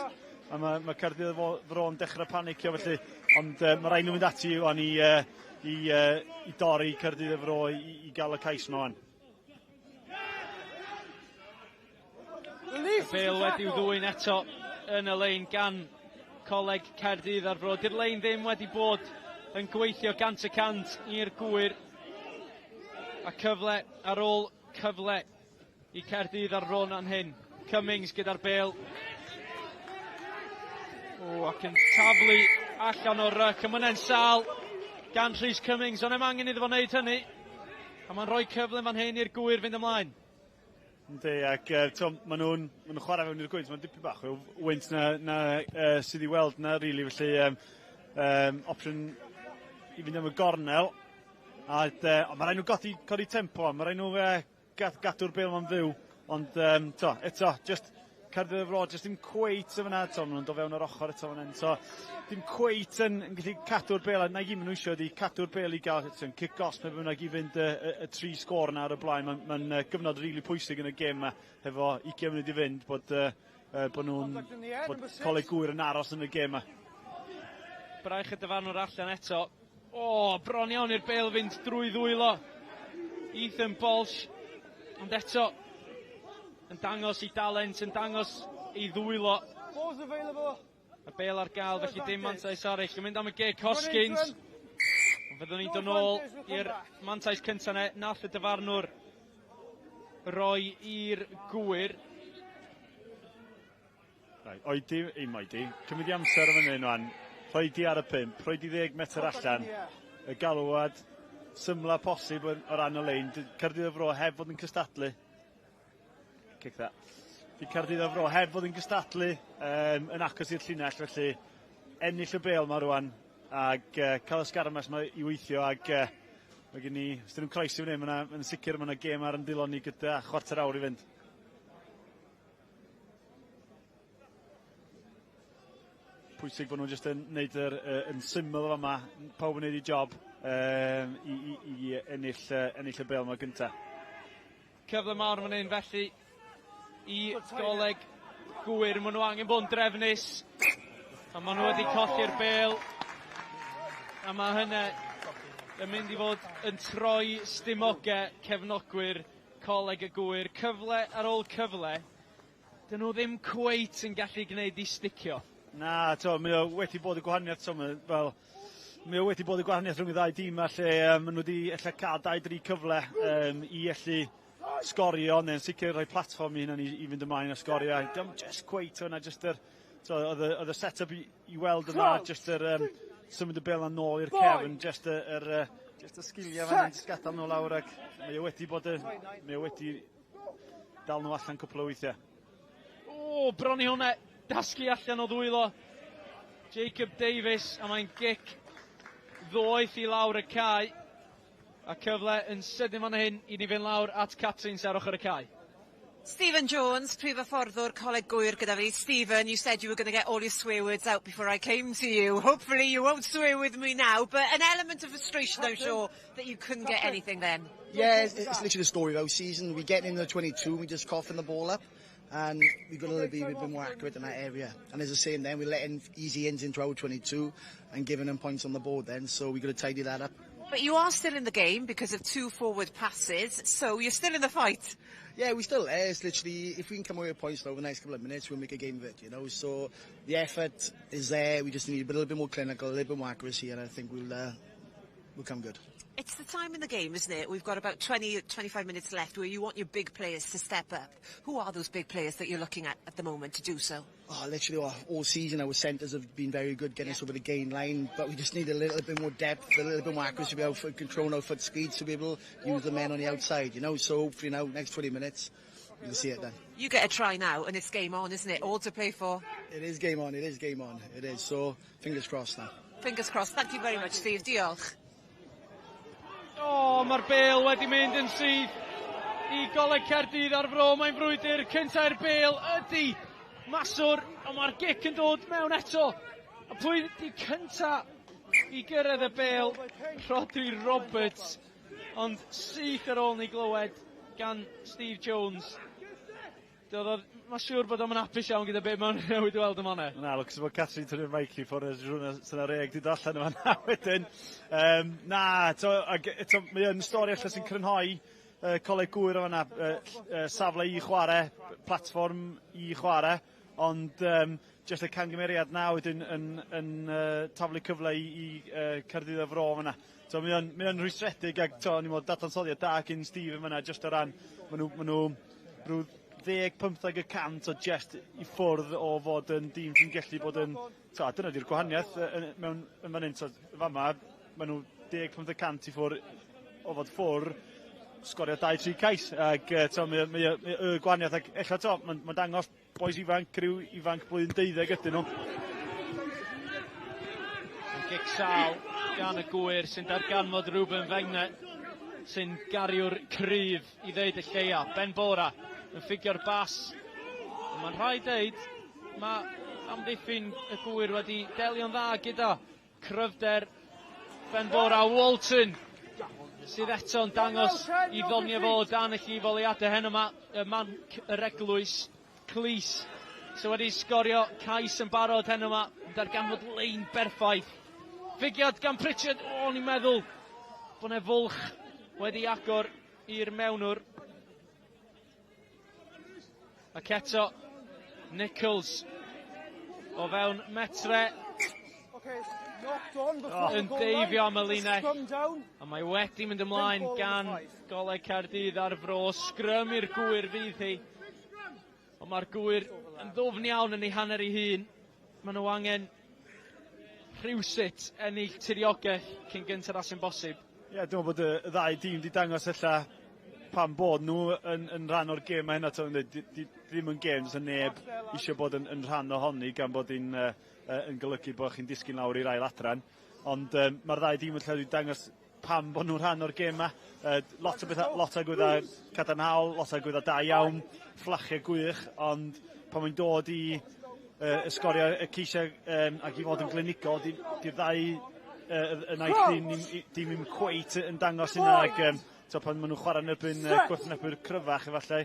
a mae, mae Caerdydd a Fro yn dechrau panicio felly, ond uh, mae rhaid nhw mynd ati wan i, uh, i, uh, i dorri Caerdydd a Fro i, i gael y cais yma wan. Y bêl wedi'w ddwyn eto yn y lein gan Coleg Caerdydd a'r Fro. Di'r lein ddim wedi bod yn gweithio gant y cant i'r Gŵyr. A cyfle ar ôl cyfle i Caerdydd a'r Fro na'n hyn. Cummings gyda'r bêl. O, ac yn taflu allan o'r ryc. A mae'n sâl gan Rhys Cummings, ond ddim angen iddo fo wneud hynny. A mae'n rhoi cyfle fan hyn i'r Gŵyr fynd ymlaen. Yndi, ac uh, to, maen nhw'n ma nhw chwarae fewn i'r gwynt, mae'n dipyn bach o wynt na, na uh, sydd i weld na, really, felly um, um, opsiwn i fynd am y gornel. A, uh, ond mae rhaid nhw godi, codi tempo, mae rhaid nhw uh, gadw'r bêl ma'n fyw. Ond um, to, eto, just Caerdydd y Fro, jyst dim cweit yn fyna, to, maen nhw'n dod fewn o'r ochr eto fan hyn, so dim cweit yn, yn gallu cadw'r bêl, a na i gyd maen nhw eisiau ydi cadw'r bêl i gael ti'n cic gosb neu bynnag i fynd y, y, y tri sgôr yna ar y blaen. Mae'n ma, ma gyfnod rili really pwysig yn y gêm yma, hefo 20 munud i fynd, bod, uh, uh, bod nhw'n, bod Coleg Gŵyr yn aros yn y gêm yma. Braich y dyfarnwr allan eto. O, oh, bron iawn i'r bêl fynd drwy ddwylo. Ethan Bolsh, ond eto, yn dangos ei dalent, yn dangos ei ddwylo. Ball's available. Y bêl ar gael, felly dim mantais arall. Yn mynd am y gig Hoskins. Ond fyddwn ni'n dod nôl i'r mantais cyntaf ne. Nath y dyfarnwr roi i'r Gŵyr. Right, oedi, un oedi. Cymryd i amser yn fan hyn wan. Rhoi di ar y pump, rhoi di ddeg metr allan. Y galwad symla posib o ran y lein. Caerdydd y Fro heb fod yn cystadlu. Kick that. Di Caerdydd y Fro heb fod yn cystadlu um, yn agos i'r llinell, felly ennill y bêl ma rwan ac uh, cael y sgarmes ma i weithio ac uh, mae gen i, os dyn nhw'n croesi fan hyn, mae'n ma sicr mae yna gêm ar yn dilon ni gyda chwarter awr i fynd. Pwysig bod nhw'n jyst yn neud yr, uh, yn syml o fama, pawb yn neud ei job um, i, i, i ennill, uh, ennill y bêl yma gynta. Cyfle mawr fan hyn felly i Goleg Gŵyr. Maen nhw angen bod yn drefnus. A maen nhw wedi colli'r bêl. A mae hynny yn mynd i fod yn troi stumogau cefnogwyr Coleg y Gŵyr. Cyfle ar ôl cyfle. Dyn nhw ddim cweit yn gallu gwneud i sticio. Na, to, mae o wedi bod y gwahaniaeth, to, mae, fel, mae o wedi bod y gwahaniaeth rhwng y ddau dîm a lle maen nhw wedi ella cael 2-3 cyfle i allu sgorio, neu'n sicr rhoi platfform i hunan i fynd ymlaen a sgorio. Dim just cweit hwnna, just yr, to, oedd y set-up i weld yna, just yr symud y bêl yn ôl i'r cefn, just yr, just y sgiliau fan hyn, just gadael nhw lawr ac mae o wedi bod y, mae o wedi dal nhw allan cwpl o weithiau. O, bron i hwnna dasgu allan o ddwylo Jacob Davies, a mae'n gic ddoeth i lawr y cae. A cyfle yn sydyn fan hyn i ni fynd lawr at Catrin ar ochr y cae. Stephen Jones, prif hyfforddwr Coleg Gŵyr gyda fi. Stephen, you said you were going to get all your swear words out before I came to you. Hopefully you won't swear with me now, but an element of frustration, I'm sure, that you couldn't get anything then. Yeah, it's literally the story of our season. We get in the 22, we just coughing the ball up, and we've got to be a bit more accurate in that area. And as the same then, we're letting easy ins into our 22 and giving them points on the board then, so we've got to tidy that up. But you are still in the game because of two forward passes, so you're still in the fight. Yeah, we're still there. It's literally, if we can come away with points over the next couple of minutes, we'll make a game of it. So the effort is there. We just need a little bit more clinical, a little bit more accuracy, and I think we'll come good. It's the time in the game, isn't it? We've got about 20, 25 minutes left where you want your big players to step up. Who are those big players that you're looking at the moment to do so? Oh, literally all season our centres have been very good getting us over the gain line, but we just need a little bit more depth, a little bit more accuracy to be able to control our foot speed to be able to use the men on the outside. So hopefully now, next 20 minutes, we'll see it then. You get a try now and it's game on, isn't it? All to play for. It is game on, it is game on, it is. So fingers crossed now. Fingers crossed. Thank you very much, Steve. Diolch. O, mae'r bêl wedi mynd yn syth i Goleg Caerdydd a'r Fro. Mae'n frwydr cynta'r bêl ydy Maswr, ond mae'r gic yn dod mewn eto. A pwy di cynta i gyrraedd y bêl? Rodri Roberts. Ond syth ar ôl ni glywed gan Steve Jones. Mae'n siŵr bod o'n hapus iawn gyda beth mae'n newid weld yma. Na, lwcus bod Catrin tynnu'r mic i ffwrdd rhywun sy'n ar reg di dod allan yma wedyn. Na, to, ag, eto, mae yn stori allan sy'n crynhoi Coleg Gŵyr o fanna, safle i chwarae, platfform i chwarae, ond just y cangymeriad na wedyn yn taflu cyfle i Caerdydd y Fro fanna. So mae o'n rhwystredig ac to, ni'n meddwl dadansoddiad da gyn Steve yn fanna, just o ran, maen nhw rhyw 10-15% o just i ffwrdd o fod yn dîm sy'n gallu bod yn. Ta, dyna di'r gwahaniaeth mewn yn fan hyn. So, fama, maen nhw 10-15% i ffwrdd o fod ffwrdd sgorio 2-3 cais. Ac to, mae y gwahaniaeth, ac ella to, mae'n ma dangos bois ifanc, criw ifanc blwyddyn 12 ydyn nhw. Gic sâl gan y Gŵyr sy'n darganfod Ruben Fengne sy'n gariwr cryf i ddeud y lleia. Ben Bora yn ffugio'r bas. Mae'n rhaid deud, mae amddiffyn y Gŵyr wedi delio'n dda gyda cryfder Ben Bora. Walton sydd eto'n dangos i ddoniau fo dan y llifoleuadau heno yma, y manc yr eglwys, Clis, sydd wedi sgorio cais yn barod heno yma, yn darganfod lein berffaith. Ffugiad gan Pritchard, o, ni'n meddwl bod 'na fwlch wedi agor i'r mewnwr. Ac eto, Nichols o fewn metre yn deifio am y linell. A mae wedi mynd ymlaen gan Goleg Caerdydd a'r Fro. Sgrym i'r Gŵyr fydd hi. Ond mae'r Gŵyr yn ddwfn iawn yn ei hanner ei hun. Maen nhw angen rhywsut ennill tiriogaeth cyn gyntaf â sy'n bosib. Ie, yeah, dwi'n meddwl bod y ddau dîm di dangos ella pam bod nhw yn rhan o'r gêm mae hynna, ddim yn gêm, does neb eisiau bod yn rhan ohoni gan bod hi'n yn golygu bod chi'n disgyn lawr i'r ail adran. Ond mae'r ddau dîm yn lle wedi dangos pam bod nhw'n rhan o'r gêm yma. Lot o bethau, lot o agweddau cadarnhaol, lot o agweddau da iawn, fflachiau gwych, ond pan mae'n dod i ysgorio y ceisiau ac i fod yn glinigol, di'r ddau y naill dîm ddim cweit yn dangos hynna ac so pan maen nhw'n chwarae yn erbyn gwrthwynebwyr cryfach efallai,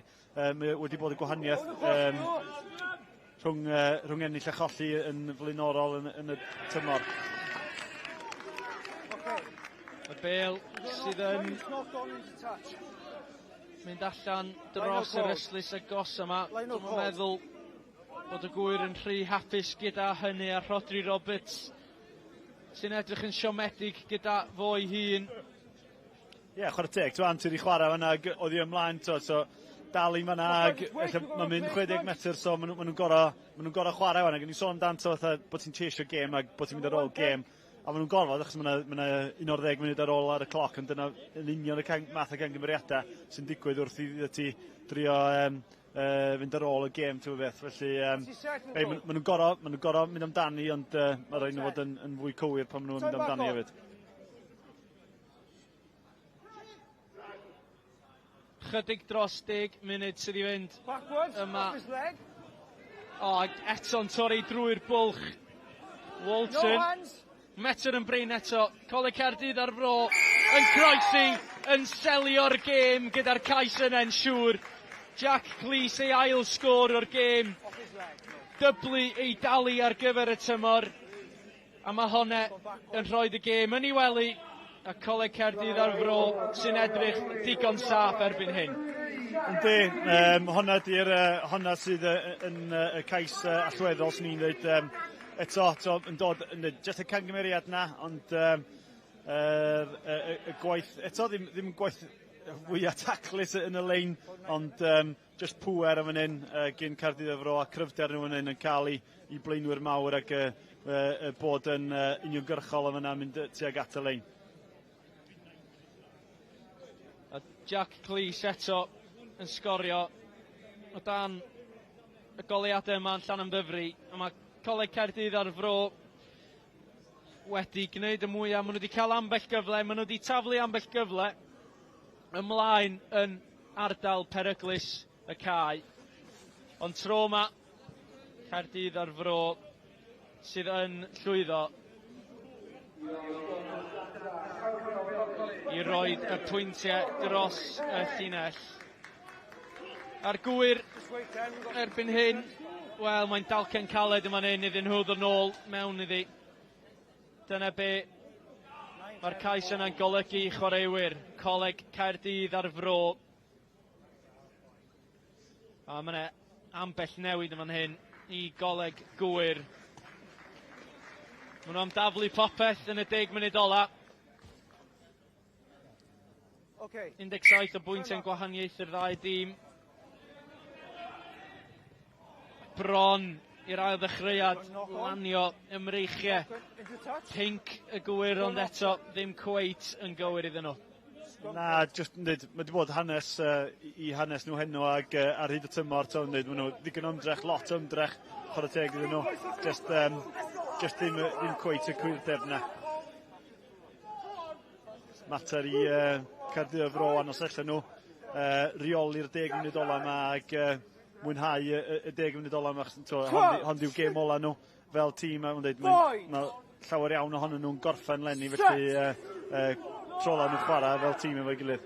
mae wedi bod y gwahaniaeth rhwng ennill a cholli yn flaenorol yn y tymor. Y bêl sydd yn mynd allan dros yr ystlys agos yma. Dwi'n meddwl bod y Gŵyr yn rhy hapus gyda hynny a Rhodri Roberts sy'n edrych yn siomedig gyda fo'i hun. Ie, yeah, chwarae teg, ti'n ti wedi chwarae fanna, oedd hi ymlaen, to, so dal i fanna, ag mae'n mynd 60 metr, so maen nhw'n gorau, ma nhw gorau chwarae fanna. Gen i sôn dan to, fatha, bod ti'n chasio gêm ag bod ti'n mynd ar ôl gêm, a maen nhw'n gorfod, achos mae yna 11 munud ar ôl ar y cloc, ond dyna yn union y math o gangymeriadau sy'n digwydd wrth i ti drio fynd ar ôl y gêm, ti'n beth. Felly, ei, maen nhw'n gorau, ma nhw gorau mynd amdani, ond mae rhaid nhw fod yn fwy cywir pan maen nhw'n mynd amdani hefyd. Chydig dros 10 munud sydd i fynd yma. O, oh, eto'n torri drwy'r bwlch. Walton. No Metr yn brin eto. Coleg Caerdydd a'r Fro yn croesi, yn selio'r gêm gyda'r cais yna'n siŵr. Jack Cleese ei ail sgôr o'r gêm. Dyblu ei dalu ar gyfer y tymor. A mae honne yn rhoi y gêm yn ei wely a Coleg Caerdydd a'r Fro sy'n edrych digon saff erbyn hyn. Yndi, honna di'r honna sydd yn y cais allweddol sy'n ni'n dweud. Eto, yn dod yn just y cangymeriad na, ond y gwaith, eto ddim gwaith fwyaf taclus yn y lein, ond just pŵer yn fan hyn gyn Caerdydd a'r Fro a cryfder nhw fan hyn yn cael i blaenwyr mawr ac bod yn uniongyrchol yn fanna mynd tuag at y lein. A Jack Cleese eto yn sgorio o dan y goleuadau yma yn Llanymddyfri. A mae Coleg Caerdydd a'r Fro wedi gwneud y mwyaf. Maen nhw wedi cael ambell gyfle, maen nhw wedi taflu ambell gyfle ymlaen yn ardal peryglus y cae. Ond tro yma, Caerdydd a'r Fro sydd yn llwyddo i roi y pwyntiau dros y llinell. A'r Gŵyr erbyn hyn, wel, mae'n dalcen caled yma'n hyn iddyn nhw ddod nôl mewn iddi. Dyna be mae'r cais yna'n golygu i chwaraewyr Coleg Caerdydd a'r Fro. A mae yna ambell newid yn fan hyn i Goleg Gŵyr. Maen nhw am daflu popeth yn y 10 munud ola. Okay. 17 o bwyntiau'n gwahaniaethu'r ddau dîm. Bron i'r ail ddechreuad lanio ymreichiau. Pinc y Gŵyr, ond eto ddim cweit yn gywir iddyn nhw. Na, just yn dweud, mae wedi bod hanes i hanes nhw heno ag ar hyd y tymor, ti'n dweud, maen nhw ddigon o ymdrech, lot o ymdrech, chwarae teg iddyn nhw. Just ddim cweit y cwirdeb na. Mater i Caerdydd a'r Fro anos allan nhw reoli'r 10 munud ola yma ag mwynhau y 10 munud ola yma. Hon di'w gêm ola nhw fel tîm, a dweud, mae llawer iawn ohonyn nhw'n gorffen lenni, felly trola nhw'n chwarae fel tîm efo'i gilydd.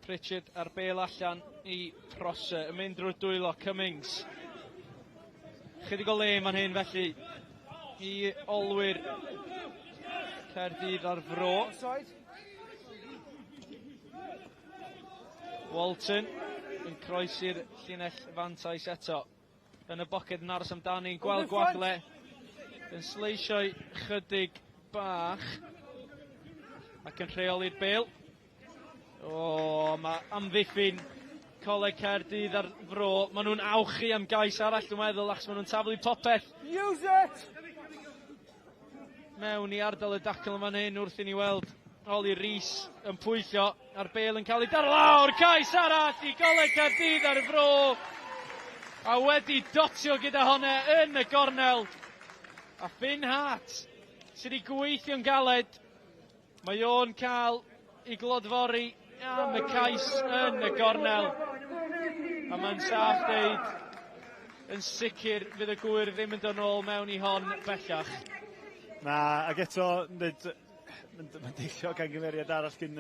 Pritchard ar bêl allan i Prosser, yn mynd drwy'r dwylo, Cummings. Chydig o le man hyn felly i olwyr Caerdydd a'r Fro. Walton yn croesi'r llinell fantais eto. Yn y boced yn aros amdani, gweld gwagle, yn sleisio'i chydig bach ac yn rheoli'r bêl. O, mae amddiffyn Coleg Caerdydd a'r Fro. Maen nhw'n awchu am gais arall, dwi'n meddwl, achos maen nhw'n taflu popeth. Use it! Mewn i ardal y dacl yn fan hyn wrth i ni weld Oli Rees yn pwyllio a'r bêl yn cael ei daro lawr. Cais arall i Goleg Caerdydd ar y Fro. A wedi dotio gyda honne yn y gornel. A Finn Hart sydd wedi gweithio'n galed. Mae o'n cael ei glodfori am y cais yn y gornel. A mae'n saff deud yn sicr fydd y Gŵyr ddim yn dod nôl mewn i hon bellach. Na, ac eto, mae'n deillio gan gymeriad arall gyn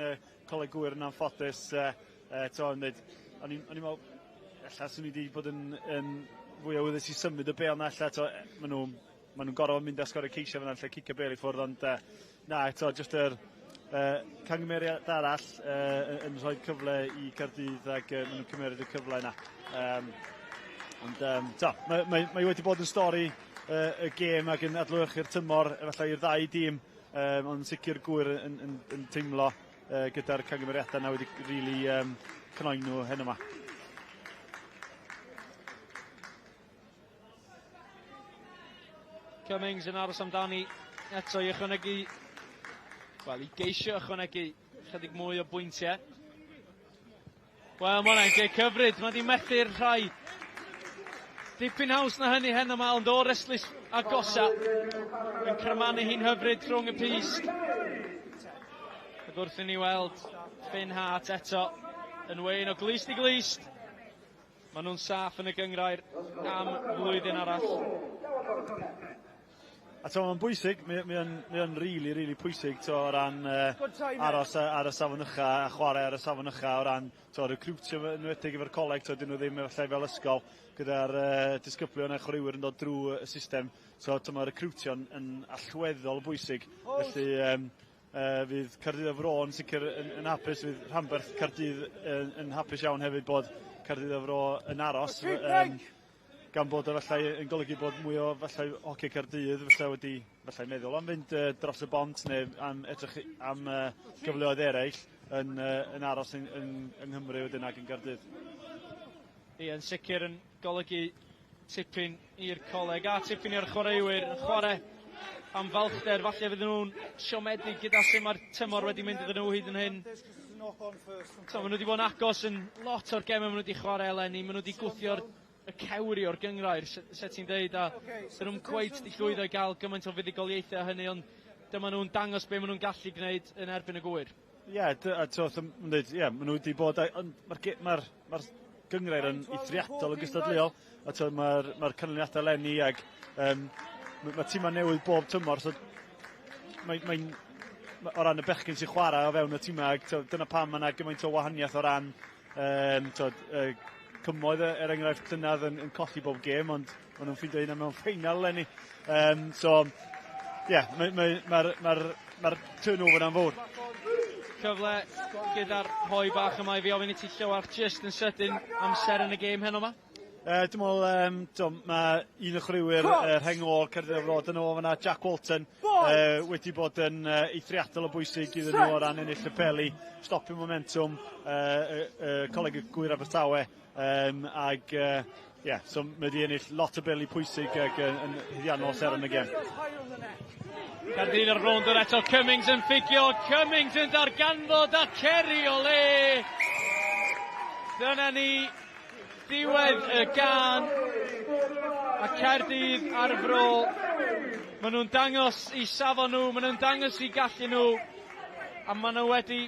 Coleg Gŵyr yn anffodus. Eto, o'n i'n meddwl, ella swn i wedi bod yn fwy awyddus i symud y bêl na ella, eto, maen nhw maen nhw'n gorfod mynd a sgorio ceisiau fyna yn lle cicio bêl i ffwrdd, ond na, eto, jyst yr cangymeriad arall yn rhoi cyfle i Caerdydd ac maen nhw'n cymeryd y cyfle yna. Ond mae wedi bod yn stori y gêm ac yn adlewyrchu'r tymor efallai i'r ddau dîm, ond yn sicr Gŵyr yn teimlo gyda'r cangymeriadau yna wedi rili cnoi nhw heno yma. Cummings yn aros amdani eto i ychwanegu, wel, i geisio ychwanegu chydig mwy o bwyntiau. Wel, mae hwnna'n gic hyfryd. Mae 'di methu'r rhai dipyn haws na hynny heno 'ma, ond o'r ystlys agosa yn crymanu hi'n hyfryd rhwng y pyst. Ac wrth i ni weld Finn Hart eto yn wên o glust i glust. Maen nhw'n saff yn y gynghrair am flwyddyn arall. A to, mae'n bwysig, mae o'n really, really pwysig to, o ran aros ar y safon ucha a chwarae ar y safon ucha o ran to, recrwtio yn enwedig efo'r coleg, to, dyn nhw ddim efallai fel ysgol gyda'r disgyblion a chwaraewyr yn dod drwy y system. So, to, mae recrwtio'n yn allweddol bwysig. Felly, fydd Caerdydd a Fro yn sicr yn hapus, fydd rhanbarth Caerdydd yn hapus iawn hefyd bod Caerdydd a Fro yn aros. Gan bod efallai yn golygu bod mwy o efallai hoci Caerdydd efallai wedi efallai meddwl am fynd dros y bont neu am edrych am gyfleoedd eraill yn aros yng Nghymru wedyn ac yn Gaerdydd. Ie, yn sicr yn golygu tipyn i'r coleg a tipyn i'r chwaraewyr yn chwarae am falchder. Falle fydden nhw'n siomedig gyda sut mae'r tymor wedi mynd iddyn nhw hyd yn hyn. So, maen nhw wedi bod yn agos yn lot o'r gemau maen nhw wedi chwarae eleni. Maen nhw wedi gwthio'r y cewri o'r gynghrair, se ti'n deud, a dyn nhw'n cweit di llwyddo i gael gymaint o fuddugoliaethau hynny, ond dyma nhw'n dangos be maen nhw'n gallu gwneud yn erbyn y Gŵyr. Ie, yeah, a ie, maen nhw wedi bod, ond mae'r gynghrair yn eithriadol yn gystadleuol, a mae'r canlyniadau eleni ac mae tîmau newydd bob tymor, so o ran y bechgyn sy'n chwarae o fewn y tîmau, ac dyna pam mae yna gymaint o wahaniaeth o ran Cymoedd, er enghraifft, llynedd yn colli bob gêm, ond maen nhw'n ffeindio hynna mewn ffeinal eleni. So, ie, yeah, ma turnover yna'n fawr. Cyfle gyda'r hoe bach yma i fi ofyn i ti, Llywarch, jyst yn sydyn amser yn y gêm heno yma. Dwi'n meddwl, mae un o chwaraewyr rheng ôl Caerdydd Fro, dyna fo fan'na, Jack Walton, wedi bod yn eithriadol o bwysig iddyn nhw o ran ennill y peli, stopio momentum Coleg y Gŵyr Abertawe, ag yeah, so mae wedi ennill lot o beli pwysig ac yn haeddiannol seren y gêm. Caerdydd ar rownd o'r eto, Cummings yn ffugio, Cummings yn darganfod a Kerry o le! Dyna ni, diwedd y gân, a Caerdydd ar y fro. Maen nhw'n dangos i safon nhw, maen nhw'n dangos i gallu nhw, a maen nhw wedi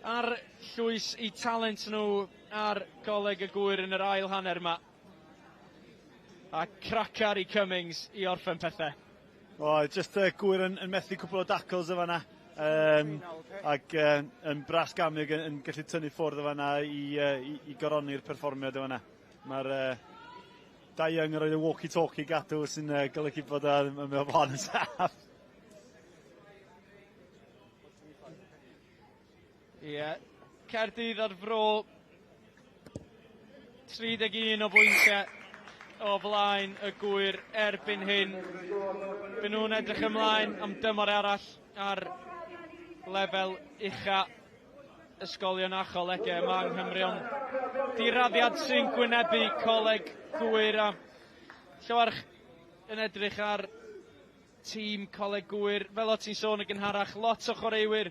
ar llwys i talent nhw ar Goleg y Gŵyr yn yr ail hanner yma. A cracar i Cummings i orffen pethau. O, just Gŵyr yn methu cwpl o dacles o fanna. Ac yn bras gamig yn gallu tynnu ffwrdd o fanna i goroni'r perfformiad o fanna. Mae'r Dai Young yn rhoi y walkie-talkie gadw sy'n golygu bod o'n mewn ffordd yn saff. Ie, yeah. Caerdydd ar fro, 31 o bwyntiau o flaen y Gŵyr erbyn hyn. Byd nhw'n edrych ymlaen am dymor arall ar lefel ucha ysgolion a cholegau yma yng Nghymru, ond diraddiad sy'n gwynebu Coleg Gŵyr, a Llywarch yn edrych ar tîm Coleg Gŵyr, fel o ti'n sôn yn gynharach, lot o chwaraewyr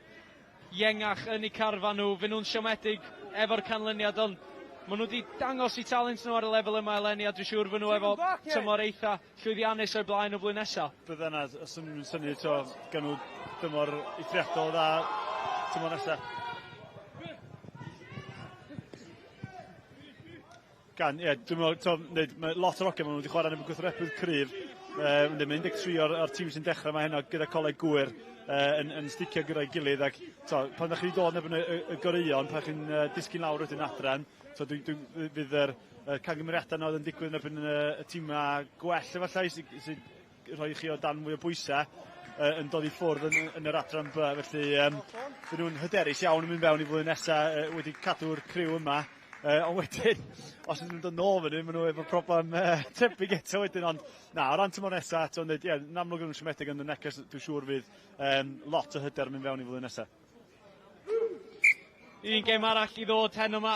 iengach yn eu carfan nhw, fy nhw'n siomedig efo'r canlyniad, ond maen nhw wedi dangos eu talent nhw ar y lefel yma eleni, a dwi'n siŵr fy nhw efo tymor eitha llwyddiannus o'i blaen o flwyddyn nesaf. Bydde yna, os yn synnu, to, gan nhw dymor eithriadol dda tymor nesaf. Gan, ie, dwi'n meddwl, to, nid, mae lot o'r hogiau maen nhw wedi chwarae yn y gwrthwynebydd cryf. Mae 13 o'r tîm sy'n dechrau yma heno gyda Coleg Gŵyr yn sticio gyda'i gilydd. Ac to, pan ydych chi wedi dod yn erbyn y goreuon, pan chi'n disgyn lawr wedyn adran, to, fydd yr camgymeriadau yna oedd yn digwydd yn erbyn y tîmau gwell efallai sy'n sy rhoi chi o dan mwy o bwysau yn dod i ffwrdd yn, yn yr adran B. Felly, dyn nhw'n hyderus iawn yn mynd fewn i flwyddyn nesaf wedi cadw'r criw yma. Ond wedyn, os ydyn nhw'n dod nôl fyny, maen nhw efo problem tebyg eto wedyn. Ond na, o ran tymor nesaf, eto, yn dweud, ie, yn amlwg yn siomedig, ond y neges dwi'n siŵr fydd lot o hyder yn mynd fewn i flwyddyn nesaf. Un gêm arall i ddod heno yma.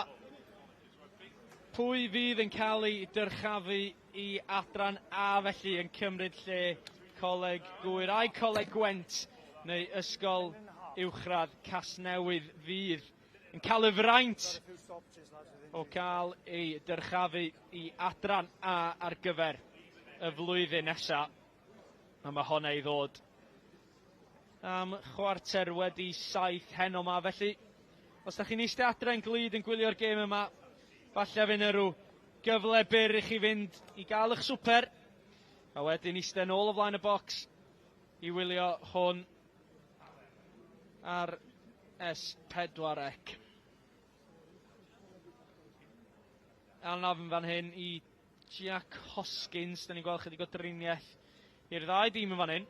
Pwy fydd yn cael ei dyrchafu i adran A felly yn cymryd lle Coleg Gŵyr ai Coleg Gwent neu Ysgol Uwchradd Casnewydd fydd yn cael y fraint o gael ei dyrchafu i adran A ar gyfer y flwyddyn nesaf. A mae honna i ddod am 7:15 heno 'ma. Felly, os da chi'n eistedd adre yn glyd yn gwylio'r gêm yma, falle fydd yna rhyw gyfle byr i chi fynd i gael eich swper, a wedyn eistedd nôl o flaen y bocs i wylio hwn ar S4C. Anaf yn fan hyn i Jack Hoskins. Da ni'n gweld chydig o driniaeth i'r ddau dîm yn fan hyn.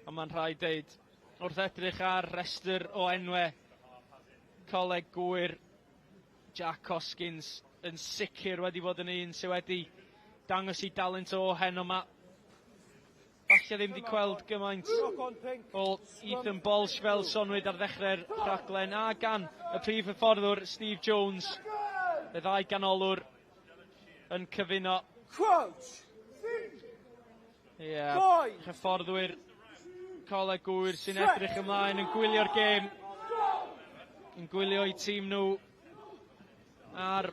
Ond mae'n rhaid deud, wrth edrych ar restr o enwau Coleg Gŵyr, Jack Hoskins yn sicr wedi bod yn un sydd wedi dangos ei dalent o heno 'ma. Falle ddim wedi gweld gymaint o Ethan Bolsh fel sonwyd ar ddechrau'r rhaglen a gan y prif hyfforddwr Steve Jones, y ddau ganolwr yn cyfuno. Ie, yeah, hyfforddwyr Coleg Gŵyr sy'n edrych ymlaen yn gwylio'r gêm, yn gwylio eu tîm nhw ar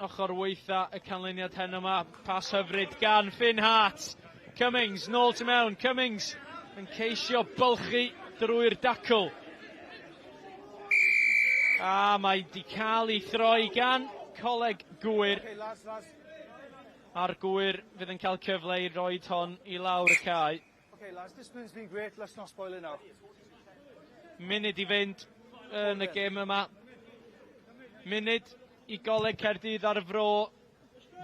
ochr weitha y canlyniad heno yma. Pas hyfryd gan Finn Hart. Cummings, nôl tu mewn. Cummings yn ceisio bylchu drwy'r dacl. A mae di cael ei throi gan Coleg Gŵyr. A'r Gŵyr fydd yn cael cyfle i roed hon i lawr y cae. Okay, lads, discipline's been great. Let's not spoil it now. Munud i fynd yn y gêm yma. Munud i Goleg Caerdydd a'r Fro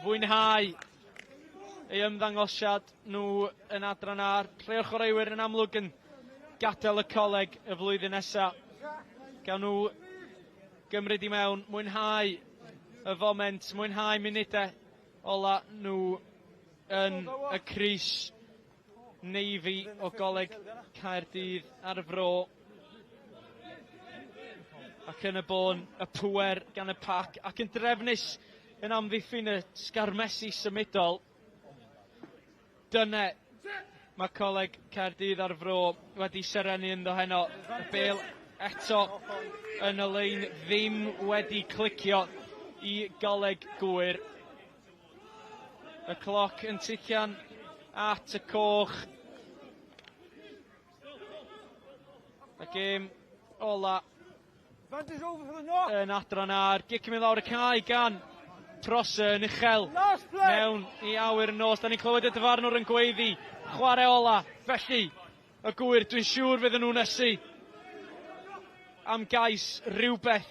fwynhau ei ymddangosiad nhw yn adran A. Rhai o'r chwaraewyr yn amlwg yn gadael y coleg y flwyddyn nesaf. Gawn nhw gymryd i mewn, mwynhau y foment, mwynhau munudau ola nhw yn y crys navy o Goleg Caerdydd a'r Fro. Ac yn y bôn, y pŵer gan y pac ac yn drefnus yn amddiffyn y sgarmesi symudol. Dyne mae Coleg Caerdydd a'r Fro wedi serennu ynddo heno. Y bêl eto yn y lein ddim wedi clicio i Goleg Gŵyr. Y cloc yn tician at y coch. Y gêm ola yn adran a'r gic yn mynd lawr y cae gan Prosser yn uchel mewn i awyr y nos. Da ni'n clywed y dyfarnwr yn gweiddi chwarae ola. Felly, y Gŵyr, dwi'n siŵr fydden nhw'n ysu am gais rhywbeth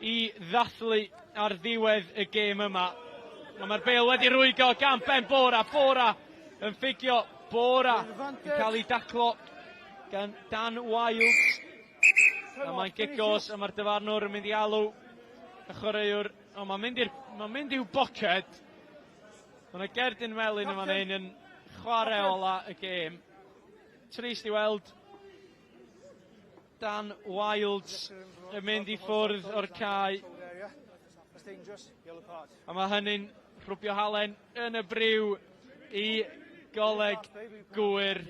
i ddathlu ar ddiwedd y gêm yma. Ond mae'r bêl wedi rwygo gan Ben Bora. Bora yn ffugio. Bora yn cael ei daclo gan Dan Wilds. A mae'n gic gos a mae'r dyfarnwr yn mynd i alw y chwaraewr. Ond mae'n mynd i'r mae'n mynd i'w boced. Mae yna gerdyn melyn yn fan hyn yn chwarae ola y gêm. Trist i weld Dan Wilds yn mynd i ffwrdd o'r cae. A mae hynny'n rhwbio halen yn y briw i Goleg Gŵyr.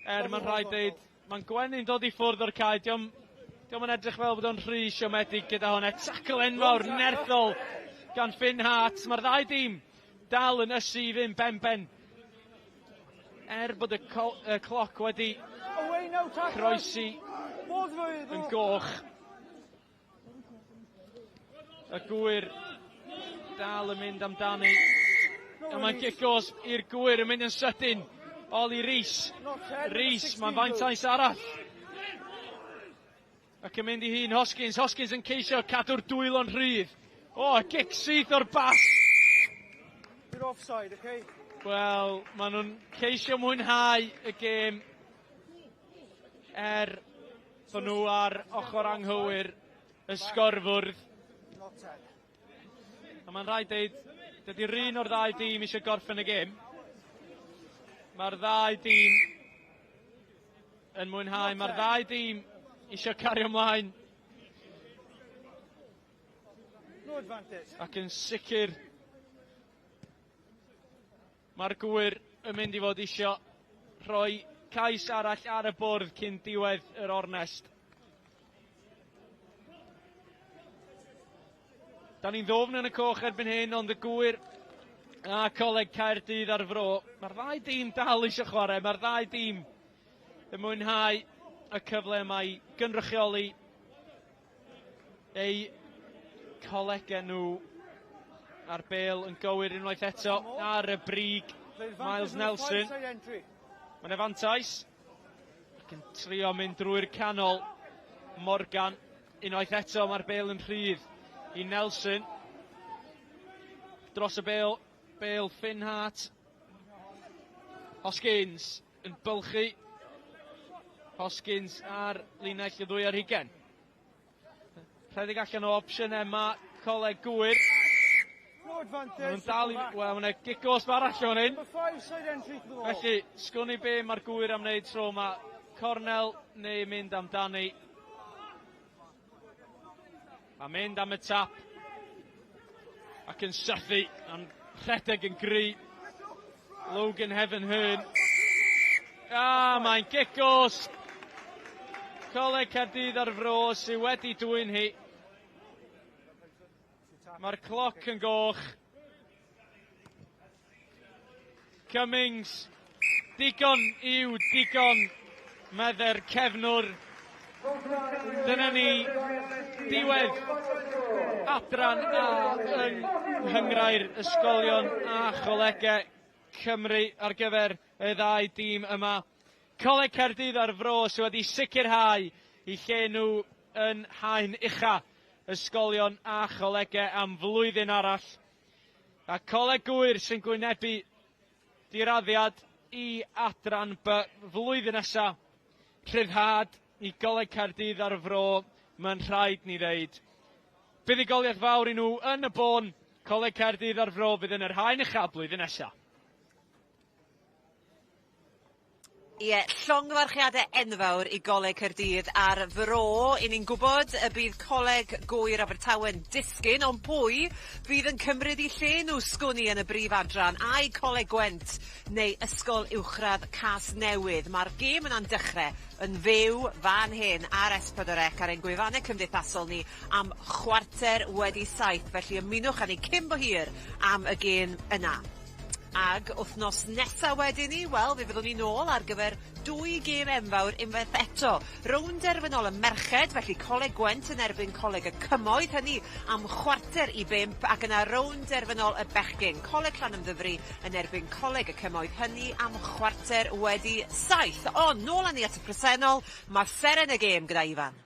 Er mae'n rhaid dweud, mae'n gwenu'n dod i ffwrdd o'r cae. Diolch Dio'm yn edrych fel bod o'n rhy siomedig gyda hwn. E tacl enfawr nerthol gan Finn Hart. Mae'r ddau dîm dal yn ysu i fynd ben-ben. Er bod y, y cloc wedi croesi yn goch. Y Gŵyr dal yn mynd amdani. A mae'n gic gosb i'r Gŵyr yn mynd yn sydyn. Oli Rees. Rees, mae'n fantais arall. Ac yn mynd i hun Hoskins. Hoskins yn ceisio cadw'r dwylo'n rhydd. O, gic syth o'r bas! You're offside, okay? Wel, maen nhw'n ceisio mwynhau y gêm er bod nhw ar ochr anghywir y sgorfwrdd. A mae'n rhaid deud, dydy'r un o'r ddau dîm eisiau gorffen y gêm. Mae'r ddau dîm yn mwynhau, mae'r ddau dîm eisiau cario ymlaen. Ac yn sicr, mae'r Gŵyr yn mynd i fod isio rhoi cais arall ar y bwrdd cyn diwedd yr ornest. Da ni'n ddwfn yn y coch erbyn hyn, ond y Gŵyr a Coleg Caerdydd a'r Fro, mae'r ddau dîm dal eisiau chwarae, mae'r ddau dîm yn mwynhau y cyfle yma i gynrychioli eu colegau nhw a'r bêl yn gywir unwaith eto ar y brig Miles Nelson. Mae'n efantais ac yn trio mynd drwy'r canol Morgan. Unwaith eto mae'r bêl yn rhydd i Nelson. Dros y bêl, bêl Finn Hart. Hoskins yn bylchu. Hoskins ar linell y ddwy ar hugen. Rhedeg allan o opsiynau mae Coleg Gŵyr. No advantage. Maen nhw'n dal i... Wel, mae'n gic gosb arall o'n hyn. Felly, sgwn i be mae'r Gŵyr am wneud tro yma. Cornel neu mynd amdani. A mynd am y tap. Ac yn sythu, a'n rhedeg yn gry. Logan Heaven Hearn. A, mae'n gic gosb. Coleg Caerdydd a'r Fro sydd wedi dwyn hi. Mae'r cloc yn goch. Cummings, digon yw digon, medde'r cefnwr. Dyna ni, diwedd adran A yng Nghynghrair Ysgolion a Cholegau Cymru ar gyfer y ddau dîm yma. Coleg Caerdydd a'r Fro sydd wedi sicrhau i lle nhw yn haen ucha ysgolion a cholegau am flwyddyn arall. A Coleg Gŵyr sy'n gwynebu diraddiad i adran B flwyddyn nesa. Rhyddhad i Goleg Caerdydd a'r Fro, mae'n rhaid ni ddeud. Buddugoliaeth fawr i nhw yn y bôn, Coleg Caerdydd a'r Fro fydd yn yr haen ucha blwyddyn nesa. Ie, llongyfarchiadau enfawr i Goleg Caerdydd a'r Fro. I ni'n gwybod y bydd Coleg Gŵyr Abertawe'n disgyn, ond pwy fydd yn cymryd eu lle nhw sgwn i yn y brif adran? Ai Coleg Gwent neu Ysgol Uwchradd Casnewydd? Mae'r gêm yna'n dechrau yn fyw fan hyn ar S4C ar ein gwefannau cymdeithasol ni am 7:15, felly ymunwch â ni cyn bo hir am y gêm yna. Ag wythnos nesa wedyn ni, wel, fe fyddwn ni nôl ar gyfer dwy gêm enfawr unwaith eto. Rownd derfynol y merched, felly Coleg Gwent yn erbyn Coleg y Cymoedd, hynny am 4:45, ac yna rownd derfynol y bechgyn, Coleg Llanymddyfri yn erbyn Coleg y Cymoedd, hynny am 7:15. Ond nôl â ni at y presennol, mae seren y gêm gyda Ifan.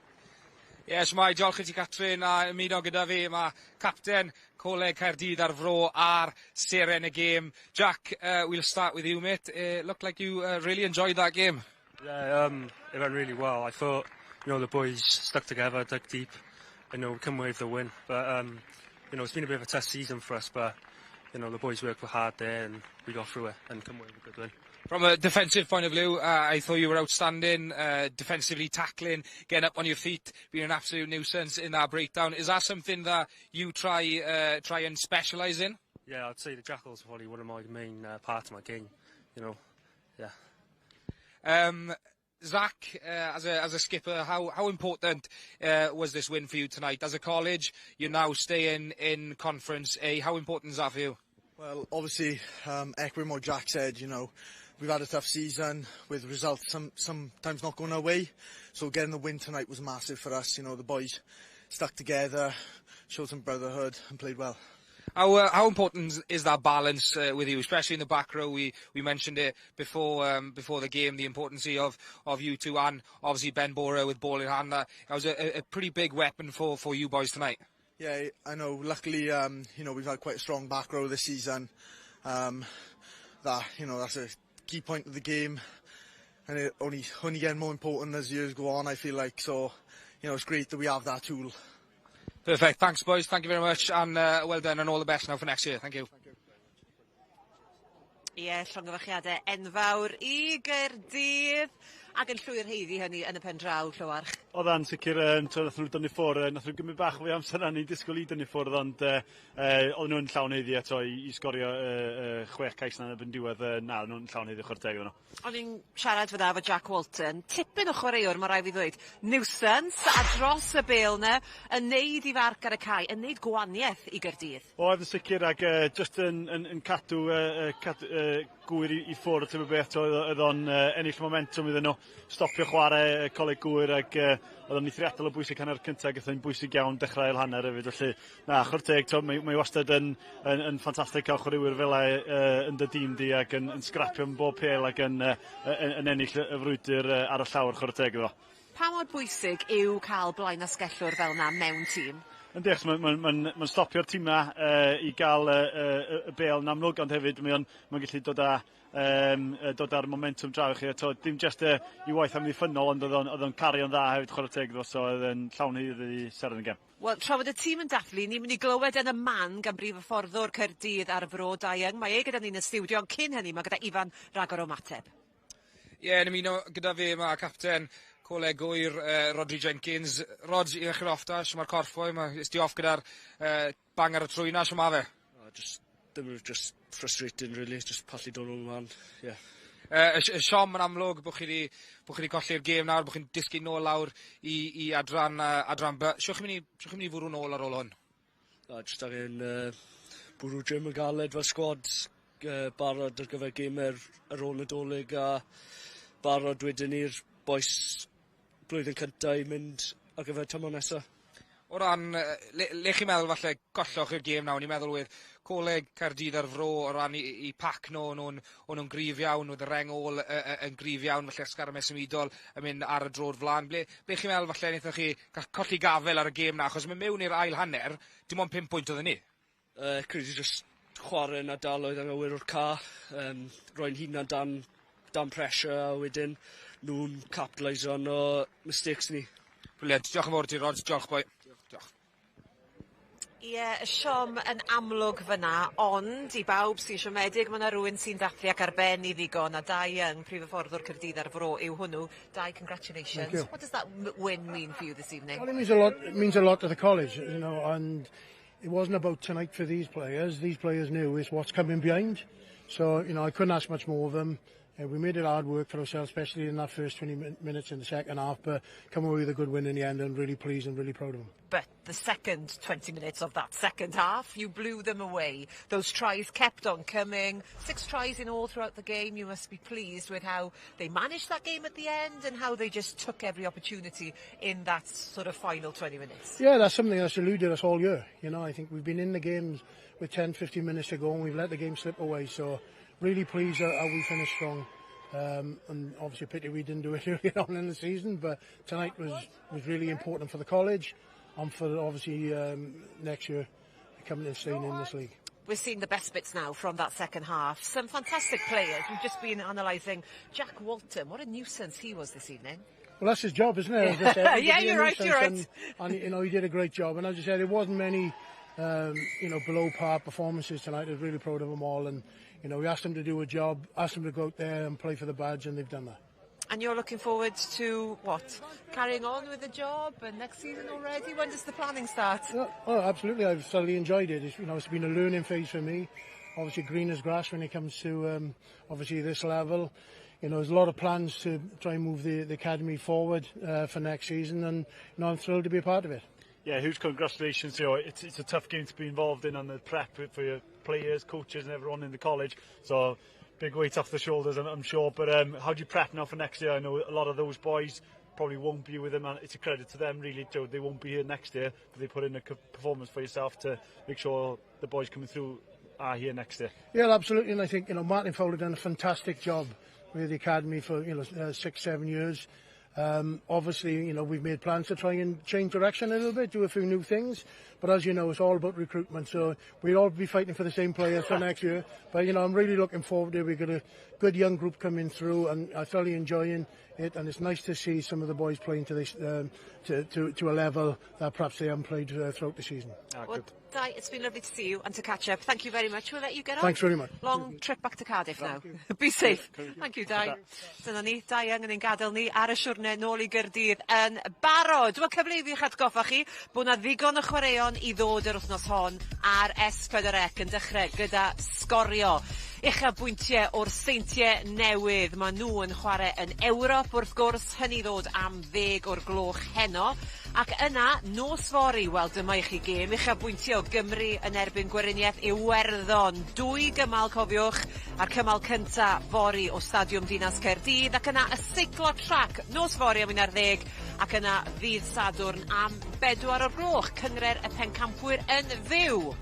Yes, mae diolch i ti Catrin a ymuno gyda fi. Mae capten Coleg Caerdydd a'r Fro ar seren y gêm. Jack, we'll start with you, mate. It looked like you really enjoyed that game. Yeah, it went really well. I thought the boys stuck together, dug deep, and we come away with the win. But it's been a bit of a tough season for us, but the boys worked hard there and we got through it and come away with a good win. From a defensive point of view, I thought you were outstanding, defensively tackling, getting up on your feet, being an absolute nuisance in that breakdown. Is that something that you try and specialise in? Yeah, I'd say the tackles are probably one of my main parts of my game. Yeah. Zach, as a skipper, how important was this win for you tonight? As a college, you're now staying in Conference A. How important is that for you? Well, obviously, echoing what Jack said, we've had a tough season with results sometimes not going our way. So getting the win tonight was massive for us. The boys stuck together, showed some brotherhood and played well. How important is that balance with you, especially in the back row? We mentioned it before the game, the importance of you two and obviously Ben Bora with ball in hand. That was a pretty big weapon for you boys tonight. Yeah, I know. Luckily, we've had quite a strong back row this season. That's a key point of the game, and it only getting more important as years go on, I feel like. So, it's great that we have that tool. Perfect. Thanks, boys. Thank you very much, and well done, and all the best now for next year. Thank you. Thank you. Ie, llongyfarchiadau enfawr i Gaerdydd ac yn llwyr haeddu hynny yn y pen draw, Llywarch. Oedd yn sicr, nath nhw dynnu ffwrdd, nath nhw gymryd bach fwy amser na ni'n disgwyl i dynnu ffwrdd, ond oedd nhw'n llawn haeddu eto i sgorio 6 cais na yn diwedd, na, nhw'n llawn haeddu, chwarae teg iddyn nhw. O'n i'n siarad fyna efo Jack Walton, tipyn o chwaraewr, mae rhaid fi ddweud, nuisance, a dros y bêl 'na, yn neud i farc ar y cae, yn neud gwahaniaeth i Gaerdydd. Oedd yn sicr ac just yn cadw Gŵyr i ffwrdd, ti'n beth, oedd o'n ennill momentum iddyn nhw, stopio chwarae Coleg Gŵyr ac oedd o'n eithriadol o bwysig hanner cyntaf, ac oedd o'n bwysig iawn dechrau ail hanner hefyd, felly na, chwarae teg, to, mae wastad yn ffantastig cael chwaraewyr fel yn dy dîm di ac yn sgrapio am bob pêl ac yn ennill y frwydr ar y llawr, chwarae teg iddo. Pa mor bwysig yw cael blaenasgellwr fel 'na mewn tîm? Yndi, achos mae'n ma stopio'r tîmau i gael y bêl yn amlwg, ond hefyd mae'n gallu dod â'r momentum draw i chi. To, dim just i waith amddiffynnol, ond oedd o'n cario'n dda hefyd, chwarae teg iddo, so oedd yn llawn haeddu i seren y gêm. Wel, tra fod y tîm yn dathlu, ni'n mynd i glywed yn y man gan brif hyfforddwr Caerdydd a'r Fro, Dai Young. Mae e gyda ni'n y stiwdio, ond cyn hynny mae gyda Ifan ragor o ymateb. Ie, yeah, yn ymuno gyda fi mae capten Coleg Gŵyr, Rhodri Jenkins. Rod, i ddechrau off da, mae'r corff oi, mae di off gyda'r bang ar y trwyn na, ma fe? Oh, just, dim just frustrating, really, just pallu dod nhw'n man, yeah. Y siom yn amlwg bod chi wedi colli'r gêm nawr, bod chi'n disgyn nôl lawr i adran B. Siwch chi'n mynd i fwrw nôl ar ôl hwn? No, just angen bwrw gym yn galed fel squad, barod ar gyfer gemau ar ôl Nadolig a barod wedyn i'r bois blwyddyn cyntaf i mynd ar gyfer tymor nesaf. O ran, le chi'n meddwl falle golloch i'r gêm nawr, ni'n meddwl wedd Coleg Caerdydd a'r Fro o ran i pac nhw, o'n nhw'n gryf iawn, oedd y reng ôl yn gryf iawn, felly ysgarmes symudol yn mynd ar y dro'r flaen. Ble chi'n meddwl falle wnaethoch chi colli gafel ar y gêm na, achos mynd mewn i'r ail hanner, dim ond 5 pwynt oedden ni? Credu just chwarae yn ardaloedd anghywir o'r ca, roi'n hunan dan pressure a wedyn nhw'n capitalise on o mistakes ni. Brilliant. Diolch yn fawr ti, Rod. Diolch, boi. Diolch. Ie, y siom yn amlwg fyna, ond i bawb sy'n siomedig, mae yna rhywun sy'n dathlu ac ar ben i ddigon, a Dai Young, prif hyfforddwr Caerdydd a'r Fro, yw hwnnw. Dai, congratulations. Thank you. What does that win mean for you this evening? Well, it means a lot to the college, and it wasn't about tonight for these players. These players knew it's what's coming behind. So, I couldn't ask much more of them. We made it hard work for ourselves, especially in that first 20 minutes in the second half, but come away with a good win in the end and really pleased and really proud of them. But the second 20 minutes of that second half, you blew them away. Those tries kept on coming. Six tries in all throughout the game. You must be pleased with how they managed that game at the end and how they just took every opportunity in that sort of final 20 minutes. Yeah, that's something that's eluded us all year. I think we've been in the games with 10, 15 minutes to go and we've let the game slip away. So really pleased how we finished strong. And obviously a pity we didn't do it earlier on in the season, but tonight was really important for the college and for obviously next year coming and staying in this league. We're seeing the best bits now from that second half. Some fantastic players. We've just been analysing Jack Walton. What a nuisance he was this evening. Well, that's his job, isn't it? As I said, Yeah, to be a you're right, you're right. nuisance. And he did a great job. And as I said, it wasn't many below par performances tonight. I was really proud of them all. And we asked them to do a job, asked them to go out there and play for the badge, and they've done that. And you're looking forward to what? Carrying on with the job and next season already? When does the planning start? Yeah, oh, absolutely. I've thoroughly enjoyed it. It's been a learning phase for me. Obviously, green as grass when it comes to obviously this level. There's a lot of plans to try and move the academy forward for next season, and I'm thrilled to be a part of it. Yeah, huge congratulations. It's a tough game to be involved in on the prep for your players, coaches and everyone in the college. So big weight off the shoulders, I'm sure. But how do you prep now for next year? I know a lot of those boys probably won't be with them, and it's a credit to them, really, Joe. They won't be here next year, but they put in a performance for yourself to make sure the boys coming through are here next year. Yeah, absolutely. And I think, Martin Fowler done a fantastic job with the academy for 6, 7 years. Obviously, we've made plans to try and change direction a little bit, do a few new things. But as you know, it's all about recruitment. So we'll all be fighting for the same players for next year. But, I'm really looking forward to it. We've got a good young group coming through, and I'm thoroughly enjoying it. And it's nice to see some of the boys playing to this to a level that perhaps they haven't played throughout the season. Ah, well, Dai, it's been lovely to see you and to catch up. Thank you very much. We'll let you get on. Thanks very much. Long trip back to Cardiff now. Be safe. Thank you, Dai. Dyna ni, Dai Young yn ein gadael ni ar y siwrne nôl i Gaerdydd yn barod. Wel, cyfle i fi eich atgoffa chi bod 'na ddigon o chwaraeon i ddod yr wythnos hon ar S4C, yn dechrau gyda Sgorio. Uchafbwyntiau o'r Seintiau Newydd. Maen nhw yn chwarae yn Ewrop, wrth gwrs, hynny ddod am 10 o'r gloch heno. Ac yna, nos fory, wel, dyma i chi gêm uchafbwyntiau o Gymru yn erbyn Gweriniaeth Iwerddon. Dwy gymal, cofiwch, a'r cymal cynta fory o Stadiwm Dinas Caerdydd, ac yna y seiclo trac nos fory am 11 ac yna ddydd Sadwrn am 4 o'r gloch, Cynghrair y Pencampwyr yn fyw.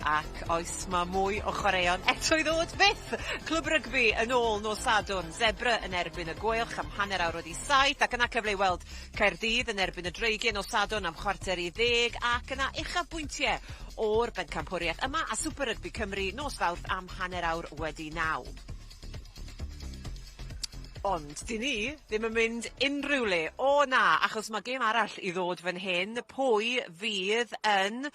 Ac oes, mae mwy o chwaraeon eto i ddod fyth. Clwb rygbi yn ôl nos Sadwrn, Zebre yn erbyn y Gweilch am 7:30, ac yna cyfle i weld Caerdydd yn erbyn y Dreigiau nos Sadwrn am 9:45, ac yna uchafbwyntiau o'r bencampwriaeth yma a Super Rygbi Cymru nos Fawrth am 9:30. Ond dyn ni ddim yn mynd unrhyw le. O na, achos mae gêm arall i ddod fan hyn. Pwy fydd yn,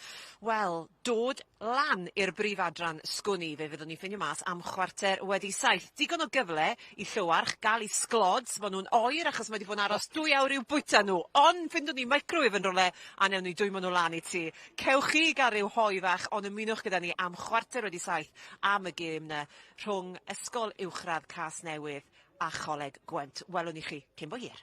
wel, dod lan i'r brif adran, sgwn i? Fe fyddwn ni ffindio mas am 7:15. Digon o gyfle i Llywarch gael eu sglods. Maen nhw'n oer achos mae wedi bod yn aros 2 awr i'w bwyta nhw. Ond ffindwn ni microwave yn rhywle a newn ni dwymo nhw lan i ti. Cewch chi gael rhyw hoe fach, ond ymunwch gyda ni am 7:15 am y gêm 'na rhwng Ysgol Uwchradd Casnewydd a Choleg Gwent. Welwn ni chi cyn bo hir.